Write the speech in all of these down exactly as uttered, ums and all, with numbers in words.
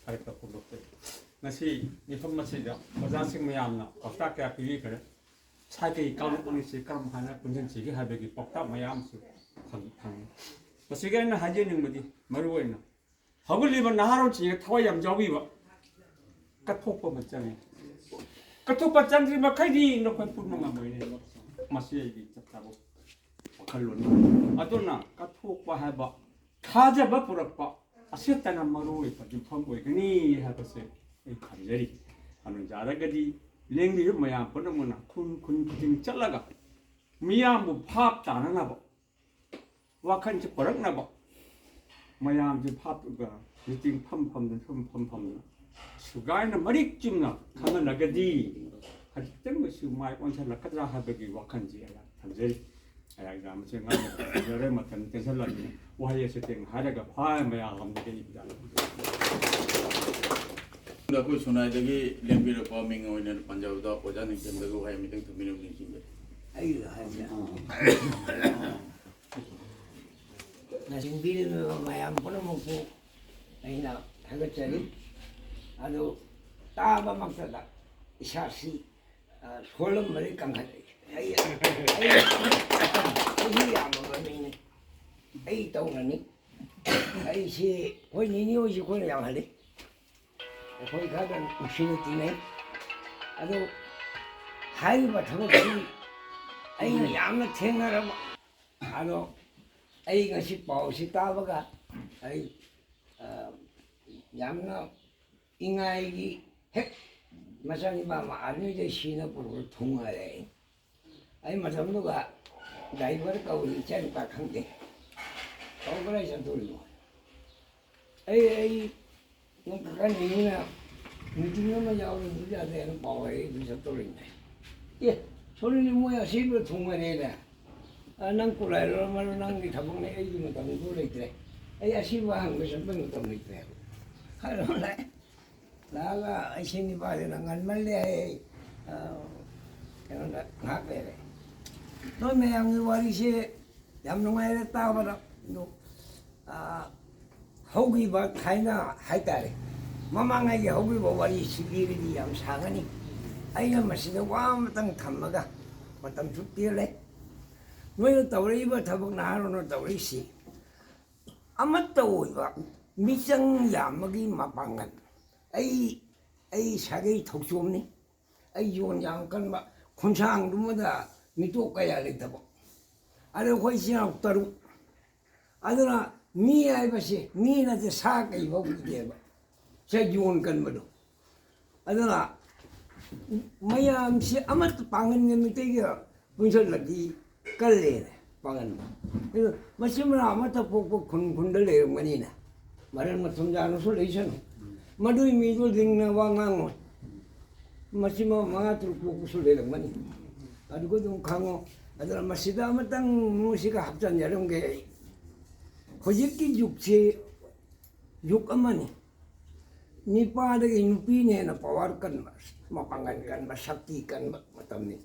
ꯍꯥꯏꯔꯛꯄ ꯐꯣꯡꯗꯣꯛꯆꯔꯤ꯫ ꯉꯁꯤ ꯃꯤꯐꯝ ꯑꯁꯤꯗ ꯑꯣꯖꯥꯁꯤꯡ ꯃꯌꯥꯝꯅ ꯄꯥꯎꯇꯥꯛ ꯀꯌꯥ ꯄꯤꯕꯤꯈ꯭ꯔꯦ꯫ ꯁꯥꯏꯀꯩ ꯀꯥꯡꯂꯨꯞ ꯑꯅꯤꯁꯤ ꯀꯔꯝ ꯍꯥꯏꯅ ꯄꯨꯟꯁꯤꯟꯁꯤꯒꯦ ꯍꯥꯏꯕꯒꯤ ꯄꯥꯎꯇꯥꯛ ꯃꯌꯥꯝꯁꯨ ꯐꯪ-, ꯐꯪꯉꯤ꯫ ꯃꯁꯤꯒꯤ ꯑꯩꯅ ꯍꯥꯏꯖꯅꯤꯡꯕꯗꯤ ꯃꯔꯨ ꯑꯣꯏꯅ ꯍꯧꯒꯠꯂꯤꯕ ꯅꯍꯥꯔꯣꯜꯁꯤꯡꯅ ꯊꯋꯥꯏ ꯌꯥꯝ ꯌꯥꯎꯕꯤꯕ ꯀꯠꯊꯣꯛꯄ ꯑꯃ ꯆꯪꯉꯤ꯫ ꯀꯠꯊꯣꯛꯄ ꯆꯪꯗ꯭ꯔꯤ ꯃꯈꯩꯗꯤ ꯅꯈꯣꯏ ꯄꯨꯟꯕ ꯉꯝꯃꯣꯏꯅꯦ꯫ ꯃꯁꯤ ꯑꯩꯒꯤ ꯆꯞ ꯆꯥꯕ ꯋꯥꯈꯜꯂꯣꯟꯅꯤ꯫ ꯑꯗꯨꯅ ꯀꯠꯊꯣꯛꯄ ꯍꯥꯏꯕ ꯊꯥꯖꯕ ꯄꯨꯔꯛꯄ ꯑꯁꯤꯇꯅ ꯃꯔꯨ ꯑꯣꯏꯕ ꯌꯨꯝꯐꯝ ꯑꯣꯏꯒꯅꯤ ꯍꯥꯏꯕꯁꯦ ꯑꯩ ꯊꯝꯖꯔꯤ꯫ ꯑꯗꯨ ꯌꯥꯔꯒꯗꯤ ꯂꯦꯡꯕꯤꯔꯤꯕ ꯃꯌꯥꯝ ꯄꯨꯝꯅꯃꯛꯅ ꯈꯨꯟ ꯈꯨꯟ ꯈꯨꯗꯤꯡ ꯆꯠꯂꯒ ꯃꯤꯌꯥꯝꯕꯨ ꯚꯥꯞ ꯇꯥꯅꯅꯕ, ꯋꯥꯈꯜꯁꯦ ꯄꯨꯔꯛꯅꯕ ꯃꯌꯥꯝꯁꯦ ꯚꯥꯞ, ꯃꯤꯇꯤꯡ ꯐꯝ ꯐꯝꯗꯅ, ꯐꯝ ꯐꯝ ꯐꯝꯗꯅ ꯁꯨꯒꯥꯏꯅ ꯃꯔꯤꯛ ꯆꯨꯝꯅ ꯈꯪꯍꯜꯂꯒꯗꯤ ꯈꯖꯤꯛꯇꯪ ꯑꯣꯏꯁꯨ ꯃꯥꯏ ꯑꯣꯟꯁꯤꯜꯂꯛꯀꯗ꯭ꯔꯥ ꯍꯥꯏꯕꯒꯤ ꯋꯥꯈꯜꯁꯤ ꯑꯩꯍꯥꯛ ꯊꯝꯖꯔꯤ꯫ ꯑꯩꯍꯥꯛ ꯌꯥꯝꯅꯁꯨ ꯉꯥꯡꯕ ꯉꯝꯖꯔꯣꯏ, ꯃꯇꯝ ꯇꯦꯟꯁꯤꯜꯂꯕꯅꯤꯅ ꯋꯥꯍꯩ ꯑꯁꯤ ꯇꯦꯟꯅ ꯍꯥꯏꯔꯒ ꯐꯥ ꯃꯌꯥꯝ ꯑꯃꯗꯒꯤ ꯑꯩ ꯏꯕꯤꯔꯛꯑꯒꯦ꯫ ꯑꯩꯈꯣꯏ ꯁꯨꯅꯥꯏꯗꯒꯤ ꯂꯦꯡꯕꯤꯔꯛꯄ ꯃꯤꯡ ꯑꯣꯏꯅ ꯄꯟꯖꯕꯗ ꯑꯣꯖꯥ ꯅꯤꯡꯊꯦꯝꯗꯒꯤ ꯋꯥꯍꯩ ꯑꯃꯇꯪ ꯊꯝꯕꯤꯔꯝꯃꯨ ꯅꯤꯡꯁꯤꯡꯖꯩ꯫ ꯑꯩꯒ ꯍꯥꯏꯁꯦ꯫ ꯂꯥꯆꯤꯟꯕꯤꯔꯤꯕ ꯃꯌꯥꯝ ꯄꯨꯝꯅꯃꯛꯄꯨ ꯑꯩꯅ ꯊꯥꯒꯠꯆꯔꯤ꯫ ꯑꯗꯨ ꯇꯥꯕꯃꯛꯇꯗ ꯏꯁꯥꯁꯤ, ꯑ, ꯁꯣꯜꯂꯝꯕꯗꯒꯤ ꯀꯟꯈꯠꯂꯛꯏ꯫ ꯑꯩ, ꯑꯩ ꯆꯍꯤ ꯌꯥꯝꯃꯕ ꯃꯤꯅꯤ꯫ ꯑꯩ ꯇꯧꯔꯅꯤ꯫ ꯑꯩꯁꯤ ꯑꯩꯈꯣꯏ ꯅꯤꯅꯤ ꯍꯣꯏꯁꯤ ꯑꯩꯈꯣꯏꯅ ꯌꯥꯝꯍꯜꯂꯤ꯫ ꯑꯩꯈꯣꯏ ꯈꯔ ꯅꯨꯡꯁꯤꯅ ꯇꯤꯟꯅꯩ꯫ ꯑꯗꯨ ꯍꯥꯏꯔꯤꯕ ꯊꯕꯛꯁꯤ ꯑꯩꯅ ꯌꯥꯝꯅ ꯊꯦꯡꯅꯔꯕ꯫ ꯑꯗꯣ ꯑꯩ ꯉꯁꯤ ꯄꯥꯎꯁꯤ ꯇꯥꯕꯒ ꯑꯩ, ꯑ, ꯌꯥꯝꯅ ꯏꯉꯥꯏꯒꯤ ꯍꯦꯛ ꯃꯆꯥꯅꯤꯄꯥ ꯑꯃ ꯑꯥꯔꯃꯤꯗ ꯁꯤꯅ ꯄꯨꯔꯛꯄ ꯊꯨꯡꯉꯔꯦ ꯑꯩ꯫ ꯑꯩ ꯃꯇꯝꯗꯨꯒ ꯗ꯭ꯔꯥꯏꯚꯔ ꯀꯧꯔꯤ, ꯏꯆꯥꯅꯨꯄꯥ ꯈꯪꯗꯦ꯫ ꯀꯧꯕ꯭ꯔꯥ ꯆꯠꯇꯣꯔꯤꯃꯣ? ꯑꯩ, ꯑꯩ ꯅꯪ ꯀꯀꯥ ꯅꯦꯅꯦꯅ ꯃꯤꯇꯤꯡ ꯑꯃ ꯌꯥꯎꯔꯨꯕ ꯌꯥꯗꯦ ꯍꯥꯏꯅ ꯄꯥꯎ ꯍꯥꯏꯔꯛꯏ, ꯑꯗꯨ ꯆꯠꯇꯣꯔꯤꯃꯦ꯫ ꯑꯦ, ꯁꯣꯔꯤꯅꯤ ꯃꯣꯏ ꯑꯁꯤꯕ ꯊꯨꯡꯉꯔꯦꯅꯦ꯫ ꯑ, ꯅꯪ ꯀꯨꯂꯥꯏꯔꯨꯔꯝꯃꯅꯨ, ꯅꯪꯒꯤ ꯊꯕꯛꯅꯦ, ꯑꯩꯒꯤ ꯃꯇꯝꯗꯨ ꯂꯩꯇ꯭ꯔꯦ꯫ ꯑꯩ ꯑꯁꯤꯕ ꯍꯪꯕ ꯆꯠꯄꯒꯤ ꯃꯇꯝ ꯂꯩꯇ꯭ꯔꯦ꯫ ꯍꯥꯏꯔꯨꯔꯦ꯫ ꯂꯥꯛꯑꯒ ꯑꯩꯁꯦ ꯅꯤꯄꯥꯁꯤꯅ ꯉꯟꯃꯜꯂꯦ ꯍꯥꯏ, ꯑ, ꯀꯩꯅꯣꯗ ꯉꯥꯏꯍꯥꯛ ꯂꯩꯔꯦ꯫ ꯅꯣꯏ ꯃꯌꯥꯝꯒꯤ ꯋꯥꯔꯤꯁꯦ ꯌꯥꯝ ꯅꯨꯡꯉꯥꯏꯔꯦ ꯇꯥꯕꯗ꯫ ꯑꯗꯣ, ꯑ, ꯍꯧꯈꯤꯕ ꯊꯥꯏꯅ ꯍꯥꯏꯇꯥꯔꯦ, ꯃꯃꯥꯡꯉꯩꯒꯤ ꯍꯧꯈꯤꯕ ꯋꯥꯔꯤꯁꯤ ꯂꯤꯔꯗꯤ ꯌꯥꯝ ꯁꯥꯡꯒꯅꯤ꯫ ꯑꯩꯅ ꯃꯁꯤꯗ ꯋꯥ ꯑꯃꯇꯪ ꯊꯝꯃꯒ, ꯃꯇꯝꯁꯨ ꯇꯦꯜꯂꯦ꯫ ꯅꯣꯏꯅ ꯇꯧꯔꯛꯏꯕ ꯊꯕꯛ, ꯅꯍꯥꯔꯣꯜꯅ ꯇꯧꯔꯛꯏꯁꯤ ꯑꯃꯠꯇ ꯑꯣꯏꯕ ꯃꯤꯆꯪ ꯌꯥꯝꯕꯒꯤ ꯃꯄꯥꯡꯒꯜ꯫ ꯑꯩ, ꯑꯩ ꯁꯥꯒꯩ ꯊꯧꯆꯣꯝꯅꯤ꯫ ꯑꯩ ꯌꯣꯟ ꯌꯥꯝ ꯀꯟꯕ, ꯈꯣꯡꯁꯥꯡꯗꯨꯃꯗ ꯃꯤꯇꯣꯞ ꯀꯌꯥ ꯂꯩꯇꯕ꯫ ꯑꯗ ꯑꯩꯈꯣꯏ ꯏꯆꯤꯟ ꯏꯅꯥꯎ ꯇꯔꯨꯛ꯫ ꯑꯗꯨꯅ ꯃꯤ ꯍꯥꯏꯕꯁꯤ ꯃꯤ ꯅꯠꯇꯦ, ꯁꯥ ꯀꯩ ꯐꯥꯎ ꯀꯤꯗꯦꯕ꯫ ꯁꯦ ꯌꯣꯟ ꯀꯟꯕꯗꯣ꯫ ꯑꯗꯨꯅ ꯃꯌꯥꯝꯁꯤ ꯑꯃꯠꯇ ꯄꯥꯡꯒꯟꯒ ꯃꯩꯇꯩꯒ ꯄꯨꯟꯁꯤꯜꯂꯗꯤ ꯀꯜꯂꯦꯅ ꯄꯥꯡꯒꯟ꯫ ꯑꯗꯨ ꯃꯆꯤꯟ ꯃꯅꯥꯎ ꯑꯃꯠꯇ ꯄꯣꯛꯄ ꯈꯨꯟ ꯈꯨꯟꯗ ꯂꯩꯔꯝꯒꯅꯤꯅ꯫ ꯃꯔꯟ ꯃꯊꯨꯝ ꯌꯥꯅꯁꯨ ꯂꯩꯁꯅꯨ꯫ ꯃꯗꯨꯒꯤ ꯃꯤꯗꯣ ꯂꯤꯡꯅ ꯋꯥ ꯉꯥꯡꯉꯣꯏ꯫ ꯃꯆꯤꯟ ꯃꯅꯥꯎ ꯃꯉꯥ ꯇꯔꯨꯛ ꯄꯣꯛꯄꯁꯨ ꯂꯩꯔꯝꯒꯅꯤ꯫ ꯑꯗꯨꯒ ꯑꯗꯨꯝ ꯈꯪꯉꯣ꯫ ꯑꯗꯨꯅ ꯃꯁꯤꯗ ꯑꯃꯇꯪ ꯃꯣꯏꯁꯤꯒ ꯍꯥꯞꯆꯤꯟꯖꯔꯝꯒꯦ ꯑꯩ꯫ ꯍꯧꯖꯤꯛꯀꯤ ꯌꯨꯒꯁꯤ ꯌꯨꯒ ꯑꯃꯅꯤ꯫ ꯅꯤꯄꯥꯗꯒꯤ ꯅꯨꯄꯤꯅ ꯍꯦꯟꯅ ꯄꯋꯥꯔ ꯀꯟꯕ, ꯃꯄꯥꯡꯒꯜ ꯀꯟꯕ, ꯁꯛꯇꯤ ꯀꯟꯕ ꯃꯇꯝꯅꯤ꯫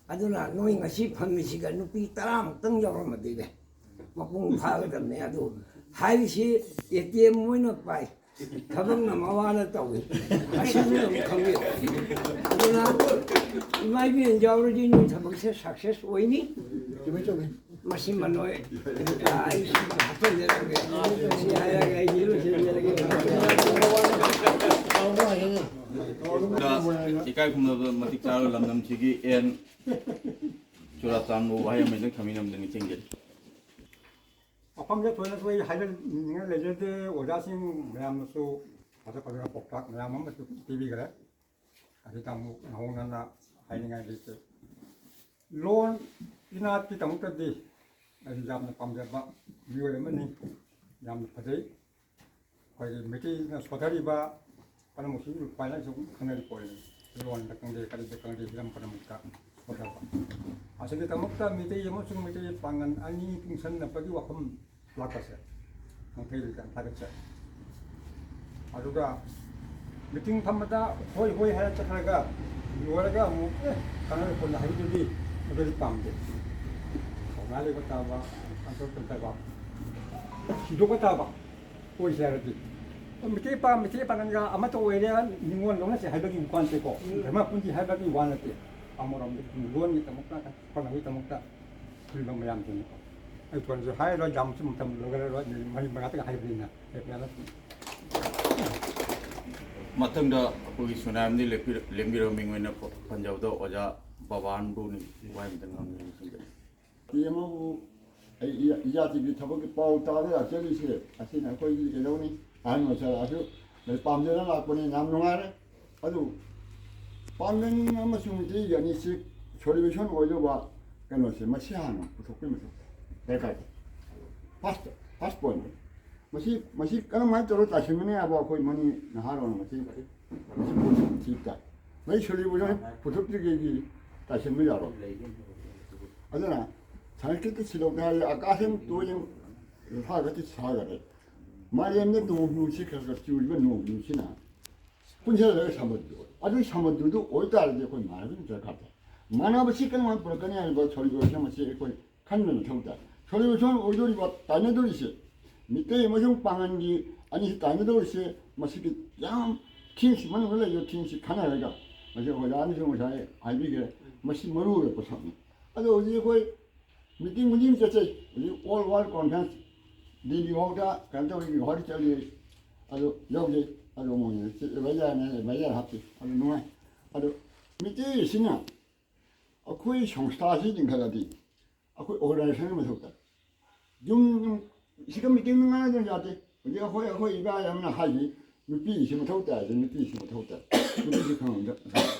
ꯑꯗꯨꯅ ꯅꯣꯏ ꯉꯁꯤ ꯐꯝꯃꯤꯁꯤꯒ ꯅꯨꯄꯤ ꯇꯔꯥꯃꯨꯛꯇꯪ ꯌꯥꯎꯔꯝꯃꯗꯤꯅꯦ, ꯃꯄꯨꯡ ꯐꯥꯒꯗꯕꯅꯦ꯫ ꯑꯗꯨ ꯍꯥꯏꯔꯤꯁꯤ ꯑꯦ ꯇꯤ ꯑꯦꯝ ꯑꯣꯏꯅ ꯄꯥꯏ, ꯊꯕꯛꯅ ꯃꯋꯥꯅ ꯇꯧꯏ꯫ ꯑꯁꯤꯁꯨ ꯑꯗꯨꯝ ꯈꯪꯕꯤꯌꯨ꯫ ꯑꯗꯨꯅ ꯏꯃꯥ ꯏꯕꯦꯟ ꯌꯥꯎꯔꯗꯤ ꯅꯣꯏ ꯊꯕꯛꯁꯦ ꯁꯛꯁꯦꯁ ꯑꯣꯏꯅꯤ꯫ ꯆꯨꯝꯃꯦ, ꯆꯨꯝꯃꯦ꯫ ꯃꯁꯤꯃ ꯅꯣꯏ, ꯑ, ꯑꯩ ꯁꯤ ꯍꯥꯞꯆꯤꯟꯖꯔꯒꯦ꯫ ꯁꯤ ꯍꯥꯏꯔꯒ ꯑꯩ ꯂꯣꯏꯁꯤꯟꯖꯔꯒꯦ꯫ ꯏꯀꯥꯏ ꯈꯨꯝꯅꯕ ꯃꯇꯤꯛ ꯆꯥꯔꯕ ꯂꯝꯗꯝꯁꯤꯒꯤ ꯑꯦꯟ ꯆꯨꯔꯥꯆꯥꯟꯄꯨꯔ ꯋꯥꯍꯩ ꯑꯃ ꯍꯦꯛꯇ ꯊꯝꯕꯤꯔꯝꯕꯗ ꯅꯤꯡꯁꯤꯡꯖꯔꯤ꯫ ꯃꯐꯝꯁꯦ ꯊꯣꯏꯅꯁꯨ ꯑꯩ ꯍꯥꯏꯖꯅꯤꯡꯉꯥꯏ ꯂꯩꯖꯗꯦ꯫ ꯑꯣꯖꯥꯁꯤꯡ ꯃꯌꯥꯝꯅꯁꯨ ꯐꯖ ꯐꯖꯕ ꯄꯥꯎꯇꯥꯛ ꯃꯌꯥꯝ ꯑꯃꯁꯨ ꯄꯤꯕꯤꯈ꯭ꯔꯦ꯫ ꯑꯁꯤꯗ ꯑꯃꯨꯛ ꯅꯧꯍꯧꯅꯅ ꯍꯥꯏꯅꯤꯡꯉꯥꯏ ꯂꯩꯇꯦ꯫ ꯂꯣꯟ ꯏꯅꯥꯠꯀꯤꯗꯃꯛꯇꯗꯤ ꯑꯩ ꯌꯥꯝꯅ ꯄꯥꯝꯖꯕ ꯃꯤꯑꯣꯏ ꯑꯃꯅꯤ꯫ ꯌꯥꯝꯅ ꯐꯖꯩ꯫ ꯑꯩꯈꯣꯏꯒꯤ ꯃꯩꯇꯩꯅ ꯁꯣꯊꯔꯤꯕ ꯄꯨꯝꯅꯃꯛꯁꯤ ꯂꯨꯄꯥꯏꯅ ꯁꯨꯝ ꯈꯪꯅꯔꯤ ꯄꯣꯠꯅꯤ꯫ ꯂꯣꯟꯗ ꯈꯪꯗꯦ, ꯀꯔꯤꯗ ꯈꯪꯗꯦ, ꯍꯤꯔꯝ ꯄꯨꯝꯅꯃꯛꯇ ꯁꯣꯊꯕ꯫ ꯑꯁꯤꯒꯤꯗꯃꯛꯇ ꯃꯤꯇꯩ ꯑꯃꯁꯨꯡ ꯃꯩꯇꯩ ꯄꯥꯡꯒꯜ ꯑꯅꯤ ꯄꯨꯟꯁꯤꯟꯅꯕꯒꯤ ꯋꯥꯐꯝ ꯂꯥꯛꯄꯁꯦ ꯃꯩꯇꯩꯗ ꯌꯥꯝ ꯊꯥꯒꯠꯆꯔꯤ꯫ ꯑꯗꯨꯒ ꯃꯤꯇꯤꯡ ꯐꯝꯕꯗ ꯍꯣꯏ ꯍꯣꯏ ꯍꯥꯏꯔ ꯆꯠꯈ꯭ꯔꯒ ꯂꯣꯏꯔꯒ ꯑꯃꯨꯛ, "ꯑꯦ, ꯀꯥꯟꯅꯔꯣꯏ ꯄꯣꯠꯅꯤ" ꯍꯥꯏꯕꯗꯨꯗꯤ ꯑꯗꯨꯗꯤ ꯄꯥꯝꯗꯦ꯫ ꯊꯧꯅꯥ ꯂꯩꯕ ꯇꯥꯕ, ꯀꯟꯇ꯭ꯔꯣꯜ ꯇꯧꯗꯕ, ꯊꯤꯗꯣꯛꯄ ꯇꯥꯕ꯫ ꯑꯣꯏꯁꯦ ꯍꯥꯏꯔꯗꯤ ꯃꯤꯇꯩ ꯄꯥ ꯃꯤꯇꯩ ꯄꯥꯉꯜꯒ ꯑꯃꯠꯇ ꯑꯣꯏꯔꯦ, ꯅꯤꯉꯣꯜ ꯂꯧꯅꯁꯦ ꯍꯥꯏꯕꯒꯤ ꯋꯥ ꯅꯠꯇꯦꯀꯣ, ꯎꯝ꯫ ꯙꯔꯃ ꯄꯨꯟꯁꯤ ꯍꯥꯏꯕꯒꯤ ꯋꯥ ꯅꯠꯇꯦ꯫ ꯑꯃꯔꯣꯝꯗ ꯂꯣꯟꯒꯤꯗꯃꯛꯇ, ꯐꯅꯕꯒꯤꯗꯃꯛꯇ ꯈꯨꯔꯤꯕ ꯃꯌꯥꯝꯁꯤꯅꯤꯀꯣ꯫ ꯑꯩ ꯐꯣꯟꯁꯨ ꯍꯥꯏꯔꯔꯣꯏ, ꯌꯥꯝꯁꯨ ꯃꯇꯝ ꯂꯣꯏꯈ꯭ꯔꯔꯣꯏ, ꯃꯤꯅꯤꯠ ꯃꯔꯤ ꯃꯉꯥꯇꯪ ꯍꯥꯏꯕꯅꯤꯅ꯫ ꯃꯊꯪꯗ ꯑꯩꯈꯣꯏꯒꯤ ꯁꯣꯅꯥꯌꯝꯗꯤ ꯂꯦꯞꯄꯤꯔ-, ꯂꯦꯝꯕꯤꯔꯕ ꯃꯤꯡ ꯑꯣꯏꯅ ꯐ-, ꯐꯟꯖꯕꯗ ꯑꯣꯖꯥ ꯕꯕꯥꯟꯕꯨꯅꯤ꯫ ꯋꯥꯍꯩ ꯑꯃꯇꯪ ꯉꯥꯡꯕꯤꯌꯨ꯫ ꯅꯨꯄꯤ ꯑꯃꯕꯨ ꯑꯩ ꯏꯌꯥ-, ꯏꯌꯥꯇꯤꯒꯤ ꯊꯕꯛꯀꯤ ꯄꯥꯎ ꯇꯥꯕ ꯂꯥꯛꯆꯔꯤꯁꯦ, ꯑꯁꯤꯅ ꯑꯩꯈꯣꯏꯒꯤ ꯀꯩꯗꯧꯅꯤ, ꯑꯍꯟ ꯑꯣꯏꯁꯜꯂꯛꯑꯁꯨ ꯂꯣꯏ ꯄꯥꯝꯖꯅ ꯂꯥꯛꯄꯅꯤ꯫ ꯌꯥꯝ ꯅꯨꯡꯉꯥꯏꯔꯦ꯫ ꯑꯗꯨ ꯄꯥꯡꯒꯜ ꯑꯃꯁꯨꯡ ꯃꯤꯇꯩꯒꯤ ꯑꯅꯤꯁꯤ solution ꯑꯣꯏꯗꯧꯕ ꯀꯩꯅꯣꯁꯦ, ꯃꯁꯤ ꯍꯥꯟꯅ ꯄꯨꯊꯣꯛꯄꯒꯤ ꯃꯊꯧ ꯗꯔꯀꯥꯔ ꯇꯥꯏ꯫ First, first point꯫ ꯃꯁꯤ, ꯃꯁꯤ ꯀꯔꯝꯍꯥꯏꯅ ꯇꯧꯔꯒ ꯇꯥꯁꯤꯟꯒꯅꯤ ꯍꯥꯏꯕ ꯑꯩꯈꯣꯏ ꯃꯅꯤ ꯅꯍꯥꯔꯣꯜꯅ ꯃꯁꯤ, ꯃꯁꯤ ꯄꯣꯠꯁꯤ ꯊꯤꯕ ꯇꯥꯏ꯫ ꯃꯁꯤ solution ꯄꯨꯊꯣꯛꯇ꯭ꯔꯤꯉꯩꯒꯤ ꯇꯥꯁꯤꯟꯕ ꯌꯥꯔꯣꯏ꯫ ꯑꯗꯨꯅ ꯁꯪꯁꯀ꯭ꯔꯤꯠꯇ ꯁꯤꯂꯣꯛꯇ ꯍꯥꯏꯔꯦ, ꯑꯀꯥꯁꯝ ꯇꯣꯌꯝ ꯁꯥꯒꯇꯤ ꯁꯥꯒꯔꯦ꯫ ꯃꯥꯂꯦꯝꯗ ꯅꯣꯡ ꯅꯨꯡꯁꯤ ꯈꯔ ꯈꯔ ꯆꯨꯔꯤꯕ ꯅꯣꯡ ꯅꯨꯡꯁꯤꯅ ꯄꯨꯟꯁꯤꯜꯂꯒ ꯁꯃꯨꯗ꯭ꯔ ꯑꯣꯏ꯫ ꯑꯗꯨꯒꯤ ꯁꯃꯨꯗ꯭ꯔꯗꯨ ꯑꯣꯏꯇꯥꯔꯗꯤ ꯑꯩꯈꯣꯏ ꯃꯥꯟꯅꯕ ꯑꯃ ꯗꯔꯀꯥꯔ ꯇꯥꯏ꯫ ꯃꯥꯟꯅꯕꯁꯤ ꯀꯔꯝꯍꯥꯏꯅ ꯄꯨꯔꯛꯀꯅꯤ ꯍꯥꯏꯕ solution ꯑꯁꯤ ꯑꯩꯈꯣꯏ ꯈꯟꯕ ꯃꯊꯧ ꯇꯥꯏ꯫ Solution ꯑꯣꯏꯗꯣꯔꯤꯕ, ꯇꯥꯏꯅꯗꯣꯔꯤꯁꯦ, ꯃꯤꯇꯩ ꯑꯃꯁꯨꯡ ꯄꯥꯉꯜꯒꯤ ꯑꯅꯤꯁꯤ ꯇꯥꯏꯅꯗꯧꯔꯤꯁꯦ, ꯃꯁꯤꯒꯤ ꯌꯥꯝ themeꯁꯤ, ꯃꯅꯨꯡꯗ ꯂꯩꯔꯤꯕ themeꯁꯤ ꯈꯟꯅꯔꯒ, ꯃꯁꯤ ꯑꯣꯖꯥꯅꯁꯨ ꯉꯁꯥꯏ ꯍꯥꯏꯕꯤꯈ꯭ꯔꯦ, ꯃꯁꯤ ꯃꯔꯨ ꯑꯣꯏꯕ ꯄꯣꯠꯁꯛꯅꯤ꯫ ꯑꯗꯣ ꯍꯧꯖꯤꯛ ꯑꯩꯈꯣꯏ meeting ꯈꯨꯗꯤꯡ ꯆꯠꯆꯩ꯫ ꯍꯧꯖꯤꯛ All World Conference ꯗꯤꯜꯂꯤ ꯐꯥꯎꯗ ꯀꯩꯅꯣ ꯇꯧꯔꯤ, ꯒꯨꯋꯥꯍꯥꯇꯤ ꯆꯠꯂꯤ꯫ ꯑꯗꯨ ꯌꯧꯖꯩ꯫ ꯑꯗꯨ ꯃꯣꯏꯅ advisor ꯅꯦ, advisor ꯍꯥꯞꯄꯤ꯫ ꯑꯗꯨ ꯅꯨꯡꯉꯥꯏ꯫ ꯑꯗꯨ ꯃꯤꯇꯩ ꯑꯁꯤꯅ ꯑꯩꯈꯣꯏ ꯁꯪꯁꯊꯥꯁꯤ ꯂꯤꯡꯈꯠꯂꯗꯤ ꯑꯩꯈꯣꯏ organization ꯑꯃ ꯃꯊꯧ ꯇꯥꯏ꯫ ꯌꯨꯝ, ꯌꯨꯝ, ꯁꯤꯒ meeting ꯉꯥꯏꯗꯅ ꯌꯥꯗꯦ꯫ ꯍꯧꯖꯤꯛ ꯑꯩꯈꯣꯏ, ꯑꯩꯈꯣꯏ ꯏꯕꯥꯏ ꯑꯃꯅ ꯍꯥꯏꯁꯤ, "ꯅꯨꯄꯤꯁꯤ ꯃꯊꯧ ꯇꯥꯏ", ꯍꯥꯏꯁꯤ, ꯅꯨꯄꯤꯁꯤ ꯃꯊꯧ ꯇꯥꯏ꯫ ꯅꯨꯄꯤꯁꯤ ꯈꯪꯍꯟꯗ-,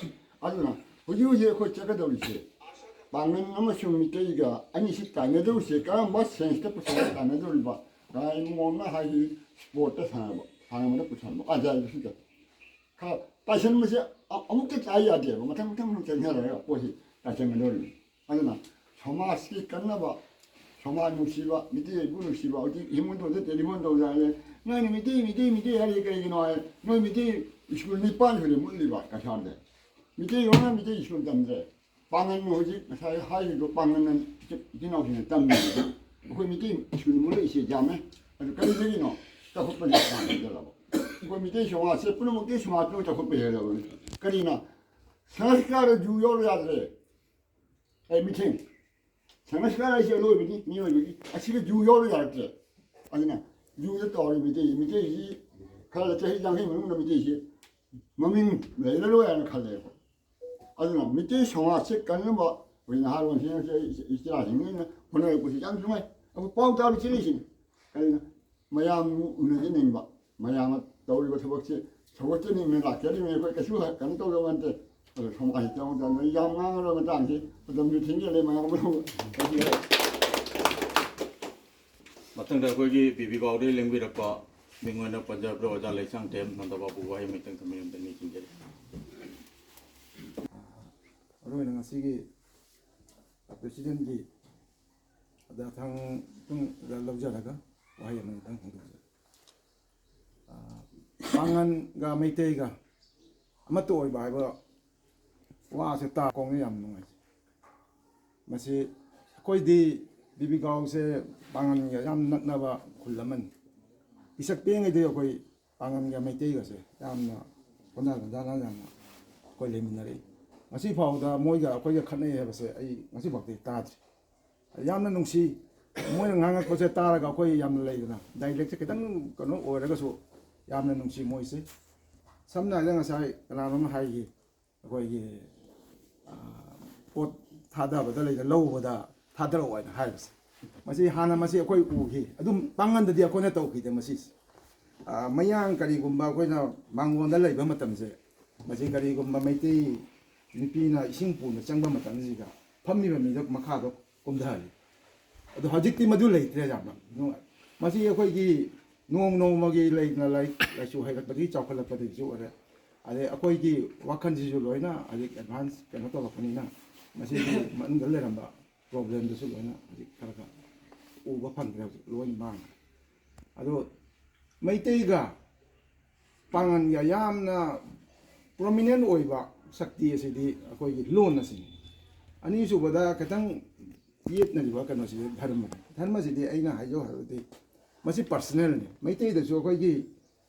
ꯑꯗꯨꯅ ꯍꯧꯖꯤꯛ ꯍꯧꯖꯤꯛ ꯑꯩꯈꯣꯏ ꯆꯠꯀꯗꯧꯔꯤꯁꯦ, ꯄꯥꯡꯒꯜ ꯑꯃꯁꯨꯡ ꯃꯤꯇꯩꯒ ꯑꯅꯤꯁꯤ ꯇꯥꯏꯅꯗꯧꯔꯤꯁꯦ ꯀꯔꯝꯕ senseꯇ ꯄꯨꯁꯜꯂꯒ ꯇꯥꯏꯅꯗꯧꯔꯤꯕ? ꯀꯥꯏ ꯃꯣꯝꯅ ꯍꯥꯏꯁꯤ, sportꯇ ꯁꯥꯟꯅꯕ, ꯁꯥꯟꯅꯕꯗ ꯄꯨꯁꯟꯕ, ꯑꯖꯥꯏꯕꯁꯤꯗ꯫ ꯈꯔ ꯇꯥꯏꯁꯟꯕꯁꯦ ꯑ-, ꯑꯃꯨꯛꯇ ꯇꯥꯏ ꯌꯥꯗꯦꯕ, ꯃꯊꯪ ꯃꯊꯪ ꯃꯊꯪ ꯆꯪꯅꯔꯒ ꯄꯣꯠꯁꯤ ꯇꯥꯏꯁꯟꯒꯗꯧꯔꯤꯅꯤ꯫ ꯑꯗꯨꯅ ꯁꯃꯥꯖꯀꯤ ꯀꯟꯅꯕ, ꯁꯃꯥꯖ ꯅꯨꯡꯁꯤꯕ, ꯃꯤꯇꯩ ꯏꯕꯨ ꯅꯨꯡꯁꯤꯕ, ꯍꯧꯖꯤꯛ ꯍꯤꯃꯟꯇꯣꯗ telephone ꯇꯧꯖꯔꯦ, "ꯅꯣꯏꯅ ꯃꯤꯇꯩ, ꯃꯤꯇꯩ, ꯃꯤꯇꯩ ꯍꯥꯏꯔꯤ ꯀꯩꯒꯤꯅꯣ?" ꯍꯥꯏ, "ꯅꯣꯏ ꯃꯤꯇꯩ school ꯅꯤꯄꯥꯟ ꯁꯨꯔꯦ ꯃꯨꯠꯂꯤꯕ ꯀꯁꯥꯔꯗ꯫ ꯃꯤꯇꯩ ꯂꯣꯟꯅ ꯃꯤꯇꯩ school ꯇꯝꯗ꯭ꯔꯦ꯫ ꯄꯥꯡꯒꯟ ꯍꯧꯖꯤꯛ ꯉꯁꯥꯏ ꯍꯥꯏꯔꯤꯕ ꯄꯥꯡꯒꯟꯅ ꯏꯆꯤꯟ ꯏꯅꯥꯎꯁꯤꯡꯅ ꯇꯝꯃꯤꯕ꯫ ꯑꯩꯈꯣꯏ ꯃꯤꯇꯩ school ꯃꯨꯠꯂꯛꯏꯁꯦ ꯌꯥꯝꯃꯦ꯫ ꯑꯗꯨ ꯀꯔꯤꯗꯒꯤꯅꯣ? ꯆꯥꯎꯈꯠꯄꯁꯦ ꯍꯥꯟꯅ ꯍꯦꯟꯖꯜꯂꯕ꯫ ꯑꯩꯈꯣꯏ ꯃꯤꯇꯩ ꯁꯃꯥꯖꯁꯦ ꯄꯨꯝꯅꯃꯛꯇꯤ ꯁꯃꯥꯖ ꯄꯨꯝꯅꯃꯛ ꯆꯥꯎꯈꯠꯄ ꯍꯦꯜꯂꯕꯅꯤ꯫ ꯀꯔꯤꯅ? ꯁꯪꯁꯀꯥꯔꯗ ꯖꯨ ꯌꯥꯎꯔ ꯌꯥꯗ꯭ꯔꯦ꯫ ꯑꯩ ꯃꯤꯊꯤꯡ꯫ ꯁꯪꯁꯀꯥꯔ ꯍꯥꯏꯁꯦ ꯑꯂꯣꯏꯕꯅꯤ, ꯃꯤꯑꯣꯏꯕꯒꯤ꯫ ꯑꯁꯤꯒ ꯖꯨ ꯌꯥꯎꯔ ꯌꯥꯔꯛꯇ꯭ꯔꯦ꯫ ꯑꯗꯨꯅ ꯖꯨꯗ ꯇꯧꯔꯤ ꯃꯤꯇꯩ, ꯃꯤꯇꯩꯁꯤ ꯈꯔ ꯆꯍꯤ ꯌꯥꯡꯈꯩ ꯃꯅꯨꯡꯗ ꯃꯤꯇꯩꯁꯤ ꯃꯃꯤꯡ ꯂꯩꯔꯔꯣꯏ ꯍꯥꯏꯅ ꯈꯜꯂꯦꯕ꯫ ꯑꯗꯨꯅ ꯃꯤꯇꯩ ꯁꯃꯥꯖꯁꯦ ꯀꯟꯅꯕ ꯑꯩꯈꯣꯏ ꯅꯍꯥꯔꯣꯟꯁꯤꯡ, ꯏꯆꯥꯁꯤꯡꯁꯤꯅ ꯍꯣꯠꯅꯔꯛꯄꯁꯤ ꯌꯥꯝ ꯅꯨꯡꯉꯥꯏ꯫ ꯑꯩꯈꯣꯏ ꯄꯥꯎ ꯇꯥꯕ ꯆꯦꯜꯂꯤꯁꯤꯅꯤ꯫ ꯀꯔꯤꯅꯣ? ꯃꯌꯥꯝ ꯎꯅꯖꯅꯤꯡꯕ, ꯃꯌꯥꯝꯅ ꯇꯧꯔꯤꯕ ꯊꯕꯛꯁꯦ ꯁꯧꯒꯠꯆꯅꯤꯡꯕ ꯂꯥꯛꯆꯔꯤꯕꯅꯤ꯫ ꯑꯩꯈꯣꯏ ꯀꯩꯁꯨ ꯀꯩꯅꯣ ꯇꯧꯗꯕ ꯅꯠꯇꯦ꯫ ꯑꯗꯣ ꯁꯃꯥꯖꯁꯤ ꯆꯥꯎꯅ ꯆꯥꯎꯅ ꯌꯥꯝ ꯉꯥꯡꯉꯔꯣꯏ ꯃꯇꯥꯡꯁꯤ, ꯃꯇꯝꯁꯨ ꯊꯦꯡꯖꯤꯜꯂꯦ꯫ ꯃꯌꯥꯝ ꯑꯃ ꯃꯊꯪꯗ ꯑꯩꯈꯣꯏꯒꯤ ꯕꯤꯕꯤ ꯒꯥꯎꯗꯒꯤ ꯂꯦꯡꯕꯤꯔꯛꯄ ꯃꯤꯡ ꯑꯣꯏꯅ ꯄꯟꯖꯕꯗ ꯑꯣꯖꯥ ꯂꯩꯁꯥꯡꯊꯦꯝ ꯅꯟꯗꯕꯥꯕꯨ ꯋꯥꯍꯩ ꯑꯃꯇꯪ ꯊꯝꯕꯤꯔꯝꯗ ꯅꯤꯡꯁꯤꯡꯖꯔꯤ꯫ ꯃꯔꯨꯑꯣꯏꯅ ꯉꯁꯤꯒꯤ ꯄ꯭ꯔꯦꯁꯤꯗꯦꯟꯒꯤ ꯑꯗ ꯊꯥꯡ ꯇꯨꯡ ꯂꯧꯖꯔꯒ ꯋꯥꯍꯩ ꯑꯃꯅꯤꯗꯪ ꯐꯣꯡꯗꯣꯛꯆꯔꯤ꯫ ꯄꯥꯉꯟꯒ ꯃꯩꯇꯩꯒ ꯑꯃꯠꯇ ꯑꯣꯏꯕ ꯍꯥꯏꯕ ꯋꯥꯁꯦ ꯇꯥ ꯀꯣꯡꯅ ꯌꯥꯝ ꯅꯨꯡꯉꯥꯏꯖꯩ꯫ ꯃꯁꯤ ꯑꯩꯈꯣꯏꯗꯤ ꯕꯤꯕꯤꯒꯥꯎꯁꯦ ꯄꯥꯉꯟꯒ ꯌꯥꯝ ꯅꯛꯅꯕ ꯈꯨꯜ ꯑꯃꯅꯤ꯫ ꯄꯤꯁꯛ ꯄꯤꯛꯏꯉꯩꯗꯒꯤ ꯑꯩꯈꯣꯏ ꯄꯥꯉꯟꯒ ꯃꯩꯇꯩꯒꯁꯦ ꯌꯥꯝꯅ ꯈꯣꯟꯗꯥ ꯈꯣꯟꯗꯥꯅ ꯌꯥꯝꯅ ꯑꯩꯈꯣꯏ ꯂꯩꯃꯤꯟꯅꯔꯛꯏ꯫ ꯉꯁꯤ ꯐꯥꯎꯗ ꯃꯣꯏꯒ ꯑꯩꯈꯣꯏꯒ ꯈꯠꯅꯩ ꯍꯥꯏꯕꯁꯦ ꯑꯩ ꯉꯁꯤ ꯐꯥꯎꯗꯤ ꯇꯥꯗ꯭ꯔꯤ꯫ ꯌꯥꯝꯅ ꯅꯨꯡꯁꯤ꯫ ꯃꯣꯏꯅ ꯉꯥꯡꯉꯛꯄꯁꯦ ꯇꯥꯔꯒ ꯑꯩꯈꯣꯏ ꯌꯥꯝꯅ ꯂꯩꯗꯅ ꯗꯥꯏꯂꯦꯛꯁꯦ ꯈꯤꯇꯪ ꯀꯩꯅꯣ ꯑꯣꯏꯔꯒꯁꯨ ꯌꯥꯝꯅ ꯅꯨꯡꯁꯤ ꯃꯣꯏꯁꯦ꯫ ꯁꯝꯅ ꯍꯥꯏꯔꯕꯗ ꯉꯁꯥꯏ ꯀꯅꯥꯅꯣꯝꯅ ꯍꯥꯏꯈꯤ, ꯑꯩꯈꯣꯏꯒꯤ ꯄꯣꯠ ꯊꯥꯗꯕꯗ ꯂꯩꯗ ꯂꯧꯕꯗ ꯊꯥꯗꯔꯛꯑꯣ ꯍꯥꯏꯅ ꯍꯥꯏꯕꯁꯦ꯫ ꯃꯁꯤ ꯍꯥꯟꯅ ꯃꯁꯤ ꯑꯩꯈꯣꯏ ꯎꯈꯤ꯫ ꯑꯗꯨꯝ ꯄꯥꯡꯒꯟꯗꯗꯤ ꯑꯩꯈꯣꯏꯅ ꯇꯧꯈꯤꯗꯦ ꯃꯁꯤꯁꯦ꯫ ꯃꯌꯥꯡ ꯀꯔꯤꯒꯨꯝꯕ ꯑꯩꯈꯣꯏꯅ ꯃꯥꯡꯒꯣꯟꯗ ꯂꯩꯕ ꯃꯇꯝꯁꯦ, ꯃꯁꯤ ꯀꯔꯤꯒꯨꯝꯕ ꯃꯩꯇꯩ ꯅꯨꯄꯤꯅ ꯏꯁꯤꯡ ꯄꯨꯅ ꯆꯪꯕ ꯃꯇꯝꯁꯤꯗ ꯐꯝꯃꯤꯕ ꯃꯤꯗꯣ ꯃꯈꯥꯗꯣ ꯀꯨꯝꯊꯍꯜꯂꯤ꯫ ꯑꯗꯣ ꯍꯧꯖꯤꯛꯇꯤ ꯃꯗꯨ ꯂꯩꯇ꯭ꯔꯦ ꯌꯥꯝꯅ꯫ ꯃꯁꯤ ꯑꯩꯈꯣꯏꯒꯤ ꯅꯣꯡ ꯅꯣꯡꯃꯒꯤ ꯂꯩꯅ ꯂꯥꯏꯔꯤꯛ ꯂꯥꯏꯁꯨ ꯍꯩꯔꯛꯄꯗꯒꯤ ꯆꯥꯎꯈꯠꯂꯛꯄꯗꯒꯤꯁꯨ ꯑꯣꯏꯔꯦ꯫ ꯑꯗꯩ ꯑꯩꯈꯣꯏꯒꯤ ꯋꯥꯈꯜꯁꯤꯁꯨ ꯂꯣꯏꯅ ꯍꯧꯖꯤꯛ ꯑꯦꯗꯚꯥꯟꯁ ꯀꯩꯅꯣ ꯇꯧꯔꯛꯄꯅꯤꯅ ꯃꯁꯤꯒꯤ ꯃꯅꯨꯡꯗ ꯂꯩꯔꯝꯕ ꯄ꯭ꯔꯣꯕ꯭ꯂꯦꯝꯗꯨꯁꯨ ꯂꯣꯏꯅ ꯍꯧꯖꯤꯛ ꯈꯔ ꯈꯔ ꯎꯕ ꯐꯪꯗ꯭ꯔꯦ, ꯍꯧꯖꯤꯛ ꯂꯣꯏꯅ ꯃꯥꯡꯈ꯭ꯔꯦ꯫ ꯑꯗꯣ ꯃꯩꯇꯩꯒ ꯄꯥꯉꯟꯒ ꯌꯥꯝꯅ ꯄ꯭ꯔꯣꯃꯤꯅꯦꯟ ꯑꯣꯏꯕ ꯁꯛꯇꯤ ꯑꯁꯤꯗꯤ ꯑꯩꯈꯣꯏꯒꯤ ꯂꯣꯟ ꯑꯁꯤꯅꯤ꯫ ꯑꯅꯤꯁꯨꯕꯗ ꯈꯤꯇꯪ ꯌꯦꯠꯅꯔꯤꯕ ꯀꯩꯅꯣꯁꯤꯗꯤ ꯙꯔꯃꯅꯤ꯫ ꯙꯔꯃꯁꯤꯗꯤ ꯑꯩꯅ ꯍꯥꯏꯖꯧ ꯍꯥꯏꯔꯕꯗꯤ ꯃꯁꯤ ꯄꯔꯁꯅꯦꯜꯅꯤ꯫ ꯃꯩꯇꯩꯗꯁꯨ ꯑꯩꯈꯣꯏꯒꯤ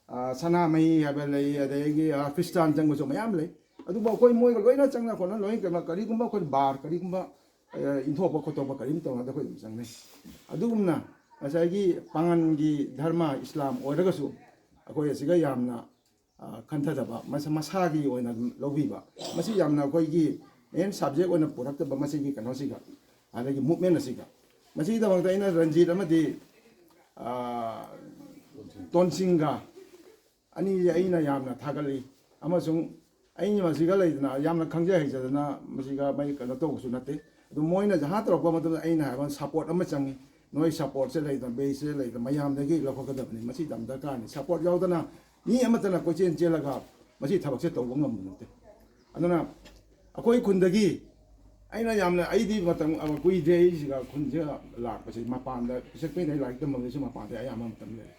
ꯑ, ꯁꯅꯥꯃꯍꯤ ꯍꯥꯏꯕ ꯂꯩ, ꯑꯗꯒꯤ, ꯑ, ꯈ꯭ꯔꯤꯁꯇꯥꯟ ꯆꯪꯕꯁꯨ ꯃꯌꯥꯝ ꯂꯩ꯫ ꯑꯗꯨꯕꯨ ꯑꯩꯈꯣꯏ ꯃꯣꯏꯒ ꯂꯣꯏꯅ ꯆꯪꯅ ꯈꯣꯠꯅ ꯂꯣꯏꯅ ꯀꯩꯅꯣ, ꯀꯔꯤꯒꯨꯝꯕ ꯑꯩꯈꯣꯏ ꯕꯥꯔ, ꯀꯔꯤꯒꯨꯝꯕ, ꯑ, ꯏꯟꯊꯣꯛꯄ ꯈꯣꯠꯇꯣꯛꯄ ꯀꯔꯤꯝ ꯇꯧꯅꯗ ꯑꯩꯈꯣꯏ ꯑꯗꯨꯝ ꯆꯪꯅꯩ꯫ ꯑꯗꯨꯒꯨꯝꯅ ꯉꯁꯥꯏꯒꯤ ꯄꯥꯉꯟꯒꯤ ꯙꯔꯃ ꯏꯁꯂꯥꯝ ꯑꯣꯏꯔꯒꯁꯨ ꯑꯩꯈꯣꯏ ꯑꯁꯤꯒ ꯌꯥꯝꯅ, ꯑ, ꯈꯟꯊꯗꯕ, ꯃꯁꯥ ꯃꯁꯥꯒꯤ ꯑꯣꯏꯅ ꯑꯗꯨꯝ ꯂꯧꯕꯤꯕ, ꯃꯁꯤ ꯌꯥꯝꯅ ꯑꯩꯈꯣꯏꯒꯤ ꯃꯦꯟ ꯁꯕꯖꯦꯛ ꯑꯣꯏꯅ ꯄꯨꯔꯛꯇꯕ ꯃꯁꯤꯒꯤ ꯀꯩꯅꯣꯁꯤꯒ, ꯑꯗꯒꯤ ꯃꯨꯞꯃꯦꯟ ꯑꯁꯤꯒ꯫ ꯃꯁꯤꯒꯤꯗꯃꯛꯇ ꯑꯩꯅ ꯔꯟꯖꯤꯠ ꯑꯃꯗꯤ, ꯑ, ꯇꯣꯟꯁꯤꯡꯒ ꯑꯅꯤꯁꯦ ꯑꯩꯅ ꯌꯥꯝꯅ ꯊꯥꯒꯠꯂꯤ꯫ ꯑꯃꯁꯨꯡ ꯑꯩꯅ ꯃꯁꯤꯒ ꯂꯩꯗꯅ ꯌꯥꯝꯅ ꯈꯪꯖ ꯍꯩꯖꯗꯅ ꯃꯁꯤꯒ ꯃꯩ ꯀꯩꯅꯣ ꯇꯧꯕꯁꯨ ꯅꯠꯇꯦ꯫ ꯑꯗꯨ ꯃꯣꯏꯅ ꯖꯍꯥ ꯇꯧꯔꯛꯄ ꯃꯇꯝꯗ ꯑꯩꯅ ꯍꯥꯏꯕ ꯁꯄꯣꯔꯠ ꯑꯃ ꯆꯪꯉꯤ꯫ ꯅꯣꯏ ꯁꯄꯣꯔꯠꯁꯦ ꯂꯩꯗꯅ, ꯕꯦꯁꯁꯦ ꯂꯩꯗꯅ, ꯃꯌꯥꯝꯗꯒꯤ ꯂꯧꯈꯠꯀꯗꯕꯅꯤ꯫ ꯃꯁꯤ ꯌꯥꯝ ꯗꯔꯀꯥꯔꯅꯤ꯫ ꯁꯄꯣꯔꯠ ꯌꯥꯎꯗꯅ ꯃꯤ ꯑꯃꯠꯇꯅ ꯀꯣꯏꯆꯦꯟ ꯆꯦꯜꯂꯒ ꯃꯁꯤ ꯊꯕꯛꯁꯦ ꯇꯧꯕ ꯉꯝꯕ ꯅꯠꯇꯦ꯫ ꯑꯗꯨꯅ ꯑꯩꯈꯣꯏ ꯈꯨꯟꯗꯒꯤ ꯑꯩꯅ ꯌꯥꯝꯅ, ꯑꯩꯗꯤ ꯃꯇꯝ, ꯑ, ꯀꯨꯏꯗ꯭ꯔꯦ ꯑꯩꯁꯤꯒ ꯈꯨꯟꯁꯤꯒ ꯂꯥꯛꯄꯁꯦ, ꯃꯄꯥꯟꯗ ꯄꯤꯁꯛ ꯄꯤꯛꯏꯉꯩ ꯂꯥꯏꯔꯤꯛ ꯇꯝꯕꯗꯁꯨ ꯃꯄꯥꯟꯗ ꯑꯌꯥꯝꯕ ꯃꯇꯝ ꯂꯩꯔꯦ꯫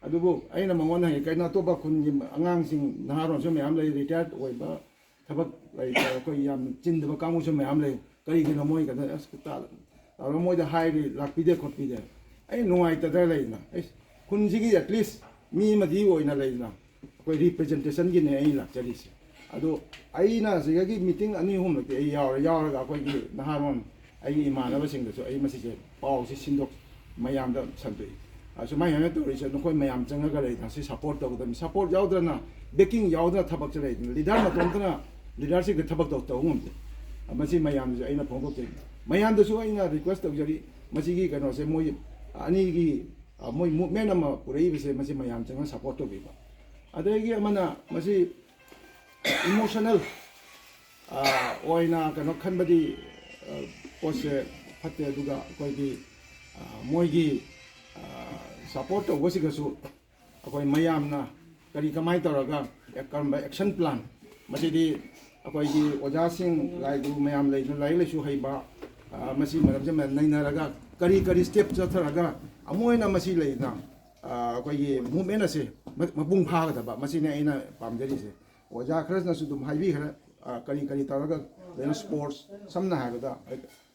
ꯑꯗꯨꯕꯨ ꯑꯩꯅ ꯃꯉꯣꯟꯗ ꯍꯪꯉꯤ, "ꯀꯩꯅꯣ, ꯑꯇꯣꯞꯄ ꯈꯨꯟꯒꯤ ꯑꯉꯥꯡꯁꯤꯡ, ꯅꯍꯥꯔꯣꯟꯁꯨ ꯃꯌꯥꯝ ꯂꯩ, ꯔꯤꯇꯥꯌꯔꯠ ꯑꯣꯏꯕ, ꯊꯕꯛ ꯂꯩꯇꯕ, ꯑꯩꯈꯣꯏ ꯌꯥꯝ ꯆꯤꯟꯗꯕ ꯀꯥꯡꯕꯨꯁꯨ ꯃꯌꯥꯝ ꯂꯩ, ꯀꯔꯤꯒꯤꯅꯣ ꯃꯣꯏ ꯀꯩꯅꯣ?" ꯑꯁ, ꯇꯥ-, ꯇꯧꯔ ꯃꯣꯏꯗ ꯍꯥꯏꯔꯤ, ꯂꯥꯛꯄꯤꯗꯦ ꯈꯣꯠꯄꯤꯗꯦ꯫ ꯑꯩ ꯅꯨꯡꯉꯥꯏꯇꯗꯅ ꯂꯩꯗꯅ, ꯑꯩ ꯈꯨꯟꯁꯤꯒꯤ at least ꯃꯤ ꯑꯃꯗꯤ ꯑꯣꯏꯅ ꯂꯩꯗꯅ, ꯑꯩꯈꯣꯏ ꯔꯤꯄ꯭ꯔꯖꯦꯟꯇꯦꯁꯟꯒꯤꯅꯦ ꯑꯩ ꯂꯥꯛꯆꯔꯤꯁꯦ꯫ ꯑꯗꯣ ꯑꯩꯅ ꯁꯤꯗꯒꯤ ꯃꯤꯇꯤꯡ ꯑꯅꯤ ꯑꯍꯨꯝꯂꯛꯇꯤ ꯑꯩ ꯌꯥꯎꯔꯦ, ꯌꯥꯎꯔꯒ ꯑꯩꯈꯣꯏꯒꯤ ꯅꯍꯥꯔꯣꯟ, ꯑꯩꯒꯤ ꯏꯃꯥꯟꯅꯕꯁꯤꯡꯗꯁꯨ ꯑꯩ ꯃꯁꯤꯁꯦ ꯄꯥꯎꯁꯤ ꯁꯤꯟꯗꯣꯛ-, ꯃꯌꯥꯝꯗ ꯁꯟꯗꯣꯛꯏ꯫ ꯑ, ꯁꯨꯃꯥꯏꯅ ꯁꯨꯃꯥꯏꯅ ꯇꯧꯔꯤꯁꯦ, ꯅꯈꯣꯏ ꯃꯌꯥꯝ ꯆꯪꯉꯒ ꯂꯩꯗꯅ ꯁꯤ ꯁꯄꯣꯔꯠ ꯇꯧꯒꯗꯕꯅꯤ꯫ ꯁꯄꯣꯔꯠ ꯌꯥꯎꯗꯅ, ꯕꯦꯀꯤꯡ ꯌꯥꯎꯗꯅ ꯊꯕꯛꯁꯦ ꯂꯩꯗꯅ, ꯂꯤꯗꯔ ꯃꯇꯣꯝꯇꯅ ꯂꯤꯗꯔꯁꯤꯞꯀꯤ ꯊꯕꯛ ꯇꯧ-, ꯇꯧꯕ ꯉꯝꯗꯦ꯫ ꯑ, ꯃꯁꯤ ꯃꯌꯥꯝꯁꯦ ꯑꯩꯅ ꯐꯣꯡꯗꯣꯛꯆꯔꯤ꯫ ꯃꯌꯥꯝꯗꯁꯨ ꯑꯩꯅ ꯔꯤꯀ꯭ꯋꯦꯁ ꯇꯧꯖꯔꯤ, ꯃꯁꯤꯒꯤ ꯀꯩꯅꯣꯁꯦ ꯃꯣꯏ ꯑꯅꯤꯒꯤ, ꯑ, ꯃꯣꯏ ꯃꯨꯞꯃꯦꯟ ꯑꯃ ꯄꯨꯔꯛꯏꯕꯁꯦ ꯃꯁꯤ ꯃꯌꯥꯝ ꯆꯪꯉꯒ ꯁꯄꯣꯔꯠ ꯇꯧꯕꯤꯕ꯫ ꯑꯗꯒꯤ ꯑꯃꯅ ꯃꯁꯤ ꯏꯃꯣꯁꯅꯦꯜ, ꯑ, ꯑꯣꯏꯅ ꯀꯩꯅꯣ ꯈꯟꯕꯗꯤ, ꯑ, ꯄꯣꯠꯁꯦ ꯐꯠꯇꯦ꯫ ꯑꯗꯨꯒ ꯑꯩꯈꯣꯏꯒꯤ, ꯑ, ꯃꯣꯏꯒꯤ, ꯑ, ꯁꯄꯣꯔꯠ ꯇꯧꯕꯁꯤꯒꯁꯨ ꯑꯩꯈꯣꯏ ꯃꯌꯥꯝꯅ ꯀꯔꯤ ꯀꯃꯥꯏꯅ ꯇꯧꯔꯒ ꯑꯦ-, ꯀꯔꯝꯕ ꯑꯦꯛꯁꯟ ꯄ꯭ꯂꯥꯟ, ꯃꯁꯤꯗꯤ ꯑꯩꯈꯣꯏꯒꯤ ꯑꯣꯖꯥꯁꯤꯡ, ꯂꯥꯏ ꯒꯨꯔꯨ ꯃꯌꯥꯝ ꯂꯩꯗꯨꯅ ꯂꯥꯏꯔꯤꯛ ꯂꯥꯏꯁꯨ ꯍꯩꯕ, ꯑ, ꯃꯁꯤ ꯃꯔꯝꯁꯦ ꯃꯌꯥꯝ ꯅꯩꯅꯔꯒ ꯀꯔꯤ ꯀꯔꯤ ꯁ꯭ꯇꯦꯞ ꯆꯠꯊꯔꯒ ꯑꯃꯨꯛ ꯍꯦꯟꯅ ꯃꯁꯤ ꯂꯩꯗꯅ, ꯑ, ꯑꯩꯈꯣꯏꯒꯤ ꯃꯨꯞꯃꯦꯟ ꯑꯁꯦ ꯃ-, ꯃꯄꯨꯡ ꯐꯥꯒꯗꯕ, ꯃꯁꯤꯅꯦ ꯑꯩꯅ ꯄꯥꯝꯖꯔꯤꯁꯦ꯫ ꯑꯣꯖꯥ ꯈꯔꯅꯁꯨ ꯑꯗꯨꯝ ꯍꯥꯏꯕꯤꯈ꯭ꯔꯦ, ꯑ, ꯀꯔꯤ ꯀꯔꯤ ꯇꯧꯔꯒ ꯂꯩꯅ ꯁ꯭ꯄꯣꯔꯠꯁ, ꯁꯝꯅ ꯍꯥꯏꯔꯕꯗ,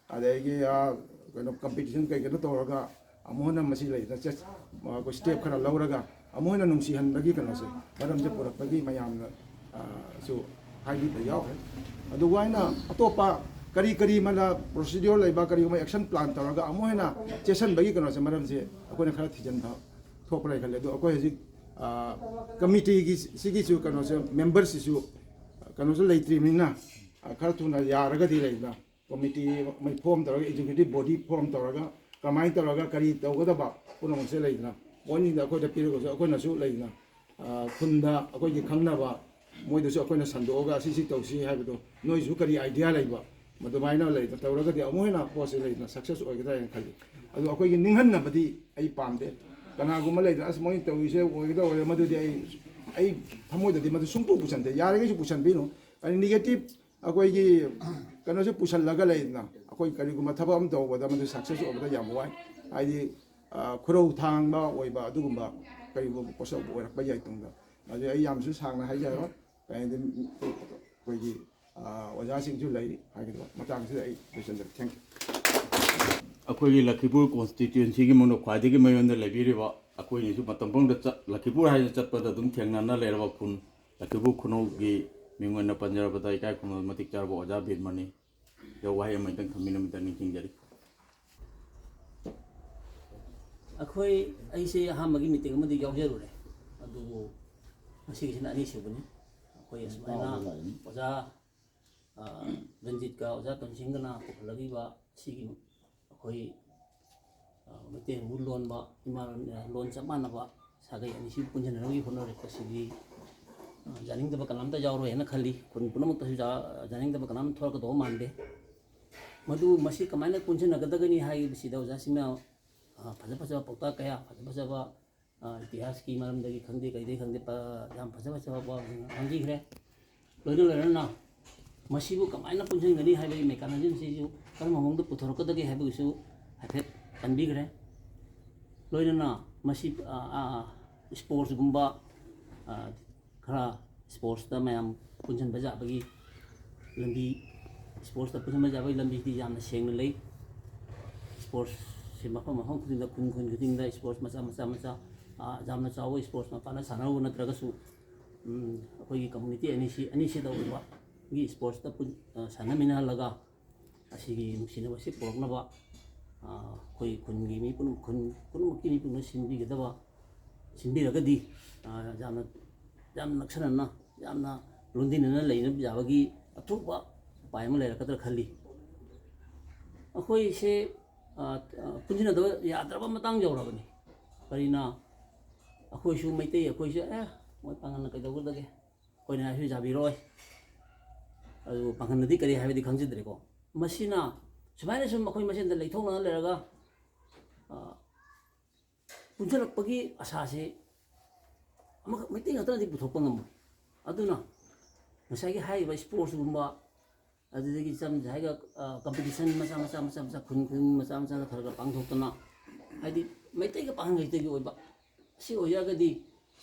ꯑꯗꯒꯤ, ꯑ, ꯀꯩꯅꯣ, ꯀꯝꯄꯤꯇꯤꯁꯟ ꯀꯩ ꯀꯩꯅꯣ ꯇꯧꯔꯒ ꯑꯃꯨꯛ ꯍꯟꯅ ꯃꯁꯤ ꯂꯩꯗꯅ ꯆꯦꯁ-, ꯑꯩꯈꯣꯏ ꯁ꯭ꯇꯦꯞ ꯈꯔ ꯂꯧꯔꯒ ꯑꯃꯨꯛ ꯍꯦꯟꯅ ꯅꯨꯡꯁꯤꯍꯟꯕꯒꯤ ꯀꯩꯅꯣꯁꯦ, ꯃꯔꯝꯁꯦ ꯄꯨꯔꯛꯄꯒꯤ ꯃꯌꯥꯝꯅ, ꯑ, ꯁꯨ ꯍꯥꯏꯕꯤꯕ ꯌꯥꯎꯈ꯭ꯔꯦ꯫ ꯑꯗꯨꯒ ꯑꯩꯅ ꯑꯇꯣꯞꯄ ꯀꯔꯤ ꯀꯔꯤ ꯃꯅ procedure ꯂꯩꯕ, ꯀꯔꯤꯒꯨꯝꯕ action plan ꯇꯧꯔꯒ ꯑꯃꯨꯛ ꯍꯦꯟꯅ ꯆꯦꯁꯟꯕꯒꯤ ꯀꯩꯅꯣꯁꯦ, ꯃꯔꯝꯁꯦ ꯑꯩꯈꯣꯏꯅ ꯈꯔ ꯊꯤꯖꯤꯟꯕ ꯊꯣꯛꯄ꯭ꯔꯥ ꯈꯜꯂꯦ꯫ ꯑꯗꯣ ꯑꯩꯈꯣꯏ ꯍꯧꯖꯤꯛ, ꯑ, committeeꯒꯤ ꯁꯤꯒꯤꯁꯨ ꯀꯩꯅꯣꯁꯦ, memberꯁꯤꯁꯨ ꯀꯩꯅꯣꯁꯨ ꯂꯩꯇ꯭ꯔꯤꯕꯅꯤꯅ, ꯑ, ꯈꯔ ꯊꯨꯅ ꯌꯥꯔꯒꯗꯤ ꯂꯩꯗꯅ committee ꯑꯃ form ꯇꯧꯔꯒ, executive body form ꯇꯧꯔꯒ, ꯀꯃꯥꯏꯅ ꯇꯧꯔꯒ ꯀꯔꯤ ꯇꯧꯒꯗꯕ ꯄꯨꯝꯅꯃꯛꯁꯦ ꯂꯩꯗꯅ, ꯃꯣꯏꯅꯤꯅ ꯑꯩꯈꯣꯏꯗ ꯄꯤꯔꯒꯁꯨ, ꯑꯩꯈꯣꯏꯅꯁꯨ ꯂꯩꯗꯅ, ꯑ, ꯈꯨꯟꯗ ꯑꯩꯈꯣꯏꯒꯤ ꯈꯪꯅꯕ ꯃꯣꯏꯗꯁꯨ ꯑꯩꯈꯣꯏꯅ ꯁꯟꯗꯣꯛꯑꯒ ꯁꯤ ꯁꯤ ꯇꯧꯁꯤ ꯍꯥꯏꯕꯗꯣ, ꯅꯣꯏꯁꯨ ꯀꯔꯤ idea ꯂꯩꯕ, ꯃꯗꯨꯃꯥꯏꯅ ꯂꯩꯗꯅ ꯇꯧꯔꯒꯗꯤ ꯑꯃꯨꯛ ꯍꯦꯟꯅ ꯄꯣꯠꯁꯦ ꯂꯩꯗꯅ success ꯑꯣꯏꯒꯗ꯭ꯔꯥ ꯍꯥꯏꯅ ꯈꯜꯂꯤ꯫ ꯑꯗꯣ ꯑꯩꯈꯣꯏꯒꯤ ꯅꯤꯡꯍꯟꯅꯕꯗꯤ ꯑꯩ ꯄꯥꯝꯗꯦ꯫ ꯀꯅꯥꯒꯨꯝꯕ ꯂꯩꯗꯅ, "ꯑꯁ, ꯃꯣꯏꯅ ꯇꯧꯔꯤꯁꯦ ꯑꯣꯏꯒꯗꯧꯔꯦ", ꯃꯗꯨꯗꯤ ꯑꯩ, ꯑꯩ ꯊꯃꯣꯏꯗꯗꯤ ꯃꯗꯨ ꯁꯨꯡꯄꯨ ꯄꯨꯁꯟꯗꯦ꯫ ꯌꯥꯔꯤꯈꯩꯁꯨ ꯄꯨꯁꯟꯕꯤꯅꯨ꯫ ꯑꯩ negative ꯑꯩꯈꯣꯏꯒꯤ ꯀꯩꯅꯣꯁꯦ ꯄꯨꯁꯜꯂꯒ ꯂꯩꯗꯅ, ꯑꯩꯈꯣꯏ ꯀꯔꯤꯒꯨꯝꯕ ꯊꯕꯛ ꯑꯃ ꯇꯧꯕꯗ ꯃꯗꯨ success ꯑꯣꯏꯕꯗ ꯌꯥꯝ ꯋꯥꯏ꯫ ꯍꯥꯏꯗꯤ, ꯑ, ꯈꯨꯔꯧ ꯊꯥꯡꯕ ꯑꯣꯏꯕ ꯑꯗꯨꯒꯨꯝꯕ ꯀꯔꯤꯒꯨꯝꯕ ꯄꯣꯠꯁꯛ ꯑꯣꯏꯔꯛꯄ ꯌꯥꯏ ꯇꯨꯡꯗ꯫ ꯑꯗꯨ ꯑꯩ ꯌꯥꯝꯁꯨ ꯁꯥꯡꯅ ꯍꯥꯏꯖꯔꯣꯏ꯫ ꯀꯩ ꯍꯥꯏꯅꯤ, ꯑꯩꯈꯣꯏꯒꯤ, ꯑ, ꯑꯣꯖꯥꯁꯤꯡꯁꯨ ꯂꯩꯔꯤ ꯍꯥꯏꯒꯗꯕ ꯃꯇꯥꯡꯁꯤꯗ ꯑꯩ ꯂꯣꯏꯁꯤꯟꯖꯔꯦ꯫ Thank you꯫ ꯑꯩꯈꯣꯏꯒꯤ ꯂꯈꯤꯄꯨꯔ constituencyꯒꯤ ꯃꯅꯨꯡꯗ ꯈ꯭ꯋꯥꯏꯗꯒꯤ ꯃꯌꯣꯟꯗ ꯂꯩꯕꯤꯔꯤꯕ, ꯑꯩꯈꯣꯏꯅꯁꯨ ꯃꯇꯝ ꯄꯨꯝꯕꯗ ꯆꯠ-, ꯂꯈꯤꯄꯨꯔ ꯍꯥꯏꯅ ꯆꯠꯄꯗ ꯑꯗꯨꯝ ꯊꯦꯡꯅꯅ ꯂꯩꯔꯕ ꯈꯨꯟ, ꯂꯈꯤꯄꯨꯔ ꯈꯨꯅꯧꯒꯤ ꯃꯤꯡ ꯑꯣꯏꯅ ꯄꯟꯖꯔꯕꯗ ꯏꯀꯥꯏ ꯈꯨꯝꯅꯕ ꯃꯇꯤꯛ ꯆꯥꯔꯕ ꯑꯣꯖꯥ ꯕꯤꯔꯃꯅꯤ꯫ ꯗ ꯋꯥꯍꯩ ꯑꯃ ꯍꯦꯛꯇꯪ ꯊꯝꯕꯤꯅꯕꯗ ꯅꯤꯡꯁꯤꯡꯖꯔꯤ꯫ ꯑꯩꯈꯣꯏ, ꯑꯩꯁꯦ ꯑꯍꯥꯟꯕꯒꯤ meeting ꯑꯃꯗꯤ ꯌꯥꯎꯖꯔꯨꯔꯦ, ꯑꯗꯨꯕꯨ ꯉꯁꯤꯒꯤꯁꯤꯅ ꯑꯅꯤꯁꯨꯕꯅꯤ꯫ ꯑꯩꯈꯣꯏ ꯑꯁꯨꯃꯥꯏꯅ ꯑꯣꯖꯥ, ꯑ, ꯔꯟꯖꯤꯠꯀ ꯑꯣꯖꯥ ꯇꯣꯟꯁꯤꯡꯒꯅ ꯄꯨꯈꯠꯂꯛꯂꯤꯕ ꯁꯤꯒꯤ ꯑꯩꯈꯣꯏ, ꯑ, ꯃꯩꯇꯩ ꯃꯔꯨ ꯂꯣꯟꯕ, ꯏꯃꯥ ꯂꯣꯟ, ꯑ, ꯂꯣꯟ ꯆꯞ ꯃꯥꯟꯅꯕ ꯁꯥꯒꯩ ꯑꯅꯤꯁꯤ ꯄꯨꯟꯁꯤꯟꯅꯅꯕꯒꯤ ꯍꯣꯠꯅꯔꯛꯄꯁꯤꯗꯤ, ꯑ, ꯌꯥꯅꯤꯡꯗꯕ ꯀꯅꯥꯝꯇ ꯌꯥꯎꯔꯣꯏ ꯍꯥꯏꯅ ꯈꯜꯂꯤ꯫ ꯈꯨꯟ ꯄꯨꯝꯅꯃꯛꯇꯁꯨ ꯌꯥ-, ꯌꯥꯅꯤꯡꯗꯕ ꯀꯅꯥꯝ ꯊꯣꯛꯂꯛꯀꯗꯧꯕ ꯃꯥꯟꯗꯦ꯫ ꯃꯗꯨ ꯃꯁꯤ ꯀꯃꯥꯏꯅ ꯄꯨꯟꯁꯤꯟꯅꯒꯗꯒꯅꯤ ꯍꯥꯏꯕꯁꯤꯗ ꯑꯣꯖꯥꯁꯤꯡꯅ, ꯑ, ꯐꯖ ꯐꯖꯕ ꯄꯥꯎꯇꯥꯛ ꯀꯌꯥ, ꯐꯖ ꯐꯖꯕ ꯑ, ꯏꯇꯤꯍꯥꯁꯀꯤ ꯃꯔꯝꯗꯒꯤ ꯈꯪꯗꯦ, ꯀꯩꯗꯒꯤ ꯈꯪꯗꯦ, ꯄ-, ꯌꯥꯝ ꯐꯖ ꯐꯖꯕ ꯋꯥꯐꯝꯁꯤꯡ ꯉꯥꯡꯕꯤꯈ꯭ꯔꯦ꯫ ꯂꯣꯏꯅ ꯂꯣꯏꯅꯅ ꯃꯁꯤꯕꯨ ꯀꯃꯥꯏꯅ ꯄꯨꯟꯁꯤꯟꯒꯅꯤ ꯍꯥꯏꯕꯒꯤ mechanismꯁꯤꯁꯨ ꯀꯔꯝꯕ ꯃꯑꯣꯡꯗ ꯄꯨꯊꯣꯔꯛꯀꯗꯒꯦ ꯍꯥꯏꯕꯒꯤꯁꯨ ꯍꯥꯏꯐꯦꯠ ꯄꯟꯕꯤꯈ꯭ꯔꯦ꯫ ꯂꯣꯏꯅꯅ ꯃꯁꯤ, ꯑ, ꯑ, sportsꯒꯨꯝꯕ, ꯑ, ꯈꯔ sportsꯇ ꯃꯌꯥꯝ ꯄꯨꯟꯁꯤꯟꯕ ꯌꯥꯕꯒꯤ ꯂꯝꯕꯤ, sportsꯇ ꯄꯨꯟꯁꯤꯟꯕ ꯌꯥꯕꯒꯤ ꯂꯝꯕꯤꯗꯤ ꯌꯥꯝꯅ ꯁꯦꯡꯅ ꯂꯩ꯫ Sportsꯁꯦ ꯃꯐꯝ, ꯃꯐꯝ ꯈꯨꯗꯤꯡꯗ, ꯈꯨꯟ, ꯈꯨꯟ ꯈꯨꯗꯤꯡꯗ sports ꯃꯆꯥ, ꯃꯆꯥ, ꯃꯆꯥ ꯑ, ꯌꯥꯝꯅ ꯆꯥꯎꯕ ꯏꯁꯄꯣꯔꯠꯁ ꯃꯄꯥꯟꯗ ꯁꯥꯟꯅꯔꯨꯕ ꯅꯠꯇ꯭ꯔꯒꯁꯨ, ꯎꯝ, ꯑꯩꯈꯣꯏꯒꯤ ꯀꯝꯃꯨꯅꯤꯇꯤ ꯑꯅꯤꯁꯤ, ꯑꯅꯤꯁꯤ ꯇꯧꯔꯤꯕꯒꯤ ꯏꯁꯄꯣꯔꯠꯁꯇ ꯄꯨꯟ-, ꯑ, ꯁꯥꯟꯅꯃꯤꯟꯅꯍꯜꯂꯒ ꯑꯁꯤꯒꯤ ꯅꯨꯡꯁꯤꯅꯕꯁꯤ ꯄꯨꯔꯛꯅꯕ, ꯑ, ꯑꯩꯈꯣꯏ ꯈꯨꯟꯒꯤ ꯃꯤ ꯄꯨꯝꯅꯃꯛ, ꯈꯨꯟ ꯄꯨꯝꯅꯃꯛꯀꯤ ꯃꯤ ꯄꯨꯝꯅꯃꯛ ꯁꯤꯟꯕꯤꯒꯗꯕ, ꯁꯤꯟꯕꯤꯔꯒꯗꯤ, ꯑ, ꯌꯥꯝꯅ, ꯌꯥꯝ ꯅꯛꯁꯟꯅꯅ, ꯌꯥꯝꯅ ꯂꯣꯟꯗꯤꯟꯅꯅ ꯂꯩꯅꯕ ꯌꯥꯕꯒꯤ ꯑꯊꯨꯕ ꯎꯄꯥꯏ ꯑꯃ ꯂꯩꯔꯛꯀꯗ꯭ꯔꯥ ꯈꯜꯂꯤ꯫ ꯑꯩꯈꯣꯏꯁꯦ, ꯑ, ꯑ, ꯄꯨꯟꯁꯤꯟꯅꯗꯕ ꯌꯥꯗ꯭ꯔꯕ ꯃꯇꯥꯡ ꯌꯧꯔꯕꯅꯤ꯫ ꯀꯔꯤꯅ? ꯑꯩꯈꯣꯏꯁꯨ ꯃꯩꯇꯩ, ꯑꯩꯈꯣꯏꯁꯨ, "ꯑꯦ, ꯃꯣꯏ ꯄꯥꯡꯒꯜꯅ ꯀꯩꯗꯧꯒꯗꯒꯦ? ꯑꯩꯈꯣꯏꯅ ꯍꯥꯏꯁꯨ ꯌꯥꯕꯤꯔꯣꯏ꯫ ꯑꯗꯨ ꯄꯥꯡꯒꯜꯅꯗꯤ ꯀꯔꯤ ꯍꯥꯏꯕꯗꯤ ꯈꯪꯖꯗ꯭ꯔꯦꯀꯣ"꯫ ꯃꯁꯤꯅ ꯁꯨꯃꯥꯏꯅ ꯁꯨꯝ ꯑꯩꯈꯣꯏ ꯃꯁꯦꯟꯗ ꯂꯩꯊꯣꯛꯅꯅ ꯂꯩꯔꯒ, ꯑ, ꯄꯨꯟꯁꯤꯜꯂꯛꯄꯒꯤ ꯑꯁꯥꯁꯦ ꯑꯃꯈꯛ ꯃꯩꯇꯩ ꯉꯥꯛꯇꯅꯗꯤ ꯄꯨꯊꯣꯛꯄ ꯉꯝꯃꯣꯏ꯫ ꯑꯗꯨꯅ ꯉꯁꯥꯏꯒꯤ ꯍꯥꯏꯔꯤꯕ ꯏꯁꯄꯣꯔꯠꯁꯀꯨꯝꯕ, ꯑꯗꯨꯗꯒꯤ ꯆꯝ ꯍꯥꯏꯒ, ꯑ, ꯀꯝꯄꯤꯇꯤꯁꯟ ꯃꯆꯥ ꯃꯆꯥ, ꯃꯆꯥ ꯃꯆꯥ, ꯈꯨꯟ ꯈꯨꯟ ꯃꯆꯥ ꯃꯆꯥꯗ ꯈꯔ ꯈꯔ ꯄꯥꯡꯊꯣꯛꯇꯅ, ꯍꯥꯏꯗꯤ ꯃꯩꯇꯩꯒ ꯄꯥꯡꯒꯜꯒꯩꯗꯒꯤ ꯑꯣꯏꯕ, ꯑꯁꯤ ꯑꯣꯏꯔꯒꯗꯤ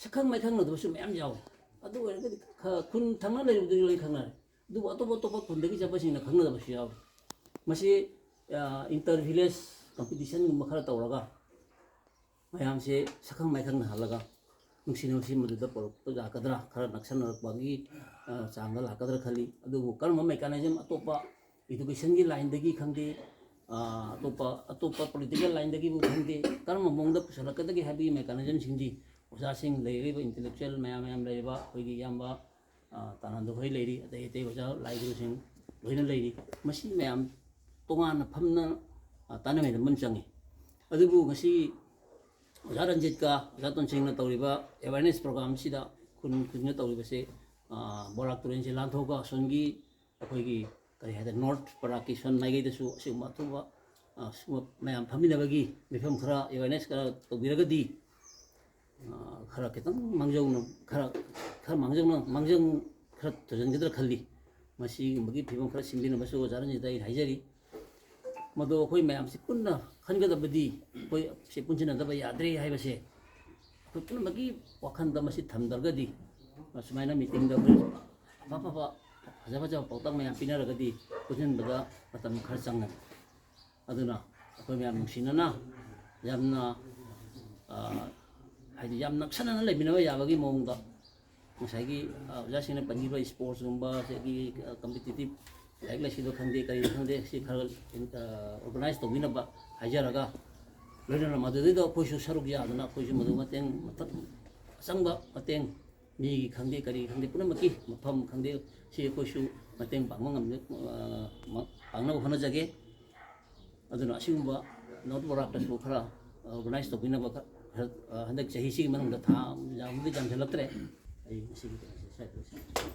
ꯁꯛꯈꯪ ꯃꯥꯏꯈꯪꯅꯗꯕꯁꯨ ꯃꯌꯥꯝ ꯌꯥꯎꯋꯤ꯫ ꯑꯗꯨ ꯑꯣꯏꯔꯒꯗꯤ ꯈ-, ꯈꯨꯟ ꯊꯪꯅ ꯂꯩꯔꯤꯕꯗꯨꯗꯤ ꯂꯣꯏ ꯈꯪꯅꯔꯦ꯫ ꯑꯗꯨꯕꯨ ꯑꯇꯣꯞ ꯑꯇꯣꯞꯄ ꯈꯨꯟꯗꯒꯤ ꯆꯠꯄꯁꯤꯡꯅ ꯈꯪꯅꯗꯕꯁꯨ ꯌꯥꯎꯔꯤ꯫ ꯃꯁꯤ, ꯑ, ꯏꯟꯇꯔ ꯚꯤꯂꯦꯖ ꯀꯝꯄꯤꯇꯤꯁꯟꯒꯨꯝꯕ ꯈꯔ ꯇꯧꯔꯒ ꯃꯌꯥꯝꯁꯦ ꯁꯛꯈꯪ ꯃꯥꯏꯈꯪꯅꯍꯜꯂꯒ ꯅꯨꯡꯁꯤꯅꯕꯁꯤ ꯃꯗꯨꯗ ꯄꯨꯔꯛꯄ ꯌꯥꯒꯗ꯭ꯔꯥ? ꯈꯔ ꯅꯛꯁꯟꯅꯔꯛꯄꯒꯤ, ꯑ, ꯆꯥꯡꯗ ꯂꯥꯛꯀꯗ꯭ꯔꯥ ꯈꯜꯂꯤ꯫ ꯑꯗꯨꯕꯨ ꯀꯔꯝꯕ ꯃꯦꯀꯥꯅꯤꯖꯝ, ꯑꯇꯣꯞꯄ ꯏꯗꯨꯀꯦꯁꯟꯒꯤ ꯂꯥꯏꯟꯗꯒꯤ ꯈꯪꯗꯦ, ꯑ, ꯑꯇꯣꯞꯄ, ꯑꯇꯣꯞꯄ ꯄꯣꯂꯤꯇꯤꯀꯦꯜ ꯂꯥꯏꯟꯗꯒꯤꯕꯨ ꯈꯪꯗꯦ, ꯀꯔꯝꯕ ꯃꯑꯣꯡꯗ ꯄꯨꯁꯜꯂꯛꯀꯗꯒꯦ ꯍꯥꯏꯕꯒꯤ ꯃꯦꯀꯥꯅꯤꯖꯝꯁꯤꯡꯗꯤ ꯑꯣꯖꯥꯁꯤꯡ, ꯂꯩꯔꯤꯕ ꯏꯟꯇꯦꯂꯦꯛꯆꯨꯋꯦꯜ ꯃꯌꯥꯝ ꯃꯌꯥꯝ ꯂꯩꯔꯤꯕ ꯑꯩꯈꯣꯏꯒꯤ ꯏꯌꯥꯝꯕ, ꯑ, ꯇꯥꯅꯟꯗ ꯍꯣꯏ ꯂꯩꯔꯤ, ꯑꯇꯩ ꯑꯇꯩ ꯑꯣꯖꯥ ꯂꯥꯏ ꯒꯨꯔꯨꯁꯤꯡ ꯂꯣꯏꯅ ꯂꯩꯔꯤ꯫ ꯃꯁꯤ ꯃꯌꯥꯝ ꯇꯣꯉꯥꯟꯅ ꯐꯝꯅ, ꯑ, ꯇꯥꯟꯅꯃꯤꯟꯅꯕ ꯑꯃ ꯆꯪꯉꯤ꯫ ꯑꯗꯨꯕꯨ ꯉꯁꯤ ꯑꯣꯖꯥ ꯔꯟꯖꯤꯠꯀ ꯑꯣꯖꯥ ꯇꯣꯟꯁꯤꯡꯅ ꯇꯧꯔꯤꯕ ꯑꯦꯋꯥꯔꯅꯦꯁ ꯄ꯭ꯔꯣꯒ꯭ꯔꯥꯝꯁꯤꯗ ꯈꯨꯟ ꯈꯨꯟꯅ ꯇꯧꯔꯤꯕꯁꯦ, ꯑ, ꯕꯣꯔꯥꯛ ꯇꯨꯔꯦꯜꯁꯦ ꯂꯥꯟꯊꯣꯛꯑꯒ ꯑꯁꯣꯝꯒꯤ ꯑꯩꯈꯣꯏꯒꯤ ꯀꯔꯤ ꯍꯥꯏꯇꯥꯔꯦ, ꯅꯣꯔꯠ ꯄꯔꯥꯛꯀꯤ ꯁꯣꯟ ꯃꯥꯏꯀꯩꯗꯁꯨ ꯑꯁꯤꯒꯨꯝꯕ ꯑꯊꯨꯕ, ꯑ, ꯁꯤꯒꯨꯝꯕ ꯃꯌꯥꯝ ꯐꯝꯃꯤꯟꯅꯕꯒꯤ ꯃꯤꯐꯝ ꯈꯔ ꯑꯦꯋꯥꯔꯅꯦꯁ ꯈꯔ ꯇꯧꯕꯤꯔꯒꯗꯤ, ꯑ, ꯈꯔ ꯈꯤꯇꯪ ꯃꯥꯡꯖꯧꯅ, ꯈꯔ, ꯈꯔ ꯃꯥꯡꯖꯧꯅ, ꯃꯥꯡꯖꯧ ꯈꯔ ꯊꯨꯖꯟꯒꯗ꯭ꯔꯥ ꯈꯜꯂꯤ꯫ ꯃꯁꯤꯒꯨꯝꯕꯒꯤ ꯐꯤꯕꯝ ꯈꯔ ꯁꯤꯟꯕꯤꯅꯕꯁꯨ ꯑꯣꯖꯥ ꯔꯟꯖꯤꯠꯇ ꯑꯩ ꯍꯥꯏꯖꯔꯤ꯫ ꯃꯗꯨ ꯑꯩꯈꯣꯏ ꯃꯌꯥꯝꯁꯤ ꯄꯨꯟꯅ ꯈꯟꯒꯗꯕꯗꯤ, ꯑꯩꯈꯣꯏ ꯁꯤ ꯄꯨꯟꯁꯤꯟꯅꯗꯕ ꯌꯥꯗ꯭ꯔꯦ ꯍꯥꯏꯕꯁꯦ ꯑꯩꯈꯣꯏ ꯄꯨꯝꯅꯃꯛꯀꯤ ꯋꯥꯈꯜꯗ ꯃꯁꯤ ꯊꯝꯗ꯭ꯔꯒꯗꯤ, ꯑꯁꯨꯃꯥꯏꯅ ꯃꯤꯇꯤꯡꯗ ꯑꯩꯈꯣꯏ ꯑꯐ ꯑꯐꯕ, ꯐꯖ ꯐꯖꯕ ꯄꯥꯎꯇꯥꯛ ꯃꯌꯥꯝ ꯄꯤꯅꯔꯒꯗꯤ ꯄꯨꯟꯁꯤꯟꯕꯗ ꯃꯇꯝ ꯈꯔ ꯆꯪꯒꯅꯤ꯫ ꯑꯗꯨꯅ ꯑꯩꯈꯣꯏ ꯃꯌꯥꯝ ꯅꯨꯡꯁꯤꯅꯅ ꯌꯥꯝꯅ, ꯑ, ꯍꯥꯏꯗꯤ ꯌꯥꯝ ꯅꯛꯁꯟꯅꯅ ꯂꯩꯃꯤꯟꯅꯕ ꯌꯥꯕꯒꯤ ꯃꯑꯣꯡꯗ ꯉꯁꯥꯏꯒꯤ, ꯑ, ꯑꯣꯖꯥꯁꯤꯡꯅ ꯄꯟꯈꯤꯕ ꯏꯁꯄꯣꯔꯠꯁꯀꯨꯝꯕ, ꯑꯗꯒꯤ, ꯑ, ꯀꯝꯄꯤꯇꯤꯇꯤꯞ ꯂꯥꯏꯔꯤꯛ ꯂꯥꯏꯁꯨꯗ ꯈꯪꯗꯦ, ꯀꯔꯤꯗ ꯈꯪꯗꯦ, ꯁꯤ ꯈꯔ, ꯑ, ꯑꯣꯔꯒꯅꯥꯏꯖ ꯇꯧꯕꯤꯅꯕ ꯍꯥꯏꯖꯔꯒ, ꯂꯣꯏꯅꯅ ꯃꯗꯨꯗꯩꯗ ꯑꯩꯈꯣꯏꯁꯨ ꯁꯔꯨꯛ ꯌꯥꯗꯨꯅ ꯑꯩꯈꯣꯏꯁꯨ ꯃꯗꯨ ꯃꯇꯦꯡ, ꯃꯊꯛ ꯑꯆꯪꯕ ꯃꯇꯦꯡ, ꯃꯤꯒꯤ ꯈꯪꯗꯦ, ꯀꯔꯤ ꯈꯪꯗꯦ, ꯄꯨꯝꯅꯃꯛꯀꯤ ꯃꯐꯝ ꯈꯪꯗꯦ, ꯁꯤ ꯑꯩꯈꯣꯏꯁꯨ ꯃꯇꯦꯡ ꯄꯥꯡꯕ ꯉꯝꯅ-, ꯑ, ꯃ-, ꯄꯥꯡꯅꯕ ꯍꯣꯠꯅꯖꯒꯦ꯫ ꯑꯗꯨꯅ ꯑꯁꯤꯒꯨꯝꯕ ꯅꯣꯔꯠ ꯕꯣꯔꯥꯛꯇꯁꯨ ꯈꯔ ꯑꯣꯔꯒꯅꯥꯏꯖ ꯇꯧꯕꯤꯅꯕ ꯈ-, ꯈꯔ, ꯑ, ꯍꯟꯗꯛ ꯆꯍꯤꯁꯤꯒꯤ ꯃꯅꯨꯡꯗ ꯊꯥ ꯌꯥꯝꯕꯨꯗꯤ ꯌꯥꯝꯁꯤꯜꯂꯛꯇ꯭ꯔꯦ꯫ ꯑꯩ ꯉꯁꯤꯒꯤ ꯀꯩꯅꯣꯁꯦ ꯁ꯭ꯋꯥꯏꯗ ꯂꯣꯏꯁꯤꯟꯖꯔꯒꯦ꯫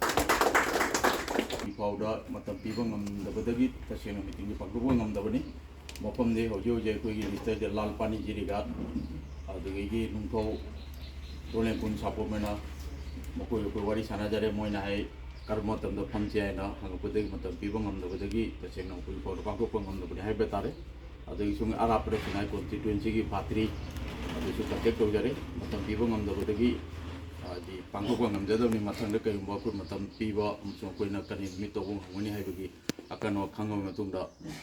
ꯍꯧꯖꯤꯛ ꯐꯥꯎꯗ ꯃꯇꯝ ꯄꯤꯕ ꯉꯝꯗꯕꯗꯒꯤ ꯇꯁꯦꯡꯅ ꯃꯤꯇꯤꯡꯁꯦ ꯄꯥꯡꯊꯣꯛꯄ ꯉꯝꯗꯕꯅꯤ꯫ ꯃꯐꯝꯗꯤ ꯍꯧꯖꯤꯛ ꯍꯧꯖꯤꯛ ꯑꯩꯈꯣꯏꯒꯤ ꯃꯤꯁꯇꯔ ꯖꯦꯂꯥꯜ ꯄꯥꯅꯤ ꯖꯤꯔꯤꯒꯥꯠ, ꯑꯗꯨꯗꯒꯤ ꯅꯨꯡꯊꯧ ꯗꯣꯂꯦꯟ ꯈꯨꯟ ꯁꯥꯄꯣꯝ ꯑꯣꯏꯅ ꯃꯈꯣꯏ ꯑꯩꯈꯣꯏ ꯋꯥꯔꯤ ꯁꯥꯟꯅꯖꯔꯦ꯫ ꯃꯣꯏꯅ ꯍꯥꯏ ꯀꯔꯝꯕ ꯃꯇꯝꯗ ꯐꯝꯁꯤ ꯍꯥꯏꯅ ꯍꯪꯉꯛꯄꯗꯒꯤ ꯃꯇꯝ ꯄꯤꯕ ꯉꯝꯗꯕꯗꯒꯤ ꯇꯁꯦꯡꯅ ꯃꯈꯣꯏ ꯐꯥꯎꯗ ꯄꯥꯡꯊꯣꯛꯄ ꯉꯝꯗꯕꯅꯤ ꯍꯥꯏꯕ ꯇꯥꯔꯦ꯫ ꯑꯗꯒꯤ ꯁꯨꯝ ꯑꯔꯥꯞꯄꯗ ꯁꯤꯅꯥꯏ ꯀꯣꯟꯁꯇꯤꯇ꯭ꯋꯦꯟꯁꯤꯒꯤ ꯄꯥꯇ꯭ꯔꯤ ꯑꯗꯨꯁꯨ ꯀꯟꯇꯦꯛ ꯇꯧꯖꯔꯦ꯫ ꯃꯇꯝ ꯄꯤꯕ ꯉꯝꯗꯕꯗꯒꯤ ꯍꯥꯏꯗꯤ ꯄꯥꯡꯊꯣꯛꯄ ꯉꯝꯖꯗꯕꯅꯤ꯫ ꯃꯊꯪꯗ ꯀꯔꯤꯒꯨꯝꯕ ꯑꯩꯈꯣꯏ ꯃꯇꯝ ꯄꯤꯕ ꯑꯃꯁꯨꯡ ꯑꯩꯈꯣꯏꯅ ꯀꯔꯤ ꯅꯨꯃꯤꯠ ꯇꯧꯕ ꯉꯝꯒꯅꯤ ꯍꯥꯏꯕꯒꯤ ꯑꯀꯟꯕ ꯈꯪꯉꯕ ꯃꯇꯨꯡꯗ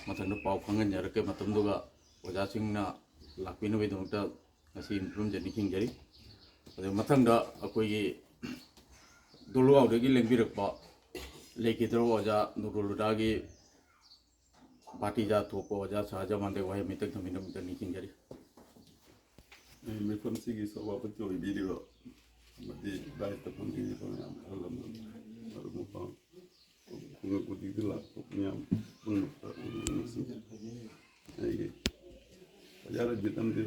ꯃꯊꯪꯗ ꯄꯥꯎ ꯈꯪꯍꯟꯖꯔꯛꯀꯦ꯫ ꯃꯇꯝꯗꯨꯒ ꯑꯣꯖꯥꯁꯤꯡꯅ ꯂꯥꯛꯄꯤꯅꯕꯒꯤꯗꯃꯛꯇ ꯉꯁꯤ ꯃꯐꯝꯁꯦ ꯅꯤꯡꯁꯤꯡꯖꯔꯤ꯫ ꯑꯗꯨ ꯃꯊꯪꯗ ꯑꯩꯈꯣꯏꯒꯤ ꯗꯣꯂꯨꯋꯥꯎꯗꯒꯤ ꯂꯦꯡꯕꯤꯔꯛꯄ ꯂꯩꯈꯤꯗ꯭ꯔꯕ ꯑꯣꯖꯥ ꯅꯨꯔꯨꯜ ꯍꯨꯗꯥꯒꯤ ꯚꯥꯇꯤꯖꯥ ꯊꯣꯛꯄ ꯑꯣꯖꯥ ꯁꯍꯥꯖꯃꯥꯟꯗ ꯋꯥꯍꯩ ꯑꯃꯇꯪ ꯊꯝꯕꯤꯅꯕꯒꯤꯗꯃꯛꯇ ꯅꯤꯡꯁꯤꯡꯖꯔꯤ꯫ ꯑꯩ ꯃꯤꯐꯝꯁꯤꯒꯤ ꯁꯚꯥꯄꯇꯤ ꯑꯣꯏꯕꯤꯔꯤꯕ ꯑꯃꯗꯤ ꯗꯥꯏꯠꯇ ꯐꯝꯕꯤꯔꯤꯕ ꯃꯌꯥꯝ, ꯑꯍꯜ ꯂꯃꯟ, ꯃꯔꯨꯞ ꯃꯄꯥꯡ, ꯈꯨꯡꯒꯪ ꯈꯨꯗꯤꯡꯗ ꯂꯥꯛꯄ ꯃꯤꯌꯥꯝ ꯄꯨꯝꯅꯃꯛꯇ ꯑꯩꯒꯤ ꯅꯤꯡꯁꯤꯡꯖꯔꯤ꯫ ꯑꯩꯒꯤ ꯑꯣꯖꯥ ꯔꯟꯖꯤꯠ ꯑꯃꯗꯤ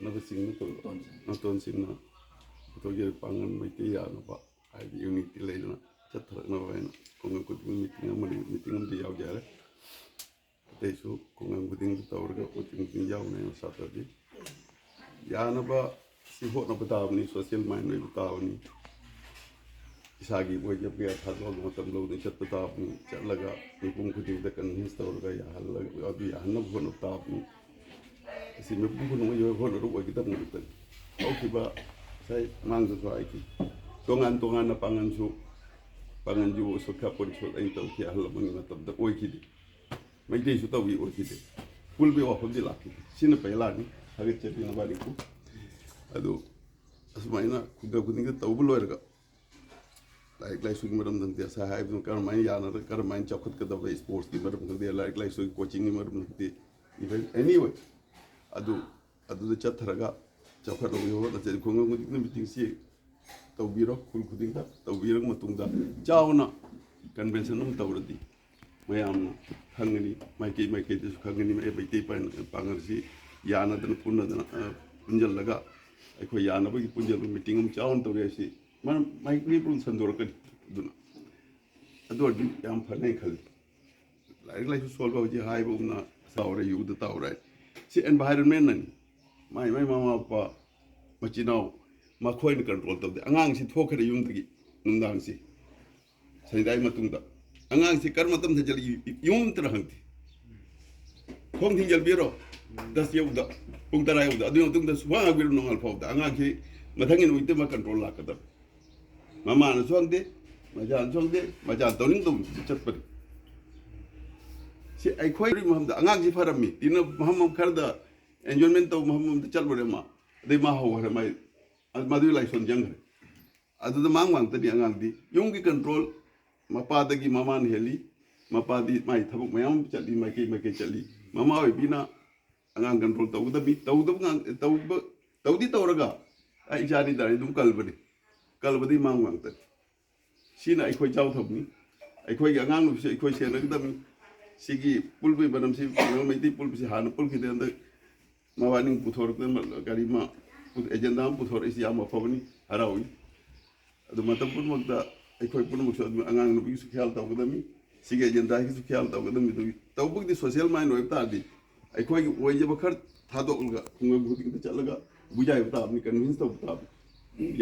ꯅꯕꯁꯤꯡꯅ ꯇꯧꯔꯤꯕ ꯅꯇꯣꯟꯁꯤꯡꯅ ꯑꯩꯈꯣꯏꯒꯤ ꯄꯥꯡꯒꯜ ꯃꯩꯇꯩ ꯌꯥꯅꯕ, ꯍꯥꯏꯗꯤ ꯌꯨꯅꯤꯇꯤ ꯂꯩꯗꯅ ꯆꯠꯊꯔꯛꯅꯕ ꯍꯥꯏꯅ ꯈꯨꯡꯒꯪ ꯈꯨꯗꯤꯡꯒꯤ ꯃꯤꯇꯤꯡ ꯑꯃꯅꯤ, ꯃꯤꯇꯤꯡ ꯑꯃꯗꯤ ꯌꯥꯎꯖꯔꯦ꯫ ꯑꯇꯩꯁꯨ ꯈꯨꯡꯒꯪ ꯈꯨꯗꯤꯡꯗ ꯇꯧꯔꯒ ꯃꯤꯇꯤꯡ ꯃꯤꯇꯤꯡ ꯌꯥꯎꯅꯩ ꯁꯥꯇ꯭ꯔꯗꯤ꯫ ꯌꯥꯅꯕ ꯁꯤ ꯍꯣꯠꯅꯕ ꯇꯥꯕꯅꯤ, ꯁꯣꯁꯤꯌꯦꯜ ꯃꯥꯏꯟ ꯑꯣꯏꯕ ꯇꯥꯕꯅꯤ꯫ ꯏꯁꯥꯒꯤ ꯑꯣꯏꯖꯕ ꯀꯌꯥ ꯊꯥꯗꯣꯛꯑꯒ ꯃꯇꯝ ꯂꯧꯗꯅ ꯆꯠꯄ ꯇꯥꯕꯅꯤ꯫ ꯆꯠꯂꯒ ꯃꯤꯄꯨꯝ ꯈꯨꯗꯤꯡꯃꯛꯇ ꯀꯟꯚꯤꯟꯁ ꯇꯧꯔꯒ ꯌꯥꯍꯜꯂꯒ, ꯑꯗꯨ ꯌꯥꯍꯟꯅꯕ ꯍꯣꯠꯅꯕ ꯇꯥꯕꯅꯤ꯫ ꯑꯁꯤ ꯃꯤꯄꯨꯝ ꯈꯨꯗꯤꯡꯃꯛ ꯑꯣꯏꯕ ꯍꯣꯠꯅꯔꯨ ꯑꯣꯏꯒꯗꯕ ꯉꯥꯛꯇꯅꯤ꯫ ꯍꯧꯈꯤꯕ ꯉꯁꯥꯏ ꯃꯥꯡꯗꯁꯨ ꯍꯥꯏꯈꯤ, ꯇꯣꯉꯥꯟ ꯇꯣꯉꯥꯟꯅ ꯄꯥꯡꯒꯜꯁꯨ, ꯄꯥꯡꯒꯜꯁꯤꯕꯨ ꯁꯣꯠꯈꯥ ꯄꯣꯠ ꯁꯣꯠ ꯑꯩꯅ ꯇꯧꯈꯤ ꯑꯍꯜ ꯂꯃꯟꯒꯤ ꯃꯇꯝꯗ ꯑꯣꯏꯈꯤꯗꯦ꯫ ꯃꯩꯇꯩꯁꯨ ꯇꯧꯏ ꯑꯣꯏꯈꯤꯗꯦ꯫ ꯄꯨꯜꯕꯒꯤ ꯋꯥꯐꯝꯗꯤ ꯂꯥꯛꯈꯤꯗꯦ꯫ ꯁꯤꯅ ꯄꯩꯂꯥꯅꯤ꯫ ꯊꯥꯒꯠꯆꯔꯤ ꯅꯕꯥꯅꯤꯕꯨ꯫ ꯑꯗꯨ ꯑꯁꯨꯃꯥꯏꯅ ꯈꯨꯡꯒꯪ ꯈꯨꯗꯤꯡꯗ ꯇꯧꯕ ꯂꯣꯏꯔꯒ, ꯂꯥꯏꯔꯤꯛ ꯂꯥꯏꯁꯨꯒꯤ ꯃꯔꯝꯗ ꯈꯪꯗꯦ, ꯉꯁꯥꯏ ꯍꯥꯏꯕꯗꯨ ꯀꯔꯝꯍꯥꯏꯅ ꯌꯥꯅꯗ ꯀꯔꯝꯍꯥꯏꯅ ꯆꯥꯎꯈꯠꯀꯗꯕ, ꯏꯁꯄꯣꯔꯠꯁꯀꯤ ꯃꯔꯝ ꯈꯪꯗꯦ, ꯂꯥꯏꯔꯤꯛ ꯂꯥꯏꯁꯨꯒꯤ ꯀꯣꯆꯤꯡꯒꯤ ꯃꯔꯝ ꯈꯪꯗꯦ, even anyway, ꯑꯗꯨ ꯑꯗꯨꯗ ꯆꯠꯊꯔꯒ ꯆꯥꯎꯈꯠꯅꯕꯒꯤ ꯍꯣꯠꯅꯖꯔꯤ꯫ ꯈꯨꯡꯒꯪ ꯈꯨꯗꯤꯡꯗ ꯃꯤꯇꯤꯡꯁꯤ ꯇꯧꯕꯤꯔꯣ, ꯈꯨꯜ ꯈꯨꯗꯤꯡꯗ ꯇꯧꯕꯤꯔꯕ ꯃꯇꯨꯡꯗ ꯆꯥꯎꯅ ꯀꯟꯚꯦꯟꯁꯟ ꯑꯃ ꯇꯧꯔꯗꯤ ꯃꯌꯥꯝꯅ ꯈꯪꯒꯅꯤ, ꯃꯥꯏꯀꯩ ꯃꯥꯏꯀꯩꯗꯁꯨ ꯈꯪꯒꯅꯤ꯫ ꯃꯩ-, ꯃꯩꯇꯩ ꯄꯥꯡ-, ꯄꯥꯡꯒꯜꯁꯤ ꯌꯥꯅꯗꯅ ꯄꯨꯟꯅꯗꯅ, ꯑ, ꯄꯨꯟꯁꯤꯜꯂꯒ ꯑꯩꯈꯣꯏ ꯌꯥꯅꯕꯒꯤ ꯄꯨꯟꯁꯤꯜꯂꯒ ꯃꯤꯇꯤꯡ ꯑꯃ ꯆꯥꯎꯅ ꯇꯧꯔꯦ ꯍꯥꯏꯁꯤ ꯃꯔꯝ ꯃꯥꯏꯀꯩ ꯄꯨꯟꯅ ꯁꯟꯗꯣꯔꯛꯀꯅꯤ꯫ ꯑꯗꯨꯅ ꯑꯗꯨ ꯑꯣꯏꯔꯗꯤ ꯌꯥꯝ ꯐꯅꯤ ꯈꯜꯂꯤ꯫ ꯂꯥꯏꯔꯤꯛ ꯂꯥꯏꯁꯨ ꯁꯣꯜꯕ ꯍꯧꯖꯤꯛ ꯍꯥꯏꯕꯒꯨꯝꯅ ꯇꯧꯔꯦ, ꯌꯨꯗ ꯇꯧꯔꯦ꯫ ꯁꯤ ꯑꯦꯟꯚꯥꯏꯔꯟꯃꯦꯟꯅꯅꯤ꯫ ꯃꯥꯏ ꯃꯥꯏ ꯃꯃꯥ ꯃꯄꯥ, ꯃꯆꯤꯟ ꯃꯅꯥꯎ, ꯃꯈꯣꯏꯅ ꯀꯟꯇ꯭ꯔꯣꯜ ꯇꯧꯗꯦ꯫ ꯑꯉꯥꯡꯁꯤ ꯊꯣꯛꯈ꯭ꯔꯦ ꯌꯨꯝꯗꯒꯤ ꯅꯨꯡꯗꯥꯡꯁꯤ, ꯁꯅꯤꯗꯥꯏ ꯃꯇꯨꯡꯗ꯫ ꯑꯉꯥꯡꯁꯤ ꯀꯔꯝꯕ ꯃꯇꯝꯗ ꯍꯟꯖꯤꯜꯂꯛꯏ? ꯌꯨꯝ ꯑꯝꯇꯅ ꯈꯪꯗꯦ꯫ ꯊꯣꯡ ꯊꯤꯡꯖꯤꯜꯕꯤꯔꯣ, ꯗꯁ ꯌꯧꯗ, ꯄꯨꯡ ꯇꯔꯥ ꯌꯧꯗ꯫ ꯑꯗꯨꯒꯤ ꯃꯇꯨꯡꯗ ꯁꯨꯡꯍꯥꯡ ꯍꯥꯡꯕꯤꯔꯨ ꯅꯣꯡꯉꯥꯜ ꯐꯥꯎꯗ꯫ ꯑꯉꯥꯡꯁꯤ ꯃꯊꯪꯒꯤ ꯅꯨꯃꯤꯠꯇ ꯃꯥ ꯀꯟꯇ꯭ꯔꯣꯜ ꯂꯥꯛꯀꯗꯕ꯫ ꯃꯃꯥꯅꯁꯨ ꯍꯪꯗꯦ, ꯃꯆꯥꯅꯁꯨ ꯍꯪꯗꯦ, ꯃꯆꯥ ꯇꯧꯅꯤꯡ ꯇꯧꯅꯤꯡ ꯆꯠꯄꯅꯤ꯫ ꯁꯤ ꯑꯩꯈꯣꯏ ꯃꯐꯝꯗ ꯑꯉꯥꯡꯁꯤ ꯐꯔꯝꯃꯤ, ꯇꯤꯟꯅ ꯃꯐꯝ ꯈꯔꯗ ꯑꯦꯟꯖꯣꯏꯃꯦꯟ ꯇꯧꯕ ꯃꯐꯝ ꯑꯃꯗ ꯆꯠꯂꯨꯔꯦ ꯃꯥ, ꯑꯗꯩ ꯃꯥ ꯍꯧꯈ꯭ꯔꯦ, ꯃꯥꯏ ꯃꯗꯨꯒꯤ ꯂꯥꯏꯁꯣꯟ ꯆꯪꯈ꯭ꯔꯦ꯫ ꯑꯗꯨꯗ ꯃꯥꯡ ꯃꯥꯡꯇꯅꯤ ꯑꯉꯥꯡꯗꯤ꯫ ꯌꯨꯝꯒꯤ ꯀꯟꯇ꯭ꯔꯣꯜ ꯃꯄꯥꯗꯒꯤ ꯃꯃꯥꯅ ꯍꯦꯜꯂꯤ꯫ ꯃꯄꯥꯗꯤ ꯃꯥꯏ ꯊꯕꯛ ꯃꯌꯥꯝ ꯑꯃ ꯆꯠꯂꯤ, ꯃꯥꯏꯀꯩ ꯃꯥꯏꯀꯩ ꯆꯠꯂꯤ꯫ ꯃꯃꯥ ꯑꯣꯏꯕꯤꯅ ꯑꯉꯥꯡ ꯀꯟꯇ꯭ꯔꯣꯜ ꯇꯧꯒꯗꯕꯅꯤ꯫ ꯇꯧꯗꯕ ꯉꯥꯡ-, ꯇꯧꯕ, ꯇꯧꯗꯤ ꯇꯧꯔꯒ, "ꯑꯩ ꯏꯆꯥꯅꯤ" ꯇꯥꯔꯗꯤ ꯑꯗꯨꯝ ꯀꯜꯕꯅꯤ꯫ ꯀꯜꯕꯗꯤ ꯃꯥꯡ ꯉꯥꯛꯇꯅꯤ꯫ ꯁꯤꯅ ꯑꯩꯈꯣꯏ ꯆꯥꯎ ꯊꯕꯛꯅꯤ꯫ ꯑꯩꯈꯣꯏꯒꯤ ꯑꯉꯥꯡ ꯅꯨꯕꯤꯁꯤ ꯑꯩꯈꯣꯏ ꯁꯦꯟꯅꯒꯗꯕꯅꯤ꯫ ꯁꯤꯒꯤ ꯄꯨꯜꯕꯒꯤ ꯃꯔꯝꯁꯤ, ꯃꯩꯇꯩ ꯄꯨꯜꯕꯁꯤ ꯍꯥꯟꯅ ꯄꯨꯜꯈꯤꯗꯦ꯫ ꯍꯟꯗꯛ ꯃꯕꯥꯅꯤ ꯄꯨꯊꯣꯔꯛꯇꯅ ꯀꯔꯤ ꯑꯃ, ꯑꯦꯖꯦꯟꯗꯥ ꯑꯃ ꯄꯨꯊꯣꯔꯛꯏꯁꯤ ꯌꯥꯝ ꯑꯐꯕꯅꯤ, ꯍꯔꯥꯎꯏ꯫ ꯑꯗꯨ ꯃꯇꯝ ꯄꯨꯝꯅꯃꯛꯇ ꯑꯩꯈꯣꯏ ꯄꯨꯝꯅꯃꯛꯁꯨ ꯑꯗꯨꯝ ꯑꯉꯥꯡ ꯅꯨꯄꯤꯒꯤꯁꯨ ꯈ꯭ꯌꯥꯜ ꯇꯧꯒꯗꯕꯅꯤ, ꯁꯤꯒꯤ ꯑꯦꯖꯦꯟꯗꯥꯒꯤꯁꯨ ꯈ꯭ꯌꯥꯜ ꯇꯧꯒꯗꯕꯅꯤ꯫ ꯑꯗꯨꯒꯤ ꯇꯧꯕꯒꯤꯗꯤ ꯁꯣꯁꯤꯌꯦꯜ ꯃꯥꯏꯟ ꯑꯣꯏꯕ ꯇꯥꯔꯗꯤ ꯑꯩꯈꯣꯏꯒꯤ ꯑꯣꯏꯖꯕ ꯈꯔ ꯊꯥꯗꯣꯛꯂꯒ ꯈꯨꯡꯒꯪ ꯈꯨꯗꯤꯡꯗ ꯆꯠꯂꯒ ꯕꯨꯖꯥꯏꯕ ꯇꯥꯕꯅꯤ, ꯀꯟꯚꯤꯟꯁ ꯇꯧꯕ ꯇꯥꯕꯅꯤ꯫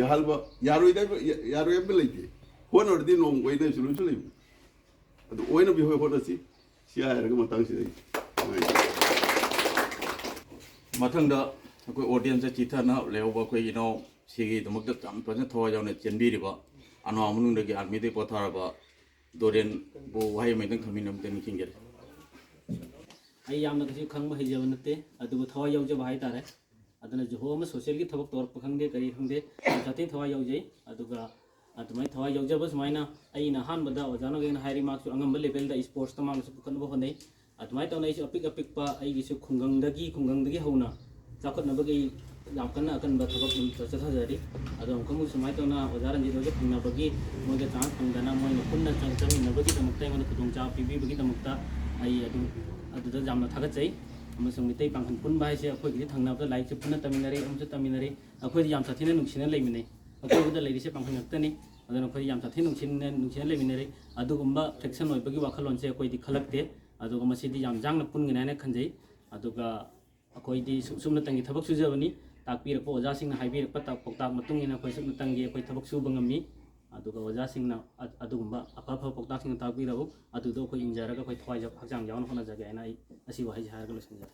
ꯌꯥꯍꯜꯕ ꯌꯥꯔꯣꯏꯗꯕ, ꯌꯥꯔꯣꯏ ꯍꯥꯏꯕ ꯂꯩꯇꯦ꯫ ꯍꯣꯠꯅꯔꯗꯤ ꯅꯣꯡꯃ ꯑꯣꯏꯅ ꯁꯣꯂꯨꯁꯟ ꯂꯩꯕꯅꯤ꯫ ꯑꯗꯨ ꯑꯣꯏꯅꯕ ꯍꯣꯏ ꯍꯣꯠꯅꯁꯤ꯫ ꯁꯤ ꯍꯥꯏꯔꯒ ꯃꯇꯥꯡꯁꯤꯗ ꯑꯩ ꯅꯨꯡꯉꯥꯏꯖꯔꯦ꯫ ꯃꯊꯪꯗ ꯑꯩꯈꯣꯏ ꯑꯣꯗꯤꯌꯦꯟꯁꯇ ꯆꯤꯊꯅ ꯂꯩꯍꯧꯕ ꯑꯩꯈꯣꯏ ꯏꯅꯥꯎ ꯁꯤꯒꯤꯗꯃꯛꯇ ꯌꯥꯝ ꯐꯖꯅ ꯊꯋꯥꯏ ꯌꯥꯎꯅ ꯆꯦꯟꯕꯤꯔꯤꯕ ꯑꯅꯋꯥ ꯃꯅꯨꯡꯗꯒꯤ ꯑꯥꯔꯃꯤꯗꯒꯤ ꯄꯣꯊꯥꯔꯕ ꯗꯣꯔꯦꯟꯕꯨ ꯋꯥꯍꯩ ꯑꯃꯇꯪ ꯊꯝꯕꯤꯅꯕ ꯅꯤꯡꯁꯤꯡꯖꯔꯤ꯫ ꯑꯩ ꯌꯥꯝꯅ ꯀꯩꯁꯨ ꯈꯪꯕ ꯍꯩꯖꯕ ꯅꯠꯇꯦ, ꯑꯗꯨꯕꯨ ꯊꯋꯥꯏ ꯌꯥꯎꯖꯕ ꯍꯥꯏꯇꯥꯔꯦ꯫ ꯑꯗꯨꯅ ꯖꯨꯍꯣ ꯑꯃ ꯁꯣꯁꯤꯌꯦꯜꯒꯤ ꯊꯕꯛ ꯇꯧꯔꯛꯄ ꯈꯪꯗꯦ, ꯀꯔꯤ ꯈꯪꯗꯦ, ꯌꯥꯝ ꯁꯥꯊꯤꯅ ꯊꯋꯥꯏ ꯌꯥꯎꯖꯩ꯫ ꯑꯗꯨꯒ ꯑꯗꯨꯃꯥꯏꯅ ꯊꯋꯥꯏ ꯌꯥꯎꯖꯕ ꯁꯨꯃꯥꯏꯅ ꯑꯩꯅ ꯑꯍꯥꯟꯕꯗ ꯑꯣꯖꯥꯅ ꯀꯩꯅꯣ ꯍꯥꯏꯔꯤ, ꯃꯍꯥꯛꯁꯨ ꯑꯉꯝꯕ ꯂꯦꯚꯦꯜꯗ ꯏꯁꯄꯣꯔꯠꯁꯇ ꯃꯥꯅꯁꯨ ꯄꯨꯈꯠꯅꯕ ꯍꯣꯠꯅꯩ꯫ ꯑꯗꯨꯃꯥꯏꯅ ꯇꯧꯅ ꯑꯩꯁꯨ ꯑꯄꯤꯛ ꯑꯄꯤꯛꯄ ꯑꯩꯒꯤꯁꯨ ꯈꯨꯡꯒꯪꯗꯒꯤ, ꯈꯨꯡꯒꯪꯗꯒꯤ ꯍꯧꯅ ꯆꯥꯎꯈꯠꯅꯕꯒꯤ ꯌꯥꯝ ꯀꯟꯅ ꯑꯀꯟꯕ ꯊꯕꯛ ꯑꯗꯨꯝ ꯆꯠꯊꯖꯔꯤ꯫ ꯑꯗꯣ ꯑꯃꯨꯛꯀ ꯑꯃꯨꯛ ꯁꯨꯃꯥꯏꯅ ꯇꯧꯅ ꯑꯣꯖꯥ ꯔꯟꯖꯤꯠ ꯍꯣꯏꯒ ꯐꯪꯅꯕꯒꯤ, ꯃꯣꯏꯒ ꯆꯥꯟꯁ ꯐꯪꯗꯅ ꯃꯣꯏꯅ ꯄꯨꯟꯅ ꯆꯪ-, ꯆꯪꯃꯤꯟꯅꯕꯒꯤꯗꯃꯛꯇ, ꯑꯩꯉꯣꯟꯗ ꯈꯨꯗꯣꯡꯆꯥꯕ ꯄꯤꯕꯤꯕꯒꯤꯗꯃꯛꯇ ꯑꯩ ꯑꯗꯨ, ꯑꯗꯨꯗ ꯌꯥꯝꯅ ꯊꯥꯒꯠꯆꯩ꯫ ꯑꯃꯁꯨꯡ ꯃꯤꯇꯩ ꯄꯥꯡꯒꯜ ꯄꯨꯟꯕ ꯍꯥꯏꯁꯦ ꯑꯩꯈꯣꯏꯒꯤꯗꯤ ꯊꯪꯅꯕꯗ ꯂꯥꯏꯔꯤꯛꯁꯦ ꯄꯨꯟꯅ ꯇꯝꯃꯤꯟꯅꯔꯤ, ꯑꯃꯁꯨ ꯇꯝꯃꯤꯟꯅꯔꯤ꯫ ꯑꯩꯈꯣꯏꯗꯤ ꯌꯥꯝ ꯁꯥꯊꯤꯅ ꯅꯨꯡꯁꯤꯅ ꯂꯩꯃꯤꯟꯅꯩ꯫ ꯑꯀꯣꯏꯕꯗ ꯂꯩꯔꯤꯁꯦ ꯄꯥꯡꯒꯜ ꯉꯥꯛꯇꯅꯤ꯫ ꯑꯗꯨꯅ ꯑꯩꯈꯣꯏꯗꯤ ꯌꯥꯝ ꯁꯥꯊꯤꯅ ꯅꯨꯡꯁꯤꯅ, ꯅꯨꯡꯁꯤꯅ ꯂꯩꯃꯤꯟꯅꯔꯤ꯫ ꯑꯗꯨꯒꯨꯝꯕ ꯐ꯭ꯔꯦꯛꯁꯟ ꯑꯣꯏꯕꯒꯤ ꯋꯥꯈꯜꯂꯣꯟꯁꯦ ꯑꯩꯈꯣꯏꯗꯤ ꯈꯜꯂꯛꯇꯦ꯫ ꯑꯗꯨꯒ ꯃꯁꯤꯗꯤ ꯌꯥꯝ ꯌꯥꯡꯅ ꯄꯨꯟꯒꯅꯤ ꯍꯥꯏꯅ ꯈꯟꯖꯩ꯫ ꯑꯗꯨꯒ ꯑꯩꯈꯣꯏꯗꯤ ꯁꯨꯞ-, ꯁꯨꯞꯅꯇꯪꯒꯤ ꯊꯕꯛ ꯁꯨꯖꯕꯅꯤ꯫ ꯇꯥꯛꯄꯤꯔꯛꯄ ꯑꯣꯖꯥꯁꯤꯡꯅ ꯍꯥꯏꯕꯤꯔꯛꯄ ꯇ-, ꯄꯥꯎꯇꯥꯛ ꯃꯇꯨꯡ ꯏꯟꯅ ꯑꯩꯈꯣꯏ ꯁꯨꯞꯅꯇꯪꯒꯤ ꯑꯩꯈꯣꯏ ꯊꯕꯛ ꯁꯨꯕ ꯉꯝꯃꯤ꯫ ꯑꯗꯨꯒ ꯑꯣꯖꯥꯁꯤꯡꯅ ꯑ-, ꯑꯗꯨꯒꯨꯝꯕ ꯑꯐ ꯑꯐꯕ ꯄꯥꯎꯇꯥꯛꯁꯤꯡ ꯇꯥꯛꯄꯤꯔꯛꯎ꯫ ꯑꯗꯨꯗꯣ ꯑꯩꯈꯣꯏ ꯏꯟꯖꯔꯒ ꯑꯩꯈꯣꯏ ꯊꯋꯥꯏ ꯍꯛꯆꯥꯡ ꯌꯥꯎꯅ ꯍꯣꯠꯅꯖꯒꯦ ꯍꯥꯏꯅ ꯑꯩ ꯑꯁꯤ ꯋꯥꯍꯩꯁꯤ ꯍꯥꯏꯔꯒ ꯂꯣꯏꯁꯤꯟꯖꯔꯦ꯫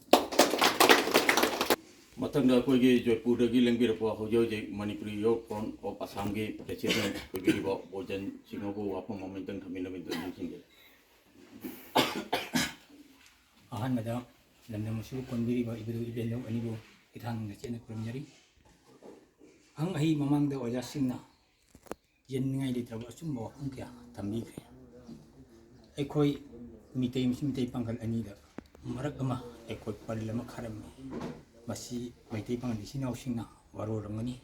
ꯃꯊꯪꯗ ꯑꯩꯈꯣꯏꯒꯤ ꯖꯣꯏꯄꯨꯔꯗꯒꯤ ꯂꯦꯡꯕꯤꯔꯛꯄ ꯍꯧꯖꯤꯛ ꯍꯧꯖꯤꯛ ꯃꯅꯤꯄꯨꯔꯤ ꯌꯣꯒ ꯐ꯭ꯔꯣꯟ ꯑꯣꯐ ꯑꯁꯥꯝꯒꯤ ꯄ꯭ꯔꯦꯁꯤꯗꯦꯟꯠ ꯑꯣꯏꯕꯤꯔꯤꯕ ꯕꯣꯏꯖꯟ ꯁꯤꯡꯍꯕꯨ ꯋꯥꯐꯝ ꯑꯃꯇꯪ ꯊꯝꯕꯤꯅꯕꯒꯤꯗꯃꯛ ꯅꯤꯡꯁꯤꯡꯖꯔꯤ꯫ ꯑꯍꯥꯟꯕꯗ ꯂꯝꯗꯝ ꯑꯁꯤꯕꯨ ꯀꯣꯟꯕꯤꯔꯤꯕ ꯏꯕꯨꯙꯧ ꯏꯕꯦꯟꯙꯧ ꯑꯅꯤꯕꯨ ꯏꯊꯥꯅꯨꯡꯗ ꯆꯦꯠꯅ ꯈꯨꯔꯨꯝꯖꯔꯤ꯫ ꯑꯍꯪ ꯑꯍꯩ ꯃꯃꯥꯡꯗ ꯑꯣꯖꯥꯁꯤꯡꯅ ꯌꯦꯟꯅꯤꯡꯉꯥꯏ ꯂꯩꯇ꯭ꯔꯕ ꯑꯆꯨꯝꯕ ꯋꯥꯐꯝ ꯀꯌꯥ ꯊꯝꯕꯤꯈ꯭ꯔꯦ꯫ ꯑꯩꯈꯣꯏ ꯃꯤꯇꯩ ꯑꯃꯁꯨꯡ ꯃꯤꯇꯩ ꯄꯥꯡꯒꯜ ꯑꯅꯤꯗ ꯃꯔꯛ ꯑꯃ ꯑꯩꯈꯣꯏ ꯄꯜ ꯑꯃ ꯈꯥꯔꯝꯃꯤ꯫ ꯃꯁꯤ ꯃꯩꯇꯩ ꯄꯥꯡꯒꯜ ꯏꯆꯤꯟ ꯏꯅꯥꯎꯁꯤꯡꯅ ꯋꯥꯔꯧꯔꯝꯒꯅꯤ꯫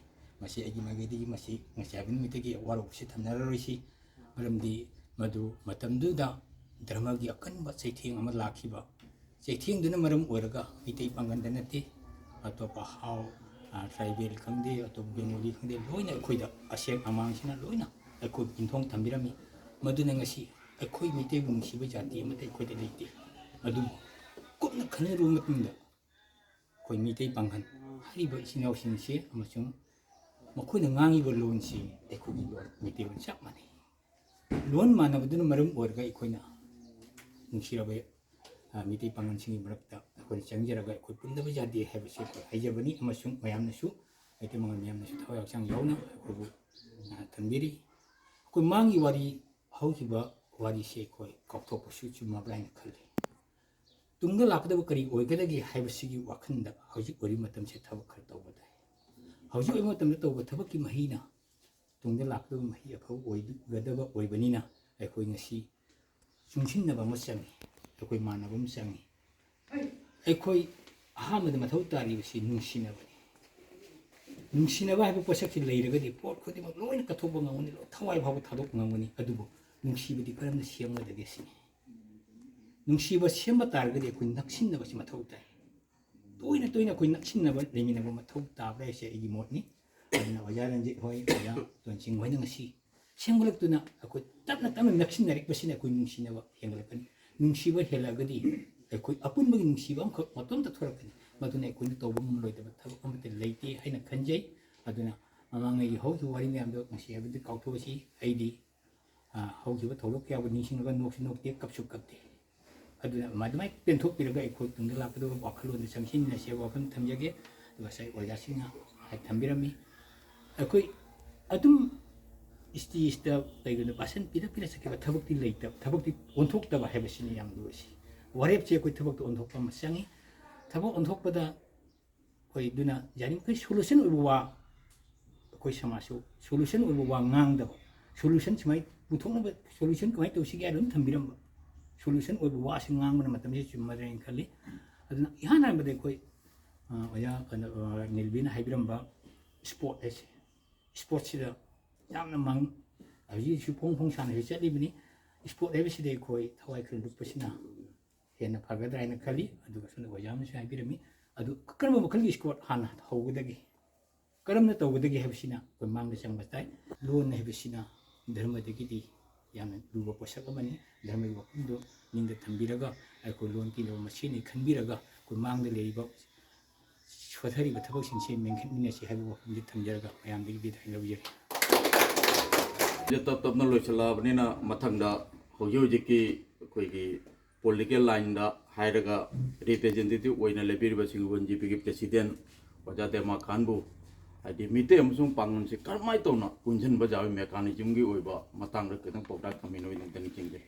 ꯃꯁꯤ ꯑꯩꯒꯤ ꯃꯥꯏꯀꯩꯗꯒꯤ ꯃꯁꯤ ꯉꯁꯤ ꯍꯥꯏꯕ ꯅꯨꯃꯤꯠꯇꯒꯤ ꯋꯥꯔꯧꯕꯁꯤ ꯊꯝꯅꯔꯔꯣꯏꯁꯤ꯫ ꯃꯔꯝꯗꯤ ꯃꯗꯨ ꯃꯇꯝꯗꯨꯗ ꯙꯔꯃꯒꯤ ꯑꯀꯟꯕ ꯆꯩꯊꯦꯡ ꯑꯃ ꯂꯥꯛꯈꯤꯕ, ꯆꯩꯊꯦꯡꯗꯨꯅ ꯃꯔꯝ ꯑꯣꯏꯔꯒ ꯃꯩꯇꯩ ꯄꯥꯡꯒꯜꯗ ꯅꯠꯇꯦ, ꯑꯇꯣꯞꯄ ꯍꯥꯎ, ꯑ, ꯇ꯭ꯔꯥꯏꯕꯦꯜ ꯈꯪꯗꯦ, ꯑꯇꯣꯞꯄ ꯕꯦꯡꯒꯣꯂꯤ ꯈꯪꯗꯦ, ꯂꯣꯏꯅ ꯑꯩꯈꯣꯏꯗ ꯑꯁꯦꯡ ꯑꯃꯥꯡꯁꯤꯅ ꯂꯣꯏꯅ ꯑꯩꯈꯣꯏ ꯌꯨꯝꯊꯣꯡ ꯊꯝꯕꯤꯔꯝꯃꯤ꯫ ꯃꯗꯨꯅ ꯉꯁꯤ ꯑꯩꯈꯣꯏ ꯃꯩꯇꯩꯕꯨ ꯅꯨꯡꯁꯤꯕ ꯖꯥꯇꯤ ꯑꯃꯠꯇ ꯑꯩꯈꯣꯏꯗ ꯂꯩꯇꯦ꯫ ꯑꯗꯨꯕꯨ ꯀꯨꯞꯅ ꯈꯟꯅꯔꯨꯕ ꯃꯇꯝꯗ ꯑꯩꯈꯣꯏ ꯃꯤꯇꯩ ꯄꯥꯡꯒꯜ ꯍꯥꯏꯔꯤꯕ ꯏꯆꯤꯟ ꯏꯅꯥꯎꯁꯤꯡꯁꯤ ꯑꯃꯁꯨꯡ ꯃꯈꯣꯏꯅ ꯉꯥꯡꯉꯤꯕ ꯂꯣꯟꯁꯤ ꯑꯩꯈꯣꯏꯒꯤ ꯂꯣꯟ ꯃꯩꯇꯩꯂꯣꯟ ꯆꯞ ꯃꯥꯟꯅꯩ꯫ ꯂꯣꯟ ꯃꯥꯟꯅꯕꯗꯨꯅ ꯃꯔꯝ ꯑꯣꯏꯔꯒ ꯑꯩꯈꯣꯏꯅ ꯅꯨꯡꯁꯤꯔꯕ, ꯑ, ꯃꯤꯇꯩ ꯄꯥꯡꯒꯜꯁꯤꯡꯒꯤ ꯃꯔꯛꯇ ꯑꯩꯈꯣꯏꯅ ꯆꯪꯖꯔꯒ ꯑꯩꯈꯣꯏ ꯄꯨꯟꯗꯕ ꯌꯥꯗꯦ ꯍꯥꯏꯕꯁꯤ ꯑꯩꯈꯣꯏ ꯍꯥꯏꯖꯕꯅꯤ꯫ ꯑꯃꯁꯨꯡ ꯃꯌꯥꯝꯅꯁꯨ, ꯃꯩꯇꯩ ꯃꯉꯥ ꯃꯌꯥꯝꯅꯁꯨ ꯊꯋꯥꯏ ꯍꯛꯆꯥꯡ ꯌꯥꯎꯅ ꯑꯩꯈꯣꯏꯕꯨ, ꯑ, ꯊꯝꯕꯤꯔꯤ꯫ ꯑꯩꯈꯣꯏ ꯃꯥꯡꯒꯤ ꯋꯥꯔꯤ, ꯍꯧꯈꯤꯕ ꯋꯥꯔꯤꯁꯦ ꯑꯩꯈꯣꯏ ꯀꯥꯎꯊꯣꯛꯄꯁꯨ ꯆꯨꯝꯃꯕ꯭ꯔꯥ ꯍꯥꯏꯅ ꯈꯜꯂꯤ꯫ ꯇꯨꯡꯗ ꯂꯥꯛꯀꯗꯕ ꯀꯔꯤ ꯑꯣꯏꯒꯗꯒꯦ ꯍꯥꯏꯕꯁꯤꯒꯤ ꯋꯥꯈꯜꯗ ꯍꯧꯖꯤꯛ ꯑꯣꯏꯔꯤꯕ ꯃꯇꯝꯁꯦ ꯊꯕꯛ ꯈꯔ ꯇꯧꯕ ꯇꯥꯏ꯫ ꯍꯧꯖꯤꯛ ꯑꯣꯏꯕ ꯃꯇꯝꯗ ꯇꯧꯕ ꯊꯕꯛꯀꯤ ꯃꯍꯩꯅ ꯇꯨꯡꯗ ꯂꯥꯛꯀꯗꯕ ꯃꯍꯩ ꯑꯐꯕ ꯑꯣꯏꯒꯗꯕ ꯑꯣꯏꯕꯅꯤꯅ, ꯑꯩꯈꯣꯏ ꯉꯁꯤ ꯆꯨꯡꯁꯤꯟꯅꯕ ꯑꯃ ꯆꯪꯉꯤ, ꯑꯩꯈꯣꯏ ꯃꯥꯟꯅꯕ ꯑꯃ ꯆꯪꯉꯤ꯫ ꯑꯩꯈꯣꯏ ꯑꯍꯥꯟꯕꯗ ꯃꯊꯧ ꯇꯥꯔꯤꯕꯁꯤ ꯅꯨꯡꯁꯤꯅꯕꯅꯤ꯫ ꯅꯨꯡꯁꯤꯅꯕ ꯍꯥꯏꯕ ꯄꯣꯠꯁꯛꯁꯤ ꯂꯩꯔꯒꯗꯤ ꯄꯣꯠ ꯈꯨꯗꯤꯡꯃꯛ ꯂꯣꯏꯅ ꯀꯠꯊꯣꯛꯄ ꯉꯝꯒꯅꯤ, ꯂꯣꯏ ꯊꯋꯥꯏ ꯐꯥꯎꯕ ꯊꯥꯗꯣꯛꯄ ꯉꯝꯒꯅꯤ꯫ ꯑꯗꯨꯕꯨ ꯅꯨꯡꯁꯤꯕꯗꯤ ꯀꯔꯝꯅ ꯁꯦꯝꯒꯗꯒꯦ ꯁꯤꯅꯤ꯫ ꯅꯨꯡꯁꯤꯕ ꯁꯦꯝꯕ ꯇꯥꯔꯒꯗꯤ ꯑꯩꯈꯣꯏ ꯅꯛꯁꯤꯟꯅꯕꯁꯤ ꯃꯊꯧ ꯇꯥꯏ꯫ ꯇꯣꯏꯅ ꯇꯣꯏꯅ ꯑꯩꯈꯣꯏ ꯅꯛꯁꯤꯟꯅꯕ ꯂꯩꯃꯤꯟꯅꯕ ꯃꯊꯧ ꯇꯥꯕ꯭ꯔꯥ ꯍꯥꯏꯁꯦ ꯑꯩꯒꯤ ꯃꯣꯠꯅꯤ꯫ ꯑꯗꯨꯅ ꯑꯣꯖꯥ ꯔꯟꯖꯤꯠ ꯍꯣꯏ, ꯑꯣꯖꯥ ꯇꯣꯟꯁꯤꯡ ꯍꯣꯏꯅ ꯉꯁꯤ ꯁꯦꯝꯒꯠꯂꯛꯇꯨꯅ ꯑꯩꯈꯣꯏ ꯇꯞꯅ ꯇꯞꯅ ꯅꯛꯁꯤꯟꯅꯔꯛꯄꯁꯤꯅ ꯑꯩꯈꯣꯏ ꯅꯨꯡꯁꯤꯅꯕ ꯍꯦꯟꯒꯠꯂꯛꯀꯅꯤ꯫ ꯅꯨꯡꯁꯤꯕ ꯍꯦꯜꯂꯛꯑꯒꯗꯤ ꯑꯩꯈꯣꯏ ꯑꯄꯨꯟꯕꯒꯤ ꯅꯨꯡꯁꯤꯕ ꯑꯃꯈꯛ ꯃꯇꯣꯝꯇ ꯊꯣꯔꯛꯀꯅꯤ꯫ ꯃꯗꯨꯅ ꯑꯩꯈꯣꯏꯅ ꯇꯧꯕ ꯉꯝꯂꯣꯏꯗꯕ ꯊꯕꯛ ꯑꯃꯠꯇ ꯂꯩꯇꯦ ꯍꯥꯏꯅ ꯈꯟꯖꯩ꯫ ꯑꯗꯨꯅ ꯃꯃꯥꯡꯉꯩꯒꯤ ꯍꯧꯈꯤꯕ ꯋꯥꯔꯤ ꯃꯌꯥꯝꯗꯣ ꯉꯁꯤ ꯍꯥꯏꯕꯗꯤ ꯀꯥꯎꯊꯣꯛꯑꯁꯤ꯫ ꯑꯩꯗꯤ, ꯑ, ꯍꯧꯈꯤꯕ ꯊꯧꯗꯣꯛ ꯀꯌꯥꯕꯨ ꯅꯤꯡꯁꯤꯡꯂꯒ ꯅꯣꯛꯁꯨ ꯅꯣꯛꯇꯦ, ꯀꯞꯁꯨ ꯀꯞꯇꯦ꯫ ꯑꯗꯨꯅ ꯑꯗꯨꯃꯥꯏ ꯄꯦꯟꯊꯣꯛꯄꯤꯔꯒ ꯑꯩꯈꯣꯏ ꯇꯨꯡꯗ ꯂꯥꯛꯀꯗꯕ ꯋꯥꯈꯜꯂꯣꯟꯗ ꯆꯪꯁꯤꯟꯃꯤꯟꯅꯁꯤ ꯍꯥꯏꯕ ꯋꯥꯐꯝ ꯊꯝꯖꯒꯦ꯫ ꯑꯗꯨꯒ ꯉꯁꯥꯏ ꯑꯣꯖꯥꯁꯤꯡꯅ ꯍꯥꯏ ꯊꯝꯕꯤꯔꯝꯃꯤ꯫ ꯑꯩꯈꯣꯏ ꯑꯗꯨꯝ stage-ꯇ ꯀꯩꯒꯨꯝꯕ ꯚꯥꯁꯟ ꯄꯤꯔ ꯄꯤꯔ ꯆꯠꯈꯤꯕ ꯊꯕꯛꯇꯤ ꯂꯩꯇꯕ, ꯊꯕꯛꯇꯤ ꯑꯣꯟꯊꯣꯛꯇꯕ ꯍꯥꯏꯕꯁꯤꯅꯤ ꯌꯥꯝ ꯂꯨꯔꯤꯁꯤ꯫ ꯋꯥꯔꯦꯞꯁꯦ ꯑꯩꯈꯣꯏ ꯊꯕꯛꯇ ꯑꯣꯟꯊꯣꯛꯄ ꯑꯃ ꯆꯪꯉꯤ꯫ ꯊꯕꯛ ꯑꯣꯟꯊꯣꯛꯄꯗ ꯑꯩꯈꯣꯏ ꯑꯗꯨꯅ ꯌꯥꯔꯤꯃꯈꯩ solution ꯑꯣꯏꯕ ꯋꯥ, ꯑꯩꯈꯣꯏ ꯁꯃꯥꯖꯁꯨ solution ꯑꯣꯏꯕ ꯋꯥ ꯉꯥꯡꯗꯕ, solution ꯁꯨꯃꯥꯏꯅ ꯄꯨꯊꯣꯛꯅꯕ solution ꯀꯃꯥꯏꯅ ꯇꯧꯁꯤꯒꯦ ꯍꯥꯏꯅ ꯑꯗꯨꯝ ꯊꯝꯕꯤꯔꯝꯕ꯫ Solution ꯑꯣꯏꯕ ꯋꯥꯁꯤ ꯉꯥꯡꯕꯅ ꯃꯇꯝꯁꯤ ꯆꯨꯝꯃꯗ꯭ꯔꯥ ꯍꯥꯏꯅ ꯈꯜꯂꯤ꯫ ꯑꯗꯨꯅ ꯏꯍꯥꯟ ꯍꯥꯟꯕꯗ ꯑꯩꯈꯣꯏ, ꯑ, ꯑꯣꯖꯥ ꯀꯩꯅꯣ, ꯑ, ꯅꯤꯜꯕꯤꯅ ꯍꯥꯏꯕꯤꯔꯝꯕ sport ꯍꯥꯏꯁꯦ, sportꯁꯤꯗ ꯌꯥꯝꯅ ꯃꯪ-, ꯍꯧꯖꯤꯛꯁꯨ ꯐꯣꯡ ꯐꯣꯡ ꯁꯥꯅꯁꯨ ꯆꯠꯂꯤꯕꯅꯤ꯫ Sport ꯍꯥꯏꯕꯁꯤꯗ ꯑꯩꯈꯣꯏ ꯊꯋꯥꯏ ꯈꯔ ꯂꯨꯞꯄꯁꯤꯅ ꯍꯦꯟꯅ ꯐꯒꯗ꯭ꯔꯥ ꯍꯥꯏꯅ ꯈꯜꯂꯤ꯫ ꯑꯗꯨꯒ ꯁꯣꯝꯗ ꯑꯣꯖꯥ ꯑꯃꯅꯁꯨ ꯍꯥꯏꯕꯤꯔꯝꯃꯤ꯫ ꯑꯗꯨ ꯀꯔꯝꯕ ꯃꯈꯜꯒꯤ sport ꯍꯥꯟꯅ ꯍꯧꯒꯗꯒꯦ? ꯀꯔꯝꯅ ꯇꯧꯒꯗꯒꯦ ꯍꯥꯏꯕꯁꯤꯅ ꯑꯩꯈꯣꯏ ꯃꯥꯡꯗ ꯆꯪꯕ ꯇꯥꯏ꯫ ꯂꯣꯟ ꯍꯥꯏꯕꯁꯤꯅ ꯙꯔꯃꯗꯒꯤꯗꯤ ꯌꯥꯝꯅ ꯂꯨꯕ ꯄꯣꯠꯁꯛ ꯑꯃꯅꯤ꯫ ꯙꯔꯃꯒꯤ ꯋꯥꯐꯝꯗꯣ ꯅꯤꯡꯗ ꯊꯝꯕꯤꯔꯒ ꯑꯩꯈꯣꯏ ꯂꯣꯟ ꯄꯤꯅꯕ ꯃꯁꯦꯟꯅꯤ ꯈꯟꯕꯤꯔꯒ ꯑꯩꯈꯣꯏ ꯃꯥꯡꯗ ꯂꯩꯔꯤꯕ ꯁꯣꯊꯔꯤꯕ ꯊꯕꯛꯁꯤꯡꯁꯦ ꯃꯦꯟꯈꯠꯃꯤꯟꯅꯁꯤ ꯍꯥꯏꯕ ꯋꯥꯐꯝꯁꯤ ꯊꯝꯖꯔꯒ ꯃꯌꯥꯝꯗꯒꯤ ꯕꯤꯗꯥꯏ ꯂꯧꯖꯔꯤ꯫ ꯇꯞ ꯇꯞꯅ ꯂꯣꯏꯁꯤꯜꯂꯛꯑꯕꯅꯤꯅ ꯃꯊꯪꯗ ꯍꯧꯖꯤꯛ ꯍꯧꯖꯤꯛꯀꯤ ꯑꯩꯈꯣꯏꯒꯤ political line-ꯗ ꯍꯥꯏꯔꯒ representative ꯑꯣꯏꯅ ꯂꯦꯞꯄꯤꯔꯤꯕ ꯁꯤꯡꯒꯨꯕꯟ ꯖꯤ ꯄꯤꯒꯤ president ꯑꯣꯖꯥ ꯗꯦꯃꯥ ꯈꯥꯟꯕꯨ, ꯍꯥꯏꯗꯤ ꯃꯤꯇꯩ ꯑꯃꯁꯨꯡ ꯄꯥꯡꯒꯜꯁꯤ ꯀꯔꯝꯍꯥꯏꯅ ꯇꯧꯅ ꯄꯨꯟꯁꯤꯟꯕ ꯌꯥꯕꯒꯤ mechanism-ꯒꯤ ꯑꯣꯏꯕ ꯃꯇꯥꯡꯗ ꯈꯤꯇꯪ ꯄꯥꯎꯇꯥꯛ ꯊꯝꯕꯤꯅꯕ ꯅꯤꯡꯁꯤꯡꯖꯔꯤ꯫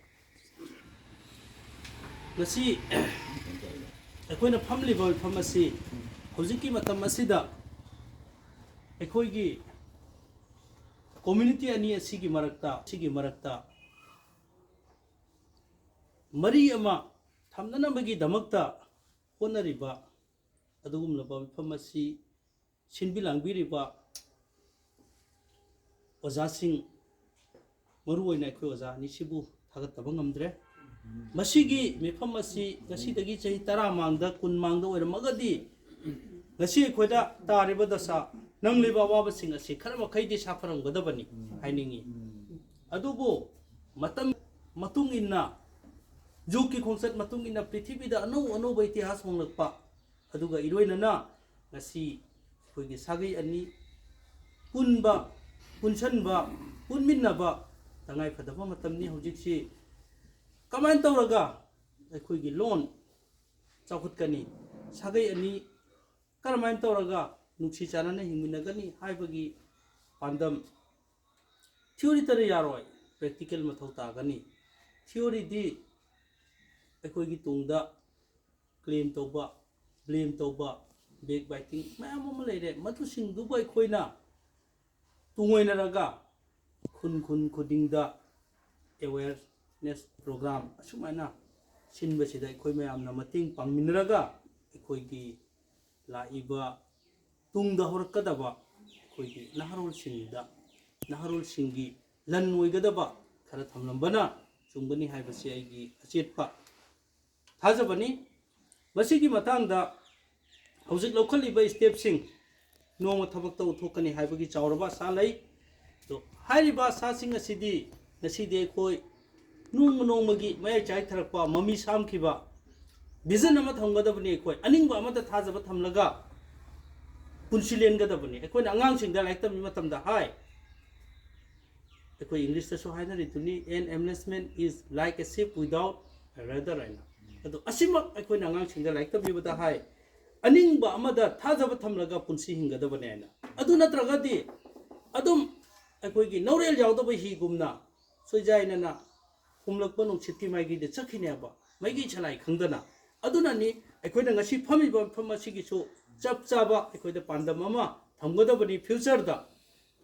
ꯉꯁꯤ ꯑꯩꯈꯣꯏꯅ ꯐꯝꯂꯤꯕ ꯃꯐꯝ ꯑꯁꯤ ꯍꯧꯖꯤꯛꯀꯤ ꯃꯇꯝ ꯑꯁꯤꯗ ꯑꯩꯈꯣꯏꯒꯤ ꯀꯝꯃ꯭ꯌꯨꯅꯤꯇꯤ ꯑꯅꯤ ꯑꯁꯤꯒꯤ ꯃꯔꯛꯇ, ꯑꯁꯤꯒꯤ ꯃꯔꯛꯇ ꯃꯔꯤ ꯑꯃ ꯊꯝꯅꯅꯕꯒꯤꯗꯃꯛꯇ ꯍꯣꯠꯅꯔꯤꯕ ꯑꯗꯨꯒꯨꯝꯂꯕ ꯃꯤꯐꯝ ꯑꯁꯤ ꯁꯤꯟꯕꯤ ꯂꯥꯡꯕꯤꯔꯤꯕ ꯑꯣꯖꯥꯁꯤꯡ, ꯃꯔꯨꯑꯣꯏꯅ ꯑꯩꯈꯣꯏ ꯑꯣꯖꯥ ꯑꯅꯤꯁꯤꯕꯨ ꯊꯥꯒꯠꯇꯕ ꯉꯝꯗ꯭ꯔꯦ꯫ ꯃꯁꯤꯒꯤ ꯃꯤꯐꯝ ꯑꯁꯤ ꯉꯁꯤꯗꯒꯤ ꯆꯍꯤ ꯇꯔꯥ ꯃꯥꯡꯗ, ꯀꯨꯟ ꯃꯥꯡꯗ ꯑꯣꯏꯔꯝꯃꯒꯗꯤ, ꯉꯁꯤ ꯑꯩꯈꯣꯏꯗ ꯇꯥꯔꯤꯕ ꯗꯁꯥ, ꯅꯪꯂꯤꯕ ꯑꯋꯥꯕꯁꯤꯡ ꯑꯁꯤ ꯈꯔ ꯃꯈꯩꯗꯤ ꯁꯥꯐꯔꯝꯒꯗꯕꯅꯤ ꯍꯥꯏꯅꯤꯡꯏ꯫ ꯑꯗꯨꯕꯨ ꯃꯇꯝ ꯃꯇꯨꯡ ꯏꯟꯅ, ꯖꯨꯒꯀꯤ ꯈꯣꯡꯆꯠ ꯃꯇꯨꯡ ꯏꯟꯅ ꯄ꯭ꯔꯤꯊꯤꯕꯤꯗ ꯑꯅꯧ ꯑꯅꯧꯕ ꯏꯇꯤꯍꯥꯁ ꯍꯣꯡꯂꯛꯄ, ꯑꯗꯨꯒ ꯏꯔꯣꯏꯅꯅ ꯉꯁꯤ ꯑꯩꯈꯣꯏꯒꯤ ꯁꯥꯒꯩ ꯑꯅꯤ ꯄꯨꯟꯕ, ꯄꯨꯟꯁꯟꯕ, ꯄꯨꯟꯃꯤꯟꯅꯕ ꯇꯉꯥꯏꯐꯗꯕ ꯃꯇꯝꯅꯤ ꯍꯧꯖꯤꯛꯁꯤ꯫ ꯀꯃꯥꯏꯅ ꯇꯧꯔꯒ ꯑꯩꯈꯣꯏꯒꯤ ꯂꯣꯟ ꯆꯥꯎꯈꯠꯀꯅꯤ, ꯁꯥꯒꯩ ꯑꯅꯤ ꯀꯔꯝꯍꯥꯏꯅ ꯇꯧꯔꯒ ꯅꯨꯡꯁꯤ ꯆꯥꯟꯅꯅ ꯍꯤꯡꯃꯤꯟꯅꯒꯅꯤ ꯍꯥꯏꯕꯒꯤ ꯄꯥꯟꯗꯝ꯫ ꯊꯤꯑꯣꯔꯤꯇꯅ ꯌꯥꯔꯣꯏ, ꯄ꯭ꯔꯦꯛꯇꯤꯀꯦꯜ ꯃꯊꯧ ꯇꯥꯒꯅꯤ꯫ ꯊꯤꯑꯣꯔꯤꯗꯤ ꯑꯩꯈꯣꯏꯒꯤ ꯇꯨꯡꯗ ꯀ꯭ꯂꯦꯝ ꯇꯧꯕ, ꯕ꯭ꯂꯦꯝ ꯇꯧꯕ, ꯕꯦꯛ ꯕꯥꯏꯇꯤꯡ ꯃꯌꯥꯝ ꯑꯃ ꯂꯩꯔꯦ꯫ ꯃꯗꯨꯁꯤꯡꯗꯨꯕꯨ ꯑꯩꯈꯣꯏꯅ ꯇꯨꯡꯑꯣꯏꯅꯔꯒ ꯈꯨꯟ ꯈꯨꯟ ꯈꯨꯗꯤꯡꯗ ꯑꯦꯋꯦꯔꯅꯦꯁ ꯄ꯭ꯔꯣꯒ꯭ꯔꯥꯝ ꯑꯁꯨꯃꯥꯏꯅ ꯁꯤꯟꯕꯁꯤꯗ ꯑꯩꯈꯣꯏ ꯃꯌꯥꯝꯅ ꯃꯇꯦꯡ ꯄꯥꯡꯃꯤꯟꯅꯔꯒ ꯑꯩꯈꯣꯏꯒꯤ ꯂꯥꯛꯏꯕ ꯇꯨꯡꯗ ꯍꯧꯔꯛꯀꯗꯕ ꯑꯩꯈꯣꯏꯒꯤ ꯅꯍꯥꯔꯣꯜꯁꯤꯡꯗ, ꯅꯍꯥꯔꯣꯜꯁꯤꯡꯒꯤ ꯂꯟ ꯑꯣꯏꯒꯗꯕ ꯈꯔ ꯊꯝꯂꯝꯕꯅ ꯆꯨꯝꯒꯅꯤ ꯍꯥꯏꯕꯁꯤ ꯑꯩꯒꯤ ꯑꯆꯦꯠꯄ ꯊꯥꯖꯕꯅꯤ꯫ ꯃꯁꯤꯒꯤ ꯃꯇꯥꯡꯗ ꯍꯧꯖꯤꯛ ꯂꯧꯈꯠꯂꯤꯕ ꯁ꯭ꯇꯦꯞꯁꯤꯡ ꯅꯣꯡꯃ ꯊꯕꯛꯇ ꯑꯣꯟꯊꯣꯛꯀꯅꯤ ꯍꯥꯏꯕꯒꯤ ꯆꯥꯎꯔꯕ ꯑꯁꯥ ꯂꯩ꯫ ꯑꯗꯣ ꯍꯥꯏꯔꯤꯕ ꯑꯁꯥꯁꯤꯡ ꯑꯁꯤꯗꯤ ꯉꯁꯤꯗꯤ ꯑꯩꯈꯣꯏ ꯅꯣꯡꯃ ꯅꯣꯡꯃꯒꯤ ꯃꯌꯥꯏ ꯆꯥꯏꯊꯔꯛꯄ, ꯃꯃꯤ ꯁꯥꯝꯈꯤꯕ ꯚꯤꯖꯟ ꯑꯃ ꯊꯝꯒꯗꯕꯅꯤ꯫ ꯑꯩꯈꯣꯏ ꯑꯅꯤꯡꯕ ꯑꯃꯗ ꯊꯥꯖꯕ ꯊꯝꯂꯒ ꯄꯨꯟꯁꯤ ꯂꯦꯟꯒꯗꯕꯅꯤ꯫ ꯑꯩꯈꯣꯏꯅ ꯑꯉꯥꯡꯁꯤꯡꯗ ꯂꯥꯏꯔꯤꯛ ꯇꯝꯕ ꯃꯇꯝꯗ ꯍꯥꯏ, ꯑꯩꯈꯣꯏ ꯏꯪꯂꯤꯁꯇꯁꯨ ꯍꯥꯏꯅꯔꯤꯗꯨꯅꯤ, "An amusement is like a ship without a rudder" ꯍꯥꯏꯅ꯫ ꯑꯗꯣ ꯑꯁꯤꯃꯛ ꯑꯩꯈꯣꯏꯅ ꯑꯉꯥꯡꯁꯤꯡꯗ ꯂꯥꯏꯔꯤꯛ ꯇꯝꯕꯤꯕꯗ ꯍꯥꯏ, ꯑꯅꯤꯡꯕ ꯑꯃꯗ ꯊꯥꯖꯕ ꯊꯝꯂꯒ ꯄꯨꯟꯁꯤ ꯍꯤꯡꯒꯗꯕꯅꯦ ꯍꯥꯏꯅ꯫ ꯑꯗꯨ ꯅꯠꯇ꯭ꯔꯒꯗꯤ ꯑꯗꯨꯝ ꯑꯩꯈꯣꯏꯒꯤ ꯅꯧꯔꯦꯜ ꯌꯥꯎꯗꯕ ꯍꯤꯒꯨꯝꯅ ꯁꯣꯏꯖꯥꯏꯅꯅ ꯍꯨꯝꯂꯛꯄ ꯅꯨꯡꯁꯤꯠꯀꯤ ꯃꯥꯏꯀꯩꯗ ꯆꯠꯈꯤꯅꯦꯕ, ꯃꯥꯏꯀꯩ ꯁꯂꯥꯏ ꯈꯪꯗꯅ꯫ ꯑꯗꯨꯅꯅꯤ ꯑꯩꯈꯣꯏꯅ ꯉꯁꯤ ꯐꯝꯃꯤꯕ ꯃꯐꯝ ꯑꯁꯤꯒꯤꯁꯨ ꯆꯞ ꯆꯥꯕ ꯑꯩꯈꯣꯏꯗ ꯄꯥꯟꯗꯝ ꯑꯃ ꯊꯝꯒꯗꯕꯅꯤ꯫ ꯐ꯭ꯌꯨꯆꯔꯗ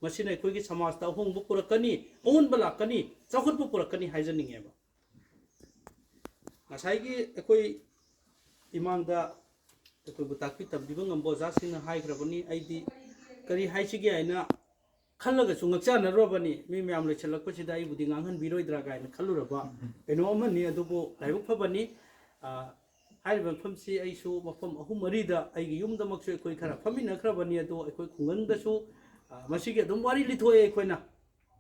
ꯃꯁꯤꯅ ꯑꯩꯈꯣꯏꯒꯤ ꯁꯃꯥꯖꯇ ꯑꯍꯣꯡꯕ ꯄꯨꯔꯛꯀꯅꯤ, ꯑꯑꯣꯟꯕ ꯂꯥꯛꯀꯅꯤ, ꯆꯥꯎꯈꯠꯄ ꯄꯨꯔꯛꯀꯅꯤ ꯍꯥꯏꯖꯅꯤꯡꯉꯦꯕ꯫ ꯉꯁꯥꯏꯒꯤ ꯑꯩꯈꯣꯏ ꯏꯃꯥꯡꯗ ꯑꯩꯈꯣꯏꯕꯨ ꯇꯥꯛꯄꯤ ꯇꯝꯕꯤꯕ ꯉꯝꯕ ꯑꯣꯖꯥꯁꯤꯡꯅ ꯍꯥꯏꯈ꯭ꯔꯕꯅꯤ꯫ ꯑꯩꯗꯤ ꯀꯔꯤ ꯍꯥꯏꯁꯤꯒꯦ ꯍꯥꯏꯅ ꯈꯜꯂꯒꯁꯨ ꯉꯛꯆꯥꯟꯅꯔꯨꯔꯕꯅꯤ꯫ ꯃꯤ ꯃꯌꯥꯝ ꯂꯣꯏꯁꯤꯜꯂꯛꯄꯁꯤꯗ ꯑꯩꯕꯨꯗꯤ ꯉꯥꯡꯍꯟꯕꯤꯔꯣꯏꯗ꯭ꯔꯥ ꯀꯥꯏꯅ ꯈꯜꯂꯨꯔꯕ ꯀꯩꯅꯣ ꯑꯃꯅꯤ꯫ ꯑꯗꯨꯕꯨ ꯂꯥꯏꯕꯛ ꯐꯕꯅꯤ꯫ ꯑ, ꯍꯥꯏꯔꯤꯕ ꯃꯐꯝꯁꯤ ꯑꯩꯁꯨ ꯃꯐꯝ ꯑꯍꯨꯝ ꯃꯔꯤꯗ ꯑꯩꯒꯤ ꯌꯨꯝꯗꯃꯛꯁꯨ ꯑꯩꯈꯣꯏ ꯈꯔ ꯐꯝꯃꯤꯟꯅꯈ꯭ꯔꯕꯅꯤ꯫ ꯑꯗꯣ ꯑꯩꯈꯣꯏ ꯈꯨꯡꯒꯪꯗꯁꯨ, ꯑ, ꯃꯁꯤꯒꯤ ꯑꯗꯨꯝ ꯋꯥꯔꯤ ꯂꯤꯊꯣꯛꯑꯦ ꯑꯩꯈꯣꯏꯅ꯫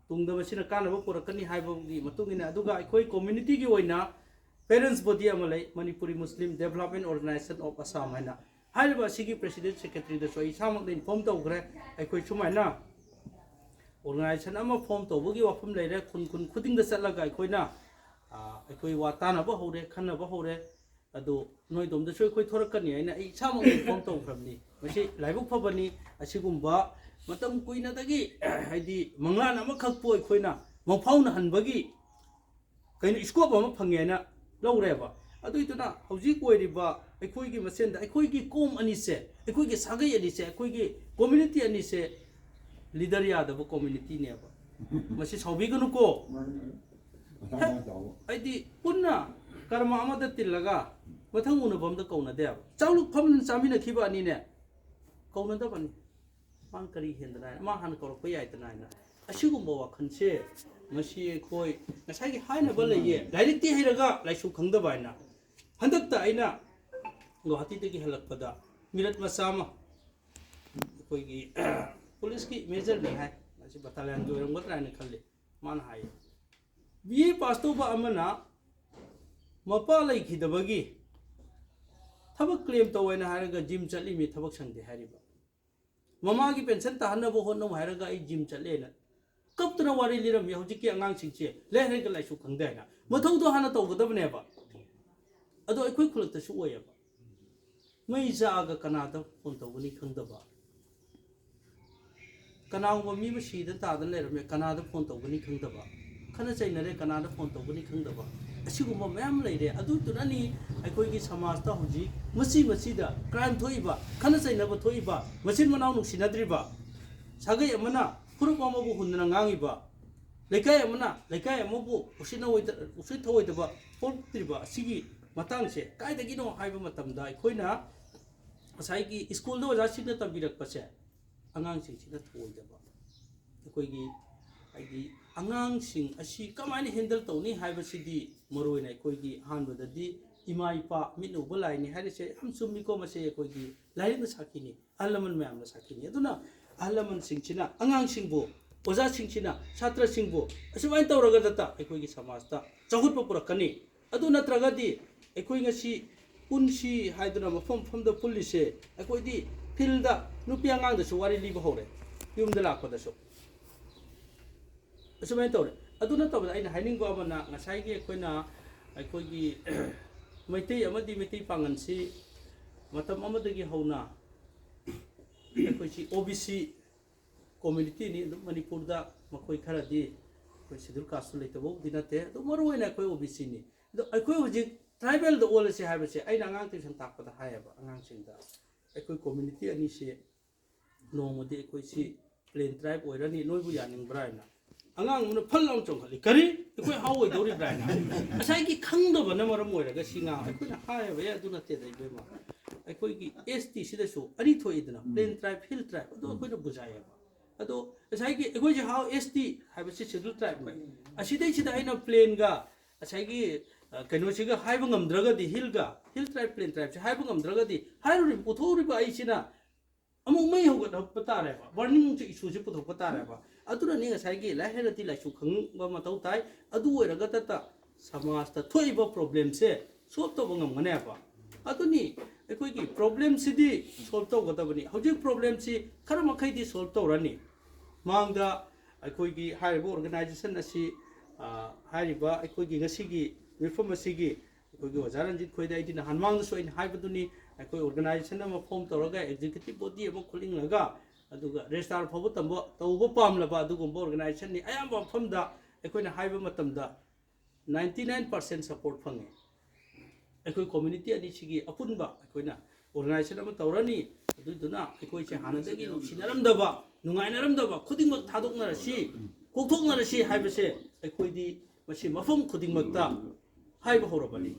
ꯇꯨꯡꯗ ꯃꯁꯤꯅ ꯀꯥꯟꯅꯕ ꯄꯨꯔꯛꯀꯅꯤ ꯍꯥꯏꯕꯒꯤ ꯃꯇꯨꯡ ꯏꯟꯅ꯫ ꯑꯗꯨꯒ ꯑꯩꯈꯣꯏ ꯀꯝꯃ꯭ꯌꯨꯅꯤꯇꯤꯒꯤ ꯑꯣꯏꯅ ꯄꯦꯔꯦꯟꯁ ꯕꯣꯗꯤ ꯑꯃ ꯂꯩ, ꯃꯅꯤꯄꯨꯔꯤ ꯃꯨꯁꯂꯤꯝ ꯗꯦꯕꯂꯞꯃꯦꯟ ꯑꯣꯔꯒꯅꯥꯏꯖꯦꯁꯟ ꯑꯣꯐ ꯑꯁꯥꯝ ꯍꯥꯏꯅ꯫ ꯍꯥꯏꯔꯤꯕ ꯑꯁꯤꯒꯤ ꯄ꯭ꯔꯦꯁꯤꯗꯦꯟꯠ ꯁꯦꯀ꯭ꯔꯦꯇꯔꯤꯗꯁꯨ ꯑꯩ ꯏꯁꯥꯃꯛꯅ ꯏꯟꯐꯣꯔꯝ ꯇꯧꯈ꯭ꯔꯦ꯫ ꯑꯩꯈꯣꯏ ꯁꯨꯃꯥꯏꯅ ꯑꯣꯔꯒꯅꯥꯏꯖꯦꯁꯟ ꯑꯃ ꯐꯣꯔꯝ ꯇꯧꯕꯒꯤ ꯋꯥꯐꯝ ꯂꯩꯔꯦ꯫ ꯈꯨꯟ ꯈꯨꯟ ꯈꯨꯗꯤꯡꯗ ꯆꯠꯂꯒ ꯑꯩꯈꯣꯏꯅ, ꯑ, ꯑꯩꯈꯣꯏ ꯋꯥ ꯇꯥꯅꯕ ꯍꯧꯔꯦ, ꯈꯟꯅꯕ ꯍꯧꯔꯦ꯫ ꯑꯗꯨ ꯅꯣꯏꯗꯣꯝꯗꯁꯨ ꯑꯩꯈꯣꯏ ꯊꯣꯔꯛꯀꯅꯤ ꯍꯥꯏꯅ ꯑꯩ ꯏꯁꯥꯃꯛ ꯏꯟꯐꯣꯔꯝ ꯇꯧꯈ꯭ꯔꯕꯅꯤ꯫ ꯃꯁꯤ ꯂꯥꯏꯕꯛ ꯐꯕꯅꯤ꯫ ꯑꯁꯤꯒꯨꯝꯕ ꯃꯇꯝ ꯀꯨꯏꯅꯗꯒꯤ, ꯍꯥꯏꯗꯤ, ꯃꯪꯂꯥꯟ ꯑꯃꯈꯛꯄꯨ ꯑꯩꯈꯣꯏꯅ ꯃꯪꯐꯥꯎꯅꯍꯟꯕꯒꯤ ꯀꯩꯅꯣ ꯏꯁꯀꯣꯞ ꯑꯃ ꯐꯪꯉꯦꯅ ꯂꯧꯔꯦꯕ꯫ ꯑꯗꯨꯏꯗꯨꯅ ꯍꯧꯖꯤꯛ ꯑꯣꯏꯔꯤꯕ ꯑꯩꯈꯣꯏꯒꯤ ꯃꯁꯦꯟꯗ ꯑꯩꯈꯣꯏꯒꯤ ꯀꯣꯝ ꯑꯅꯤꯁꯦ, ꯑꯩꯈꯣꯏꯒꯤ ꯁꯥꯒꯩ ꯑꯅꯤꯁꯦ, ꯑꯩꯈꯣꯏꯒꯤ ꯀꯝꯃ꯭ꯌꯨꯅꯤꯇꯤ ꯑꯅꯤꯁꯦ ꯂꯤꯗꯔ ꯌꯥꯗꯕ ꯀꯝꯃ꯭ꯌꯨꯅꯤꯇꯤꯅꯦꯕ꯫ ꯃꯁꯤ ꯁꯥꯎꯕꯤꯒꯅꯨꯀꯣ꯫ ꯍꯥꯏꯗꯤ ꯄꯨꯟꯅ ꯀꯔꯃ ꯑꯃꯗ ꯇꯤꯜꯂꯒ ꯃꯊꯪ ꯎꯅꯕ ꯑꯝꯗ ꯀꯧꯅꯗꯦꯕ꯫ ꯆꯥꯛꯂꯨꯛ ꯐꯝꯗꯅ ꯆꯥꯃꯤꯟꯅꯈꯤꯕ ꯑꯅꯤꯅꯦ, ꯀꯧꯅꯗꯕꯅꯤ꯫ ꯃꯥ ꯀꯔꯤ ꯍꯦꯟꯗꯅ ꯍꯥꯏꯅ, ꯃꯥ ꯍꯥꯟꯅ ꯀꯧꯔꯛꯄ ꯌꯥꯏꯗꯅ ꯍꯥꯏꯅ꯫ ꯑꯁꯤꯒꯨꯝꯕ ꯋꯥꯈꯜꯁꯦ ꯃꯁꯤ ꯑꯩꯈꯣꯏ ꯉꯁꯥꯏꯒꯤ ꯍꯥꯏꯅꯕ ꯂꯩꯌꯦ, ꯂꯥꯏꯔꯤꯛꯇꯤ ꯍꯩꯔꯒ ꯂꯥꯏꯁꯨ ꯈꯪꯗꯕ ꯍꯥꯏꯅ꯫ ꯍꯟꯗꯛꯇ ꯑꯩꯅ ꯒꯨꯋꯥꯍꯥꯇꯤꯗꯒꯤ ꯍꯜꯂꯛꯄꯗ ꯃꯤꯔꯠ ꯃꯆꯥ ꯑꯃ ꯑꯩꯈꯣꯏꯒꯤ ꯄꯨꯂꯤꯁꯀꯤ ꯃꯦꯖꯔꯅꯤ ꯍꯥꯏ, ꯃꯁꯤ ꯕꯇꯥꯂꯤꯌꯟꯒꯤ ꯑꯣꯏꯔꯝꯒꯗ꯭ꯔꯥ ꯍꯥꯏꯅ ꯈꯜꯂꯤ꯫ ꯃꯥꯅ ꯍꯥꯏꯌꯦ, ꯕꯤ ꯑꯦ ꯄꯥꯁ ꯇꯧꯕ ꯑꯃꯅ ꯃꯄꯥ ꯂꯩꯈꯤꯗꯕꯒꯤ ꯊꯕꯛ ꯀ꯭ꯂꯦꯝ ꯇꯧꯋꯦꯅ ꯍꯥꯏꯔꯒ ꯖꯤꯝ ꯆꯠꯂꯤꯃꯤ, ꯊꯕꯛ ꯁꯪꯗꯦ ꯍꯥꯏꯔꯤꯕ꯫ ꯃꯃꯥꯒꯤ ꯄꯦꯟꯁꯟ ꯇꯥꯍꯟꯅꯕ ꯍꯣꯠꯅꯧ ꯍꯥꯏꯔꯒ ꯑꯩ ꯖꯤꯝ ꯆꯠꯂꯦꯅ ꯀꯞꯇꯅ ꯋꯥꯔꯤ ꯂꯤꯔꯝꯃꯤ꯫ ꯍꯧꯖꯤꯛꯀꯤ ꯑꯉꯥꯡꯁꯤꯡꯁꯦ ꯂꯥꯏꯔꯤꯛ ꯍꯩꯔꯒ ꯂꯥꯏꯁꯨ ꯈꯪꯗꯦ ꯍꯥꯏꯅ꯫ ꯃꯊꯧꯗꯣ ꯍꯥꯟꯅ ꯇꯧꯒꯗꯕꯅꯦꯕ꯫ ꯑꯗꯣ ꯑꯩꯈꯣꯏ ꯈꯨꯜꯂꯛꯇꯁꯨ ꯑꯣꯏꯌꯦꯕ꯫ ꯃꯩ ꯆꯥꯛꯑꯒ ꯀꯅꯥꯗ ꯐꯣꯟ ꯇꯧꯒꯅꯤ ꯈꯪꯗꯕ, ꯀꯅꯥꯒꯨꯝꯕ ꯃꯤ ꯑꯃ ꯁꯤꯗ ꯇꯥꯗꯅ ꯂꯩꯔꯝꯃꯦ, ꯀꯅꯥꯗ ꯐꯣꯟ ꯇꯧꯒꯅꯤ ꯈꯪꯗꯕ, ꯈꯠꯅ ꯆꯩꯅꯔꯦ, ꯀꯅꯥꯗ ꯐꯣꯟ ꯇꯧꯒꯅꯤ ꯈꯪꯗꯕ, ꯑꯁꯤꯒꯨꯝꯕ ꯃꯌꯥꯝ ꯂꯩꯔꯦ꯫ ꯑꯗꯨꯗꯨꯅꯅꯤ ꯑꯩꯈꯣꯏꯒꯤ ꯁꯃꯥꯖꯇ ꯍꯧꯖꯤꯛ ꯃꯆꯤ ꯃꯆꯤꯗ ꯀ꯭ꯔꯥꯏꯝ ꯊꯣꯛꯏꯕ, ꯈꯠꯅ ꯆꯩꯅꯕ ꯊꯣꯛꯏꯕ, ꯃꯆꯤꯟ ꯃꯅꯥꯎ ꯅꯨꯡꯁꯤꯅꯗ꯭ꯔꯤꯕ, ꯁꯥꯒꯩ ꯑꯃꯅ ꯐꯨꯔꯨꯞ ꯑꯃꯕꯨ ꯍꯨꯟꯗꯅ ꯉꯥꯡꯉꯤꯕ, ꯂꯩꯀꯥꯏ ꯑꯃꯅ ꯂꯩꯀꯥꯏ ꯑꯃꯕꯨ ꯎꯁꯤꯠꯅ-, ꯎꯁꯤꯠ ꯊꯑꯣꯏꯗꯕ ꯄꯣꯛꯇ꯭ꯔꯤꯕ ꯑꯁꯤꯒꯤ ꯃꯇꯥꯡꯁꯦ ꯀꯥꯏꯗꯒꯤꯅꯣ ꯍꯥꯏꯕ ꯃꯇꯝꯗ, ꯑꯩꯈꯣꯏꯅ ꯉꯁꯥꯏꯒꯤ ꯁ꯭ꯀꯨꯜꯗ ꯑꯣꯖꯥꯁꯤꯡꯅ ꯇꯝꯕꯤꯔꯛꯄꯁꯦ, ꯑꯉꯥꯡꯁꯤꯡꯁꯤꯅ ꯊꯧꯑꯣꯏꯗꯕ, ꯑꯩꯈꯣꯏꯒꯤ, ꯍꯥꯏꯗꯤ, ꯑꯉꯥꯡꯁꯤꯡ ꯑꯁꯤ ꯀꯃꯥꯏꯅ ꯍꯦꯟꯗꯜ ꯇꯧꯅꯤ ꯍꯥꯏꯕꯁꯤꯗꯤ, ꯃꯔꯨꯑꯣꯏꯅ ꯑꯩꯈꯣꯏꯒꯤ ꯑꯍꯥꯟꯕꯗꯗꯤ ꯏꯃꯥ ꯏꯄꯥ ꯃꯤꯠꯅ ꯎꯕ ꯂꯥꯏꯅꯤ ꯍꯥꯏꯔꯤꯁꯦ ꯌꯥꯝ ꯆꯨꯝꯃꯤꯀꯣ꯫ ꯃꯁꯦ ꯑꯩꯈꯣꯏꯒꯤ ꯂꯥꯏꯔꯤꯛꯅ ꯁꯥꯈꯤꯅꯤ, ꯑꯍꯜ ꯂꯃꯟ ꯃꯌꯥꯝꯅ ꯁꯥꯈꯤꯅꯤ꯫ ꯑꯗꯨꯅ ꯑꯍꯜ ꯂꯃꯟꯁꯤꯡꯁꯤꯅ ꯑꯉꯥꯡꯁꯤꯡꯕꯨ, ꯑꯣꯖꯥꯁꯤꯡꯁꯤꯅ ꯁꯥꯇ꯭ꯔꯁꯤꯡꯕꯨ ꯑꯁꯨꯃꯥꯏꯅ ꯇꯧꯔꯒꯗꯇ ꯑꯩꯈꯣꯏꯒꯤ ꯁꯃꯥꯖꯇ ꯆꯥꯎꯈꯠꯄ ꯄꯨꯔꯛꯀꯅꯤ꯫ ꯑꯗꯨ ꯅꯠꯇ꯭ꯔꯒꯗꯤ ꯑꯩꯈꯣꯏ ꯉꯁꯤ ꯄꯨꯟꯁꯤ ꯍꯥꯏꯗꯨꯅ ꯃꯐꯝ ꯃꯐꯝꯗ ꯄꯨꯜꯂꯤꯁꯦ, ꯑꯩꯈꯣꯏꯗꯤ ꯐꯤꯜꯗ ꯅꯨꯄꯤ ꯑꯉꯥꯡꯗꯁꯨ ꯋꯥꯔꯤ ꯂꯤꯕ ꯍꯧꯔꯦ, ꯌꯨꯝꯗ ꯂꯥꯛꯄꯗꯁꯨ꯫ ꯑꯁꯨꯃꯥꯏꯅ ꯇꯧꯔꯦ꯫ ꯑꯗꯨ ꯅꯠꯇꯕꯗ ꯑꯩꯅ ꯍꯥꯏꯅꯤꯡꯕ ꯑꯃꯅ, ꯉꯁꯥꯏꯒꯤ ꯑꯩꯈꯣꯏꯅ, ꯑꯩꯈꯣꯏꯒꯤ ꯃꯩꯇꯩ ꯑꯃꯗꯤ ꯃꯩꯇꯩ ꯄꯥꯉꯜꯁꯤ ꯃꯇꯝ ꯑꯃꯗꯒꯤ ꯍꯧꯅ ꯑꯩꯈꯣꯏꯁꯤ ꯑꯣ ꯕꯤ ꯁꯤ ꯀꯣꯃ꯭ꯌꯨꯅꯤꯇꯤꯅꯤ꯫ ꯑꯗꯨꯝ ꯃꯅꯤꯄꯨꯔꯗ ꯃꯈꯣꯏ ꯈꯔꯗꯤ ꯑꯩꯈꯣꯏ ꯁꯦꯗꯨꯜ ꯀꯥꯁꯁꯨ ꯂꯩꯇꯕꯕꯨꯗꯤ ꯅꯠꯇꯦ, ꯑꯗꯨ ꯃꯔꯨꯑꯣꯏꯅ ꯑꯩꯈꯣꯏ ꯑꯣ ꯕꯤ ꯁꯤꯅꯤ꯫ ꯑꯗꯣ ꯑꯩꯈꯣꯏ ꯍꯧꯖꯤꯛ ꯇ꯭ꯔꯥꯏꯕꯦꯜꯗ ꯑꯣꯜꯂꯁꯤ ꯍꯥꯏꯕꯁꯦ ꯑꯩꯅ ꯑꯉꯥꯡ ꯇ꯭ꯌꯨꯁꯟ ꯇꯥꯛꯄꯗ ꯍꯥꯏꯌꯦꯕ ꯑꯉꯥꯡꯁꯤꯡꯗ, "ꯑꯩꯈꯣꯏ ꯀꯣꯃ꯭ꯌꯨꯅꯤꯇꯤ ꯑꯅꯤꯁꯦ ꯅꯣꯡꯃꯗꯤ ꯑꯩꯈꯣꯏꯁꯤ ꯄ꯭ꯂꯦꯟ ꯇ꯭ꯔꯥꯏꯕ ꯑꯣꯏꯔꯅꯤ, ꯅꯣꯏꯕꯨ ꯌꯥꯅꯤꯡꯕ꯭ꯔꯥ?" ꯍꯥꯏꯅ꯫ ꯑꯉꯥꯡ ꯑꯃꯅ ꯐꯜ ꯂꯥꯎꯅ ꯆꯣꯡꯈꯠꯂꯤ, "ꯀꯔꯤ? ꯑꯩꯈꯣꯏ ꯍꯥꯎ ꯑꯣꯏꯗꯧꯔꯤꯕ꯭ꯔꯥ?" ꯍꯥꯏꯅ꯫ ꯉꯁꯥꯏꯒꯤ ꯈꯪꯗꯕꯅ ꯃꯔꯝ ꯑꯣꯏꯔꯒ ꯁꯤ ꯉꯥꯡ ꯑꯩꯈꯣꯏꯅ ꯍꯥꯏꯌꯦꯕ, "ꯑꯦ, ꯑꯗꯨ ꯅꯠꯇꯦꯗ ꯏꯕꯦꯝꯃ, ꯑꯩꯈꯣꯏꯒꯤ ꯑꯦꯁ ꯇꯤ ꯁꯤꯗꯁꯨ ꯑꯅꯤ ꯊꯣꯛꯏꯗꯅ, ꯄ꯭ꯂꯦꯟ ꯇ꯭ꯔꯥꯏꯕ, ꯍꯤꯜ ꯇ꯭ꯔꯥꯏꯕ, ꯑꯗꯣ ꯑꯩꯈꯣꯏꯅ ꯕꯨꯖꯥꯏꯌꯦꯕ꯫ ꯑꯗꯣ ꯉꯁꯥꯏꯒꯤ ꯑꯩꯈꯣꯏꯁꯦ ꯍꯥꯎ ꯑꯦꯁ ꯇꯤ ꯍꯥꯏꯕꯁꯤ ꯁꯦꯗꯨꯜ ꯇ꯭ꯔꯥꯏꯕꯅꯤ꯫ ꯑꯁꯤꯗꯩꯁꯤꯗ ꯑꯩꯅ ꯄ꯭ꯂꯦꯟꯒ ꯉꯁꯥꯏꯒꯤ, ꯑ, ꯀꯩꯅꯣꯁꯤꯒ ꯍꯥꯏꯕ ꯉꯝꯗ꯭ꯔꯒꯗꯤ, ꯍꯤꯜꯒ, ꯍꯤꯜ ꯇ꯭ꯔꯥꯏꯕ, ꯄ꯭ꯂꯦꯟ ꯇ꯭ꯔꯥꯏꯕꯁꯦ ꯍꯥꯏꯕ ꯉꯝꯗ꯭ꯔꯒꯗꯤ, ꯍꯥꯏꯔꯨꯔꯤꯕ, ꯄꯨꯊꯣꯛꯎꯔꯤꯕ ꯑꯩꯁꯤꯅ ꯑꯃꯨꯛ ꯃꯩ ꯍꯧꯒꯠꯂꯛꯄ ꯇꯥꯔꯦꯕ, ꯕꯔꯅꯤꯡꯁꯦ ꯏꯁꯨꯁꯦ ꯄꯨꯊꯣꯛꯄ ꯇꯥꯔꯦꯕ꯫ ꯑꯗꯨꯅꯅꯤ ꯉꯁꯥꯏꯒꯤ ꯂꯥꯏꯔꯤꯛ ꯍꯩꯔꯗꯤ ꯂꯥꯏꯁꯨ ꯈꯪꯕ ꯃꯊꯧ ꯇꯥꯏ꯫ ꯑꯗꯨ ꯑꯣꯏꯔꯒꯇꯇ ꯁꯃꯥꯖꯇ ꯊꯣꯛꯏꯕ ꯄ꯭ꯔꯣꯕ꯭ꯂꯦꯝꯁꯦ ꯁꯣꯜꯕ ꯇꯧꯕ ꯉꯝꯒꯅꯦꯕ꯫ ꯑꯗꯨꯅꯤ ꯑꯩꯈꯣꯏꯒꯤ ꯄ꯭ꯔꯣꯕ꯭ꯂꯦꯝꯁꯤꯗꯤ ꯁꯣꯜꯕ ꯇꯧꯒꯗꯕꯅꯤ꯫ ꯍꯧꯖꯤꯛ ꯄ꯭ꯔꯣꯕ꯭ꯂꯦꯝꯁꯤ ꯈꯔ ꯃꯈꯩꯗꯤ ꯁꯣꯜꯕ ꯇꯧꯔꯅꯤ꯫ ꯃꯥꯡꯗ ꯑꯩꯈꯣꯏꯒꯤ ꯍꯥꯏꯔꯤꯕ ꯑꯣꯔꯒꯅꯥꯏꯖꯦꯁꯟ ꯑꯁꯤ, ꯑ, ꯍꯥꯏꯔꯤꯕ ꯑꯩꯈꯣꯏꯒꯤ ꯉꯁꯤꯒꯤ ꯃꯤꯐꯝ ꯑꯁꯤꯒꯤ ꯑꯩꯈꯣꯏꯒꯤ ꯑꯣꯖꯥ ꯔꯟꯖꯤꯠ ꯈꯣꯏꯗ ꯑꯩꯗꯤ ꯅꯍꯥꯟ ꯃꯥꯡꯗꯁꯨ ꯑꯩꯅ ꯍꯥꯏꯕꯗꯨꯅꯤ, ꯑꯩꯈꯣꯏ ꯑꯣꯔꯒꯅꯥꯏꯖꯦꯁꯟ ꯑꯃ ꯐꯣꯝ ꯇꯧꯔꯒ, ꯑꯦꯛꯖꯤꯀ꯭ꯌꯨꯇꯤꯚ ꯕꯣꯗꯤ ꯑꯃ ꯈꯨꯠꯂꯤꯡꯂꯒ, ꯑꯗꯨꯒ ꯔꯦꯖꯤꯁꯇ꯭ꯔꯥꯔ ꯐꯥꯎꯕ ꯇꯝꯕ, ꯇꯧꯕ ꯄꯥꯝꯂꯕ ꯑꯗꯨꯒꯨꯝꯕ ꯑꯣꯔꯒꯅꯥꯏꯖꯦꯁꯟꯅꯤ꯫ ꯑꯌꯥꯝꯕ ꯃꯐꯝꯗ ꯑꯩꯈꯣꯏꯅ ꯍꯥꯏꯕ ꯃꯇꯝꯗ ninety nine percent support ꯐꯪꯉꯦ꯫ ꯑꯩꯈꯣꯏ community ꯑꯅꯤꯁꯤꯒꯤ ꯑꯄꯨꯟꯕ ꯑꯩꯈꯣꯏꯅ organization ꯑꯃ ꯇꯧꯔꯅꯤ꯫ ꯑꯗꯨꯗꯨꯅ ꯑꯩꯈꯣꯏꯁꯦ ꯍꯥꯟꯅꯗꯒꯤ ꯅꯨꯡꯁꯤꯅꯔꯝꯗꯕ, ꯅꯨꯡꯉꯥꯏꯅꯔꯝꯗꯕ ꯈꯨꯗꯤꯡꯃꯛ ꯊꯥꯗꯣꯛꯅꯔꯁꯤ, ꯀꯣꯛꯊꯣꯛꯅꯔꯁꯤ ꯍꯥꯏꯕꯁꯦ ꯑꯩꯈꯣꯏꯗꯤ ꯃꯁꯤ ꯃꯐꯝ ꯈꯨꯗꯤꯡꯃꯛꯇ ꯍꯥꯏꯕ ꯍꯧꯔꯕꯅꯤ꯫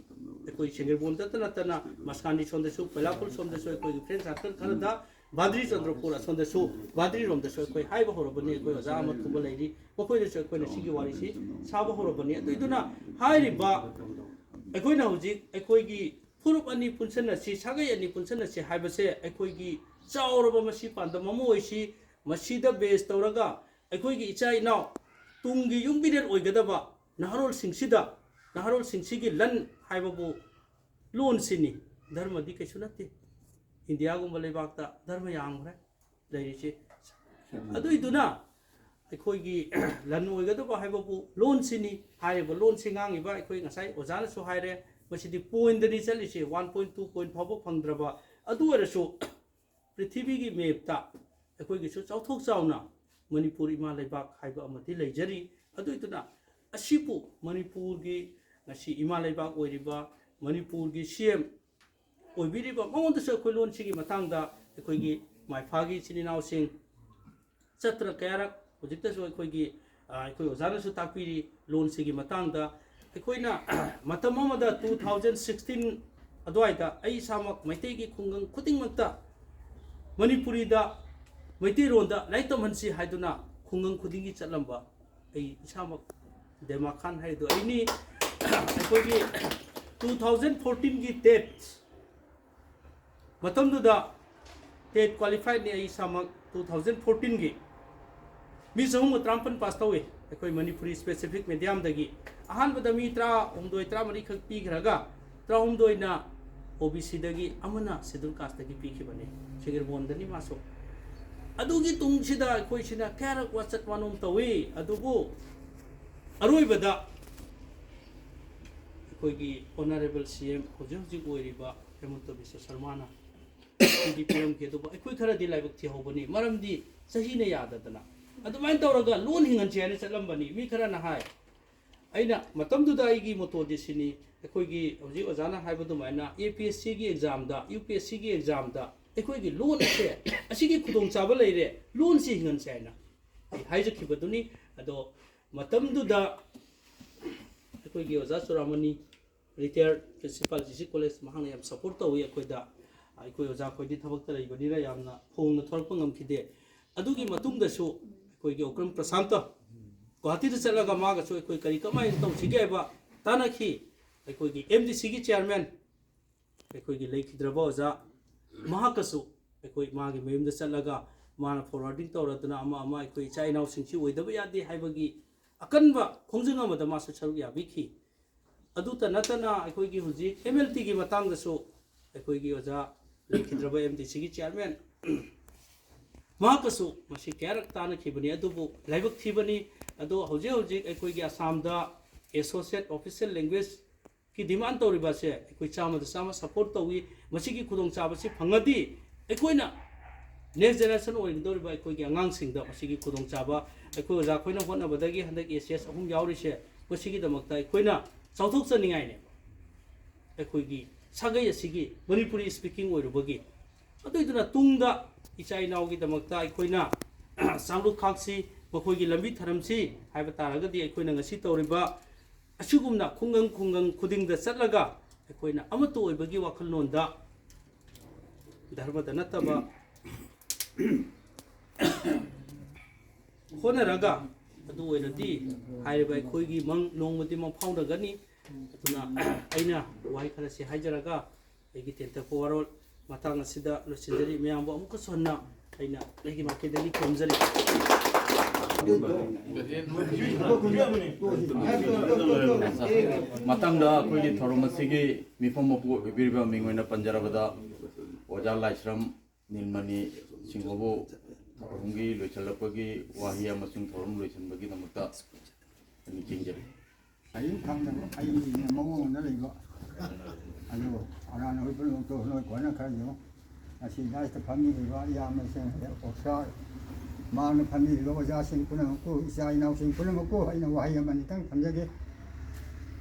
ꯑꯩꯈꯣꯏ ꯁꯦꯡꯒꯦꯔꯕꯣꯟꯗꯇ ꯅꯠꯇꯅ ꯃꯁꯀꯥꯟꯗꯤ ꯁꯣꯝꯗꯁꯨ, ꯄꯩꯂꯥꯄꯨꯔ ꯁꯣꯝꯗꯁꯨ, ꯑꯩꯈꯣꯏꯒꯤ friend circle ꯈꯔꯗ ꯕꯥꯗ꯭ꯔꯤ ꯆꯟꯗ꯭ꯔꯄꯨꯔ ꯑꯁꯣꯝꯗꯁꯨ, ꯕꯥꯗ꯭ꯔꯤꯔꯣꯝꯗꯁꯨ ꯑꯩꯈꯣꯏ ꯍꯥꯏꯕ ꯍꯧꯔꯕꯅꯤ꯫ ꯑꯩꯈꯣꯏ ꯑꯣꯖꯥ ꯑꯃ ꯊꯨꯕ ꯂꯩꯔꯤ, ꯃꯈꯣꯏꯗꯁꯨ ꯑꯩꯈꯣꯏꯅ ꯁꯤꯒꯤ ꯋꯥꯔꯤꯁꯤ ꯁꯥꯕ ꯍꯧꯔꯕꯅꯤ꯫ ꯑꯗꯨꯏꯗꯨꯅ ꯍꯥꯏꯔꯤꯕ ꯑꯩꯈꯣꯏꯅ ꯍꯧꯖꯤꯛ ꯑꯩꯈꯣꯏꯒꯤ ꯐꯨꯔꯨꯞ ꯑꯅꯤ ꯄꯨꯟꯁꯤꯟꯅꯁꯤ, ꯁꯥꯒꯩ ꯑꯅꯤ ꯄꯨꯟꯁꯤꯟꯅꯁꯤ ꯍꯥꯏꯕꯁꯦ ꯑꯩꯈꯣꯏꯒꯤ ꯆꯥꯎꯔꯕ ꯃꯁꯤ ꯄꯥꯟꯗꯝ ꯑꯃ ꯑꯣꯏꯁꯤ꯫ ꯃꯁꯤꯗ base ꯇꯧꯔꯒ ꯑꯩꯈꯣꯏꯒꯤ ꯏꯆꯥ ꯏꯅꯥꯎ ꯇꯨꯡꯒꯤ ꯌꯨꯝꯕꯤꯔꯦꯜ ꯑꯣꯏꯒꯗꯕ ꯅꯍꯥꯔꯣꯜꯁꯤꯡꯁꯤꯗ, ꯅꯍꯥꯔꯣꯜꯁꯤꯡꯁꯤꯒꯤ ꯂꯟ ꯍꯥꯏꯕꯕꯨ ꯂꯣꯟꯁꯤꯅꯤ, ꯙꯔꯃꯗꯤ ꯀꯩꯁꯨ ꯅꯠꯇꯦ꯫ ꯏꯟꯗꯤꯌꯥꯒꯨꯝꯕ ꯂꯩꯕꯥꯛꯇ ꯙꯔꯃ ꯌꯥꯝꯈ꯭ꯔꯦ ꯂꯩꯔꯤꯁꯦ꯫ ꯑꯗꯨꯏꯗꯨꯅ ꯑꯩꯈꯣꯏꯒꯤ ꯂꯟ ꯑꯣꯏꯒꯗꯕ ꯍꯥꯏꯕꯕꯨ ꯂꯣꯟꯁꯤꯅꯤ꯫ ꯍꯥꯏꯔꯤꯕ ꯂꯣꯟꯁꯤ ꯉꯥꯡꯉꯤꯕ ꯑꯩꯈꯣꯏ ꯉꯁꯥꯏ ꯑꯣꯖꯥꯅꯁꯨ ꯍꯥꯏꯔꯦ, ꯃꯁꯤꯗꯤ ꯄꯣꯏꯟꯗꯅꯤ ꯆꯠꯂꯤꯁꯦ, ꯋꯥꯟ ꯄꯣꯏꯟ ꯇꯨ ꯄꯣꯏꯟ ꯐꯥꯎꯕ ꯐꯪꯗ꯭ꯔꯕ꯫ ꯑꯗꯨ ꯑꯣꯏꯔꯁꯨ ꯄ꯭ꯔꯤꯊꯤꯕꯤꯒꯤ ꯃꯦꯞꯇ ꯑꯩꯈꯣꯏꯒꯤꯁꯨ ꯆꯥꯎꯊꯣꯛ ꯆꯥꯎꯅ ꯃꯅꯤꯄꯨꯔ ꯏꯃꯥ ꯂꯩꯕꯥꯛ ꯍꯥꯏꯕ ꯑꯃꯗꯤ ꯂꯩꯖꯔꯤ꯫ ꯑꯗꯨꯏꯗꯨꯅ ꯑꯁꯤꯕꯨ ꯃꯅꯤꯄꯨꯔꯒꯤ ꯉꯁꯤ ꯏꯃꯥ ꯂꯩꯕꯥꯛ ꯑꯣꯏꯔꯤꯕ ꯃꯅꯤꯄꯨꯔꯒꯤ ꯁꯤ ꯑꯦꯝ ꯑꯣꯏꯕꯤꯔꯤꯕ ꯃꯉꯣꯟꯗꯁꯨ ꯑꯩꯈꯣꯏ ꯂꯣꯟꯁꯤꯒꯤ ꯃꯇꯥꯡꯗ ꯑꯩꯈꯣꯏꯒꯤ ꯃꯥꯏꯐꯥꯒꯤ ꯏꯆꯤꯟ ꯏꯅꯥꯎꯁꯤꯡ ꯆꯠꯇ꯭ꯔ ꯀꯌꯥꯔꯛ ꯍꯧꯖꯤꯛꯇꯁꯨ ꯑꯩꯈꯣꯏꯒꯤ, ꯑ, ꯑꯩꯈꯣꯏ ꯑꯣꯖꯥꯅꯁꯨ ꯇꯥꯛꯄꯤꯔꯤ ꯂꯣꯟꯁꯤꯒꯤ ꯃꯇꯥꯡꯗ꯫ ꯑꯩꯈꯣꯏꯅ ꯃꯇꯝ ꯑꯃꯗ two thousand sixteen ꯑꯗꯨꯋꯥꯏꯗ ꯑꯩ ꯏꯁꯥꯃꯛ ꯃꯩꯇꯩꯒꯤ ꯈꯨꯡꯒꯪ ꯈꯨꯗꯤꯡꯃꯛꯇ ꯃꯅꯤꯄꯨꯔꯤꯗ, ꯃꯩꯇꯩꯔꯣꯟꯗ ꯂꯥꯏꯔꯤꯛ ꯇꯝꯍꯟꯁꯤ ꯍꯥꯏꯗꯨꯅ ꯈꯨꯡꯒꯪ ꯈꯨꯗꯤꯡꯒꯤ ꯆꯠꯂꯝꯕ ꯑꯩ ꯏꯁꯥꯃꯛ ꯗꯦꯃꯥ ꯈꯥꯟ ꯍꯥꯏꯗꯣ ꯑꯩꯅꯤ꯫ ꯑꯩꯈꯣꯏꯒꯤ two thousand fourteenꯒꯤ ꯇꯦꯠ ꯃꯇꯝꯗꯨꯗ ꯇꯦꯠ ꯀ꯭ꯋꯥꯂꯤꯐꯥꯏꯠꯅꯤ ꯑꯩ ꯏꯁꯥꯃꯛ꯫ Two thousand fourteenꯒꯤ ꯃꯤ ꯆꯍꯨꯝꯒ ꯇꯔꯥꯃꯥꯄꯟ ꯄꯥꯁ ꯇꯧꯏ ꯑꯩꯈꯣꯏ ꯃꯅꯤꯄꯨꯔꯤ specific mediumꯗꯒꯤ꯫ ꯑꯍꯥꯟꯕꯗ ꯃꯤ ꯇꯔꯥꯍꯨꯝꯗꯣꯏ ꯇꯔꯥꯃꯔꯤꯈꯛ ꯄꯤꯈ꯭ꯔꯒ ꯇꯔꯥꯍꯨꯝꯗꯣꯏꯅ ꯑꯣ ꯕꯤ ꯁꯤꯗꯒꯤ, ꯑꯃꯅ Scheduled Casteꯇꯒꯤ ꯄꯤꯈꯤꯕꯅꯤ, ꯁꯦꯡꯒꯦꯔꯕꯣꯟꯗꯅꯤ ꯃꯥꯁꯨ꯫ ꯑꯗꯨꯒꯤ ꯇꯨꯡꯁꯤꯗ ꯑꯩꯈꯣꯏꯁꯤꯅ ꯀꯌꯥꯔꯛ ꯋꯥꯆꯠ ꯋꯥꯅꯣꯝ ꯇꯧꯏ꯫ ꯑꯗꯨꯕꯨ ꯑꯔꯣꯏꯕꯗ ꯑꯩꯈꯣꯏꯒꯤ Honourable C M ꯍꯧꯖꯤꯛ ꯍꯧꯖꯤꯛ ꯑꯣꯏꯔꯤꯕ ꯍꯦꯃꯟꯇ ꯕꯤꯁ꯭ꯋ ꯁꯔꯃꯥꯅ ꯁꯤꯗꯤ ꯄꯤꯔꯝꯈꯤ꯫ ꯑꯗꯨꯕꯨ ꯑꯩꯈꯣꯏ ꯈꯔꯗꯤ ꯂꯥꯏꯕꯛ ꯊꯤꯍꯧꯕꯅꯤ, ꯃꯔꯝꯗꯤ ꯆꯍꯤꯅ ꯌꯥꯗꯗꯅ꯫ ꯑꯗꯨꯃꯥꯏꯅ ꯇꯧꯔꯒ ꯂꯣꯟ ꯍꯤꯡꯍꯟꯁꯦ ꯍꯥꯏꯅ ꯆꯠꯂꯝꯕꯅꯤ꯫ ꯃꯤ ꯈꯔꯅ ꯍꯥꯏ, ꯑꯩꯅ ꯃꯇꯝꯗꯨꯗ ꯑꯩꯒꯤ ꯃꯣꯇꯣꯗꯤ ꯁꯤꯅꯤ, ꯑꯩꯈꯣꯏꯒꯤ ꯍꯧꯖꯤꯛ ꯑꯣꯖꯥꯅ ꯍꯥꯏꯕ ꯑꯗꯨꯃꯥꯏꯅ ꯑꯦ ꯄꯤ ꯑꯦꯁ ꯁꯤꯒꯤ ꯑꯦꯛꯖꯥꯝꯗ, ꯌꯨ ꯄꯤ ꯑꯦꯁ ꯁꯤꯒꯤ ꯑꯦꯛꯖꯥꯝꯗ ꯑꯩꯈꯣꯏꯒꯤ ꯂꯣꯟ ꯑꯁꯦ, ꯑꯁꯤꯒꯤ ꯈꯨꯗꯣꯡꯆꯥꯕ ꯂꯩꯔꯦ, ꯂꯣꯟꯁꯤ ꯍꯤꯡꯍꯟꯁꯦ ꯍꯥꯏꯅ ꯑꯩ ꯍꯥꯏꯖꯈꯤꯕꯗꯨꯅꯤ꯫ ꯑꯗꯣ ꯃꯇꯝꯗꯨꯗ ꯑꯩꯈꯣꯏꯒꯤ ꯑꯣꯖꯥ ꯆꯨꯔꯥꯃꯅꯤ, retired principal G C college, ꯃꯍꯥꯛꯅ ꯌꯥꯝ ꯁꯄꯣꯔꯠ ꯇꯧꯋꯤ ꯑꯩꯈꯣꯏꯗ꯫ ꯑꯩꯈꯣꯏ ꯑꯣꯖꯥ ꯑꯩꯈꯣꯏꯗꯤ ꯊꯕꯛꯇ ꯂꯩꯕꯅꯤꯅ ꯌꯥꯝꯅ ꯐꯣꯡꯅ ꯊꯣꯔꯛꯄ ꯉꯝꯈꯤꯗꯦ꯫ ꯑꯗꯨꯒꯤ ꯃꯇꯨꯡꯗꯁꯨ ꯑꯩꯈꯣꯏꯒꯤ ꯑꯣꯀ꯭ꯔꯝ ꯄ꯭ꯔꯁꯥꯟꯇ ꯒꯨꯋꯥꯍꯥꯇꯤꯗ ꯆꯠꯂꯒ ꯃꯥꯒꯁꯨ ꯑꯩꯈꯣꯏ ꯀꯔꯤ ꯀꯃꯥꯏꯅ ꯇꯧꯁꯤꯒꯦ ꯍꯥꯏꯕ ꯇꯥꯟꯅꯈꯤ꯫ ꯑꯩꯈꯣꯏꯒꯤ ꯑꯦꯝ ꯗꯤ ꯁꯤꯒꯤ ꯆꯤꯌꯥꯔꯃꯦꯟ, ꯑꯩꯈꯣꯏꯒꯤ ꯂꯩꯈꯤꯗ꯭ꯔꯕ ꯑꯣꯖꯥ, ꯃꯍꯥꯛꯀꯁꯨ ꯑꯩꯈꯣꯏ ꯃꯥꯒꯤ ꯃꯌꯨꯝꯗ ꯆꯠꯂꯒ ꯃꯥꯅ ꯐꯣꯔꯋꯥꯔꯗꯤꯡ ꯇꯧꯔꯗꯨꯅ ꯑꯃ ꯑꯃ ꯑꯩꯈꯣꯏ ꯏꯆꯥ ꯏꯅꯥꯎꯁꯤꯡꯁꯤ ꯑꯣꯏꯗꯕ ꯌꯥꯗꯦ ꯍꯥꯏꯕꯒꯤ ꯑꯀꯟꯕ ꯈꯣꯡꯖꯪ ꯑꯃꯗ ꯃꯥꯁꯨ ꯁꯔꯨꯛ ꯌꯥꯕꯤꯈꯤ꯫ ꯑꯗꯨꯇ ꯅꯠꯇꯅ ꯑꯩꯈꯣꯏꯒꯤ ꯍꯧꯖꯤꯛ ꯑꯦꯝ ꯑꯦꯜ ꯇꯤꯒꯤ ꯃꯇꯥꯡꯗꯁꯨ ꯑꯩꯈꯣꯏꯒꯤ ꯑꯣꯖꯥ ꯂꯩꯈꯤꯗ꯭ꯔꯕ ꯑꯦꯝ ꯗꯤ ꯁꯤꯒꯤ ꯆꯤꯌꯥꯔꯃꯦꯟ ꯃꯍꯥꯛꯀꯁꯨ ꯃꯁꯤ ꯀꯌꯥꯔꯛ ꯇꯥꯟꯅꯈꯤꯕꯅꯤ, ꯑꯗꯨꯕꯨ ꯂꯥꯏꯕꯛ ꯊꯤꯕꯅꯤ꯫ ꯑꯗꯣ ꯍꯧꯖꯤꯛ ꯍꯧꯖꯤꯛ ꯑꯩꯈꯣꯏꯒꯤ ꯑꯁꯥꯝꯗ ꯑꯦꯁꯣꯁꯤꯌꯦꯠ ꯑꯣꯐꯤꯁꯤꯌꯦꯜ ꯂꯦꯡꯒ꯭ꯋꯦꯖꯀꯤ ꯗꯤꯃꯥꯟ ꯇꯧꯔꯤꯕ ꯑꯁꯦ ꯑꯩꯈꯣꯏ ꯆꯥꯝꯃꯗ ꯆꯥꯝꯃ ꯁꯄꯣꯔꯠ ꯇꯧꯏ꯫ ꯃꯁꯤꯒꯤ ꯈꯨꯗꯣꯡꯆꯥꯕꯁꯤ ꯐꯪꯉꯗꯤ ꯑꯩꯈꯣꯏꯅ ꯅꯦꯛꯁ ꯖꯦꯅꯦꯔꯦꯁꯟ ꯑꯣꯏꯒꯗꯧꯔꯤꯕ ꯑꯩꯈꯣꯏꯒꯤ ꯑꯉꯥꯡꯁꯤꯡꯗ ꯃꯁꯤꯒꯤ ꯈꯨꯗꯣꯡꯆꯥꯕ ꯑꯩꯈꯣꯏ ꯑꯣꯖꯥ ꯑꯩꯈꯣꯏꯅ ꯍꯣꯠꯅꯕꯗꯒꯤ ꯍꯟꯗꯛ ꯑꯦꯁ ꯑꯦꯁ ꯑꯍꯨꯝ ꯌꯥꯎꯔꯤꯁꯦ, ꯃꯁꯤꯒꯤꯗꯃꯛꯇ ꯑꯩꯈꯣꯏꯅ ꯆꯥꯎꯊꯣꯛꯆꯅꯤꯡꯉꯥꯏꯅꯦꯕ꯫ ꯑꯩꯈꯣꯏꯒꯤ ꯁꯥꯒꯩ ꯑꯁꯤꯒꯤ ꯃꯅꯤꯄꯨꯔꯤ ꯁ꯭ꯄꯤꯀꯤꯡ ꯑꯣꯏꯔꯨꯕꯒꯤ꯫ ꯑꯗꯨꯏꯗꯨꯅ ꯇꯨꯡꯗ ꯏꯆꯥ ꯏꯅꯥꯎꯒꯤꯗꯃꯛꯇ ꯑꯩꯈꯣꯏꯅ ꯆꯥꯡꯂꯨꯞ ꯈꯥꯛꯁꯤ, ꯃꯈꯣꯏꯒꯤ ꯂꯝꯕꯤ ꯊꯔꯝꯁꯤ ꯍꯥꯏꯕ ꯇꯥꯔꯒꯗꯤ ꯑꯩꯈꯣꯏꯅ ꯉꯁꯤ ꯇꯧꯔꯤꯕ ꯑꯁꯤꯒꯨꯝꯅ ꯈꯨꯡꯒꯪ ꯈꯨꯡꯒꯪ ꯈꯨꯗꯤꯡꯗ ꯆꯠꯂꯒ ꯑꯩꯈꯣꯏꯅ ꯑꯃꯠꯇ ꯑꯣꯏꯕꯒꯤ ꯋꯥꯈꯜꯂꯣꯟꯗ ꯙꯔꯃꯗ ꯅꯠꯇꯕ ꯍꯣꯠꯅꯔꯒ ꯑꯗꯨ ꯑꯣꯏꯔꯗꯤ ꯍꯥꯏꯔꯤꯕ ꯑꯩꯈꯣꯏꯒꯤ ꯃꯪ ꯅꯣꯡꯃꯗꯤ ꯃꯪꯐꯥꯎꯅꯒꯅꯤ꯫ ꯑꯗꯨꯅ ꯑꯩꯅ ꯋꯥꯍꯩ ꯈꯔꯁꯤ ꯍꯥꯏꯖꯔꯒ ꯑꯩꯒꯤ ꯇꯦꯟꯇꯛꯄ ꯋꯥꯔꯣꯜ ꯃꯇꯥꯡ ꯑꯁꯤꯗ ꯂꯣꯏꯁꯤꯟꯖꯔꯤ꯫ ꯃꯌꯥꯝꯕꯨ ꯑꯃꯨꯛꯀꯁꯨ ꯍꯟꯅ ꯑꯩꯅ ꯑꯩꯒꯤ ꯃꯥꯏꯀꯩꯗꯒꯤ ꯈꯨꯔꯨꯝꯖꯔꯤ꯫ ꯃꯊꯪꯗ ꯑꯩꯈꯣꯏꯒꯤ ꯊꯧꯔꯝ ꯑꯁꯤꯒꯤ ꯃꯤꯐꯝ ꯃꯄꯨ ꯑꯣꯏꯕꯤꯔꯤꯕ ꯃꯤꯡ ꯑꯣꯏꯅ ꯄꯟꯖꯔꯕꯗ ꯑꯣꯖꯥ ꯂꯥꯏꯁ꯭ꯔꯝ ꯅꯤꯜꯃꯅꯤ ꯁꯤꯡꯍꯕꯨ ꯊꯧꯔꯝꯒꯤ ꯂꯣꯏꯁꯤꯜꯂꯛꯄꯒꯤ ꯋꯥꯍꯩ ꯑꯃꯁꯨꯡ ꯊꯧꯔꯝ ꯂꯣꯏꯁꯤꯟꯕꯒꯤꯗꯃꯛꯇ ꯅꯤꯡꯁꯤꯡꯖꯔꯤ꯫ ꯑꯌꯨꯛ ꯊꯪꯅꯕ ꯑꯩꯒꯤ ꯃꯑꯣꯡꯗ ꯂꯩꯕ ꯑꯗꯨ ꯑꯔꯥꯟ ꯑꯣꯏꯕ ꯂꯣꯛꯇꯣ ꯅꯣꯏ ꯀꯣꯟꯅ ꯈꯔ ꯌꯦꯡꯉꯨ꯫ ꯉꯁꯤ ꯗꯥꯏꯁꯇ ꯐꯝꯃꯤꯕ ꯏꯌꯥꯝꯕꯁꯤꯡ, ꯑꯣꯐꯤꯁꯥꯔ, ꯃꯥꯡꯗ ꯐꯝꯃꯤꯕ ꯑꯣꯖꯥꯁꯤꯡ ꯄꯨꯝꯅꯃꯛꯄꯨ, ꯏꯆꯥ ꯏꯅꯥꯎꯁꯤꯡ ꯄꯨꯝꯅꯃꯛꯄꯨ ꯑꯩꯅ ꯋꯥꯍꯩ ꯑꯃꯅꯤꯇꯪ ꯊꯝꯖꯒꯦ꯫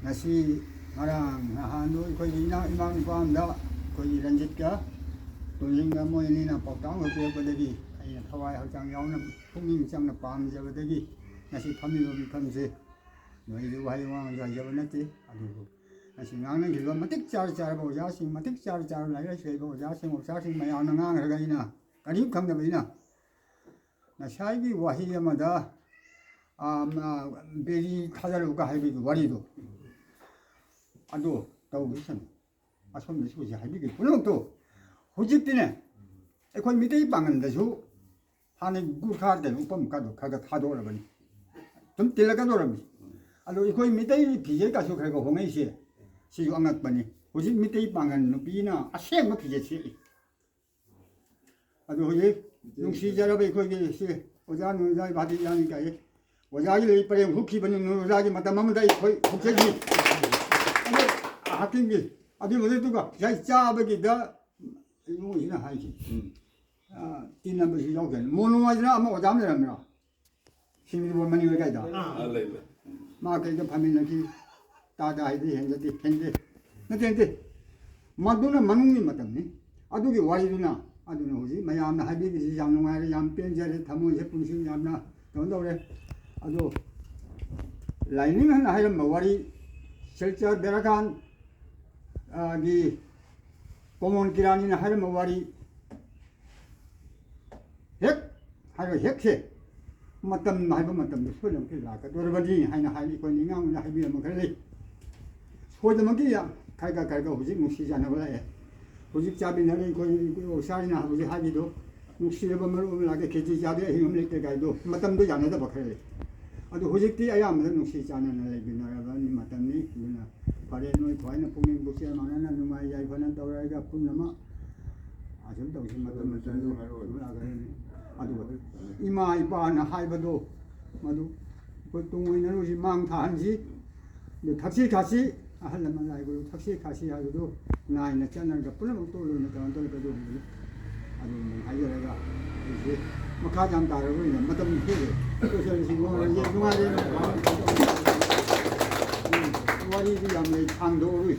ꯉꯁꯤ ꯉꯔꯥꯡ ꯅꯍꯥꯟꯗꯣ ꯑꯩꯈꯣꯏꯒꯤ ꯏꯅꯥꯎ ꯏꯃꯥ ꯅꯨꯄꯥ ꯑꯃꯗ ꯑꯩꯈꯣꯏꯒꯤ ꯔꯟꯖꯤꯠꯀ ꯇꯣꯟꯖꯤꯡꯒ ꯃꯣꯏ ꯑꯅꯤꯅ ꯄꯥꯎꯇꯥꯛ ꯑꯃ ꯄꯤꯔꯛꯄꯗꯒꯤ ꯑꯩꯅ ꯊꯋꯥꯏ ꯍꯛꯆꯥꯡ ꯌꯥꯎꯅ ꯄꯨꯛꯅꯤꯡ ꯆꯪꯅ ꯄꯥꯝꯖꯕꯗꯒꯤ ꯉꯁꯤ ꯐꯝꯃꯤꯕ ꯃꯤꯐꯝꯁꯦ ꯅꯣꯏꯗꯤ ꯋꯥꯍꯩ ꯋꯥ ꯉꯥꯡꯁꯨ ꯍꯩꯖꯕ ꯅꯠꯇꯦ꯫ ꯑꯗꯨꯕꯨ ꯉꯁꯤ ꯉꯥꯡꯅꯈꯤꯕ ꯃꯇꯤꯛ ꯆꯥꯔ ꯆꯥꯔꯕ ꯑꯣꯖꯥꯁꯤꯡ, ꯃꯇꯤꯛ ꯆꯥꯔ ꯆꯥꯔꯕ ꯂꯥꯏꯔꯤꯛ ꯂꯥꯏꯁꯨ ꯍꯩꯕ ꯑꯣꯖꯥꯁꯤꯡ, ꯑꯣꯖꯥꯁꯤꯡ ꯃꯌꯥꯝꯅ ꯉꯥꯡꯈ꯭ꯔꯒ ꯑꯩꯅ ꯀꯔꯤꯝ ꯈꯪꯗꯕ ꯑꯩꯅ ꯉꯁꯥꯏꯒꯤ ꯋꯥꯍꯩ ꯑꯃꯗ, ꯑꯥ, ꯃꯥ, ꯕꯦꯔꯤ ꯊꯥꯖꯔꯨꯒ ꯍꯥꯏꯕꯒꯤ ꯋꯥꯔꯤꯗꯣ, ꯑꯗꯣ ꯇꯧꯈꯤꯁꯅꯨ꯫ ꯑꯁꯣꯝꯗꯁꯨ ꯍꯧꯖꯤꯛ ꯍꯥꯏꯕꯤꯒꯦ ꯄꯨꯝꯅꯃꯛꯇꯣ꯫ ꯍꯧꯖꯤꯛꯇꯤꯅꯦ, ꯑꯩꯈꯣꯏ ꯃꯤꯇꯩ ꯄꯥꯡꯒꯜꯗꯁꯨ ꯍꯥꯟꯅ ꯒꯨꯔꯈꯥ ꯀꯩꯅꯣ ꯎꯄꯝ ꯀꯥꯗꯣ ꯈꯔ ꯈꯔ ꯊꯥꯗꯣꯛꯑꯕꯅꯤ꯫ ꯑꯗꯨꯝ ꯇꯤꯜꯂꯛꯀꯗꯧꯔꯕꯅꯤ꯫ ꯑꯗꯣ ꯑꯩꯈꯣꯏ ꯃꯤꯇꯩ ꯐꯤꯖꯦꯠꯀꯁꯨ ꯈꯔ ꯈꯔ ꯍꯣꯡꯉꯛꯏꯁꯦ, ꯁꯤꯁꯨ ꯑꯉꯛꯄꯅꯤ꯫ ꯍꯧꯖꯤꯛ ꯃꯤꯇꯩ ꯄꯥꯡꯒꯜ ꯅꯨꯄꯤꯅ ꯑꯁꯦꯡꯕ ꯐꯤꯖꯦꯠ ꯁꯦꯠꯂꯤ꯫ ꯑꯗꯨ ꯍꯧꯖꯤꯛ ꯅꯨꯡꯁꯤꯖꯔꯕ ꯑꯩꯈꯣꯏꯒꯤ ꯁꯤ ꯑꯣꯖꯥ ꯅꯨꯡꯖꯥ ꯏꯕꯥꯗꯤ ꯌꯥꯅꯤ ꯀꯥꯏ꯫ ꯑꯣꯖꯥꯒꯤ ꯂꯩ ꯄꯔꯦꯡ ꯍꯨꯛꯈꯤꯕꯅꯤ, ꯑꯣꯖꯥꯒꯤ ꯃꯇꯝ ꯑꯃꯗ ꯑꯩꯈꯣꯏ ꯍꯨꯛꯆꯈꯤ꯫ ꯑꯗꯨ ꯍꯥꯛꯀꯤꯡꯒꯤ ꯑꯗꯨꯒꯤ ꯃꯊꯛꯇꯨꯒ ꯉꯁꯥꯏ ꯆꯥꯕꯒꯤꯗ ꯏꯃꯨꯡꯁꯤꯅ ꯍꯥꯏꯈꯤ꯫ ꯎꯝ꯫ ꯑ, ꯇꯤꯟꯅꯕꯁꯨ ꯌꯥꯎꯗꯦ꯫ ꯃꯣꯅꯣ ꯍꯥꯏꯗꯅ ꯑꯃ ꯑꯣꯖꯥ ꯑꯃ ꯂꯩꯔꯝꯃꯤꯅꯣ? ꯁꯤꯡꯖꯃꯩ ꯃꯅꯤꯡ ꯂꯩꯀꯥꯏꯗ꯫ ꯑꯥ, ꯂꯩ, ꯂꯩ꯫ ꯃꯥ ꯀꯩꯗ ꯐꯝꯃꯤꯟꯅꯈꯤ? ꯇꯥꯗ ꯍꯥꯏꯗꯤ ꯍꯦꯟꯖꯗꯦ, ꯍꯦꯟꯗꯦ꯫ ꯅꯠꯇꯦ, ꯅꯠꯇꯦ꯫ ꯃꯗꯨꯅ ꯃꯅꯨꯡꯒꯤ ꯃꯇꯝꯅꯤ꯫ ꯑꯗꯨꯒꯤ ꯋꯥꯔꯤꯗꯨꯅ, ꯑꯗꯨꯅ ꯍꯧꯖꯤꯛ ꯃꯌꯥꯝꯅ ꯍꯥꯏꯕꯤꯕꯁꯤ ꯌꯥꯝ ꯅꯨꯡꯉꯥꯏꯔꯦ, ꯌꯥꯝ ꯄꯦꯟꯖꯔꯦ, ꯊꯃꯣꯏꯁꯦ ꯄꯨꯟꯁꯤ ꯌꯥꯝꯅ ꯀꯩꯅꯣ ꯇꯧꯔꯦ꯫ ꯑꯗꯣ ꯂꯥꯏꯅꯤꯡ ꯍꯥꯏꯅ ꯍꯥꯏꯔꯝꯕ ꯋꯥꯔꯤ, ꯁꯤꯜꯆꯔ ꯕꯦꯔꯥꯈꯥꯟ, ꯑ, ꯒꯤ ꯀꯣꯃꯣꯟ ꯀꯤꯔꯥꯅꯤꯅ ꯍꯥꯏꯔꯝꯕ ꯋꯥꯔꯤ, ꯍꯦꯛ ꯍꯥꯏꯔꯣ, ꯍꯦꯛꯁꯦ ꯃꯇꯝ ꯍꯥꯏꯕ ꯃꯇꯝꯗ ꯁꯣꯏꯗꯅꯃꯛꯀꯤ ꯂꯥꯛꯀꯗꯧꯔꯕꯅꯤ ꯍꯥꯏꯅ ꯍꯥꯏ, ꯑꯩꯈꯣꯏꯅ ꯏꯉꯥꯡꯅ ꯍꯥꯏꯕꯤꯔꯝꯕ ꯈꯔ ꯂꯩ꯫ ꯁꯣꯏꯗꯅꯃꯛꯀꯤ ꯌꯥꯝ ꯈꯔ ꯈꯔ ꯈꯔ ꯈꯔ ꯍꯧꯖꯤꯛ ꯅꯨꯡꯁꯤ ꯆꯥꯟꯅꯕ ꯂꯥꯛꯑꯦ꯫ ꯍꯧꯖꯤꯛ ꯆꯥꯃꯤꯟꯅꯔꯦ ꯑꯩꯈꯣꯏ, ꯑꯩꯈꯣꯏ ꯑꯣꯛꯁꯥꯁꯤꯅ ꯍꯧꯖꯤꯛ ꯍꯥꯏꯕꯤꯗꯣ, ꯅꯨꯡꯁꯤꯔꯕ ꯃꯔꯨꯞ ꯑꯃ ꯂꯥꯛꯀꯦ ꯈꯦꯆꯤ ꯆꯥꯕꯤ ꯑꯍꯤꯡ ꯑꯃ ꯂꯦꯛꯀꯦ ꯀꯥꯏꯗꯣ, ꯃꯇꯝꯗꯣ ꯌꯥꯅꯗꯕ ꯈꯔ ꯂꯩ꯫ ꯑꯗꯨ ꯍꯧꯖꯤꯛꯇꯤ ꯑꯌꯥꯝꯕꯅ ꯅꯨꯡꯁꯤ ꯆꯥꯟꯅꯅ ꯂꯩꯃꯤꯟꯅꯔꯕꯅꯤ ꯃꯇꯝꯅꯤ꯫ ꯑꯗꯨꯅ ꯐꯔꯦ, ꯅꯣꯏ ꯈ꯭ꯋꯥꯏꯅ ꯄꯨꯛꯅꯤꯡ ꯄꯨꯛꯆꯦꯜ ꯃꯥꯟꯅꯅ ꯅꯨꯡꯉꯥꯏ ꯌꯥꯏꯐꯅ ꯇꯧꯔꯒ ꯄꯨꯝꯅꯃꯛ ꯑꯁꯨꯝ ꯇꯧꯁꯤ, ꯃꯇꯝ ꯃꯇꯝꯗꯣ ꯑꯗꯨꯝ ꯂꯥꯛꯀꯗꯕꯅꯤ꯫ ꯑꯗꯨꯒ ꯏꯃꯥ ꯏꯄꯥꯅ ꯍꯥꯏꯕꯗꯣ ꯃꯗꯨ ꯑꯩꯈꯣꯏ ꯇꯨꯡ ꯑꯣꯏꯅꯔꯨꯁꯤ, ꯃꯥꯡ ꯊꯥꯍꯟꯁꯤ꯫ ꯑꯗꯨ ꯊꯛꯁꯤ ꯈꯥꯁꯤ, ꯑꯍꯜ ꯂꯃꯟ ꯂꯥꯏ ꯒꯨꯔꯨ ꯊꯛꯁꯤ ꯈꯥꯁꯤ ꯍꯥꯏꯕꯗꯨ ꯅꯥꯏꯅ ꯆꯠꯅꯔꯒ ꯄꯨꯝꯅꯃꯛ ꯇꯣꯛꯂꯣꯏꯅ ꯀꯩꯅꯣ ꯇꯧꯔꯒ ꯑꯗꯨꯒꯨꯝꯕꯗꯨ ꯑꯗꯨꯒꯨꯝꯕ ꯍꯥꯏꯖꯔꯒ ꯑꯩꯁꯦ ꯃꯈꯥ ꯌꯥꯝ ꯇꯥꯔꯔꯣꯏꯅ ꯃꯇꯝ ꯊꯦꯡꯂꯦ꯫ ꯂꯣꯏꯁꯤꯜꯂꯁꯤ, ꯅꯨꯡꯉꯥꯏꯔꯦ, ꯅꯨꯡꯉꯥꯏꯔꯦ꯫ ꯑꯩꯗꯤ ꯌꯥꯝ ꯂꯩ, ꯊꯥꯡꯗꯣꯛꯎꯔꯤ꯫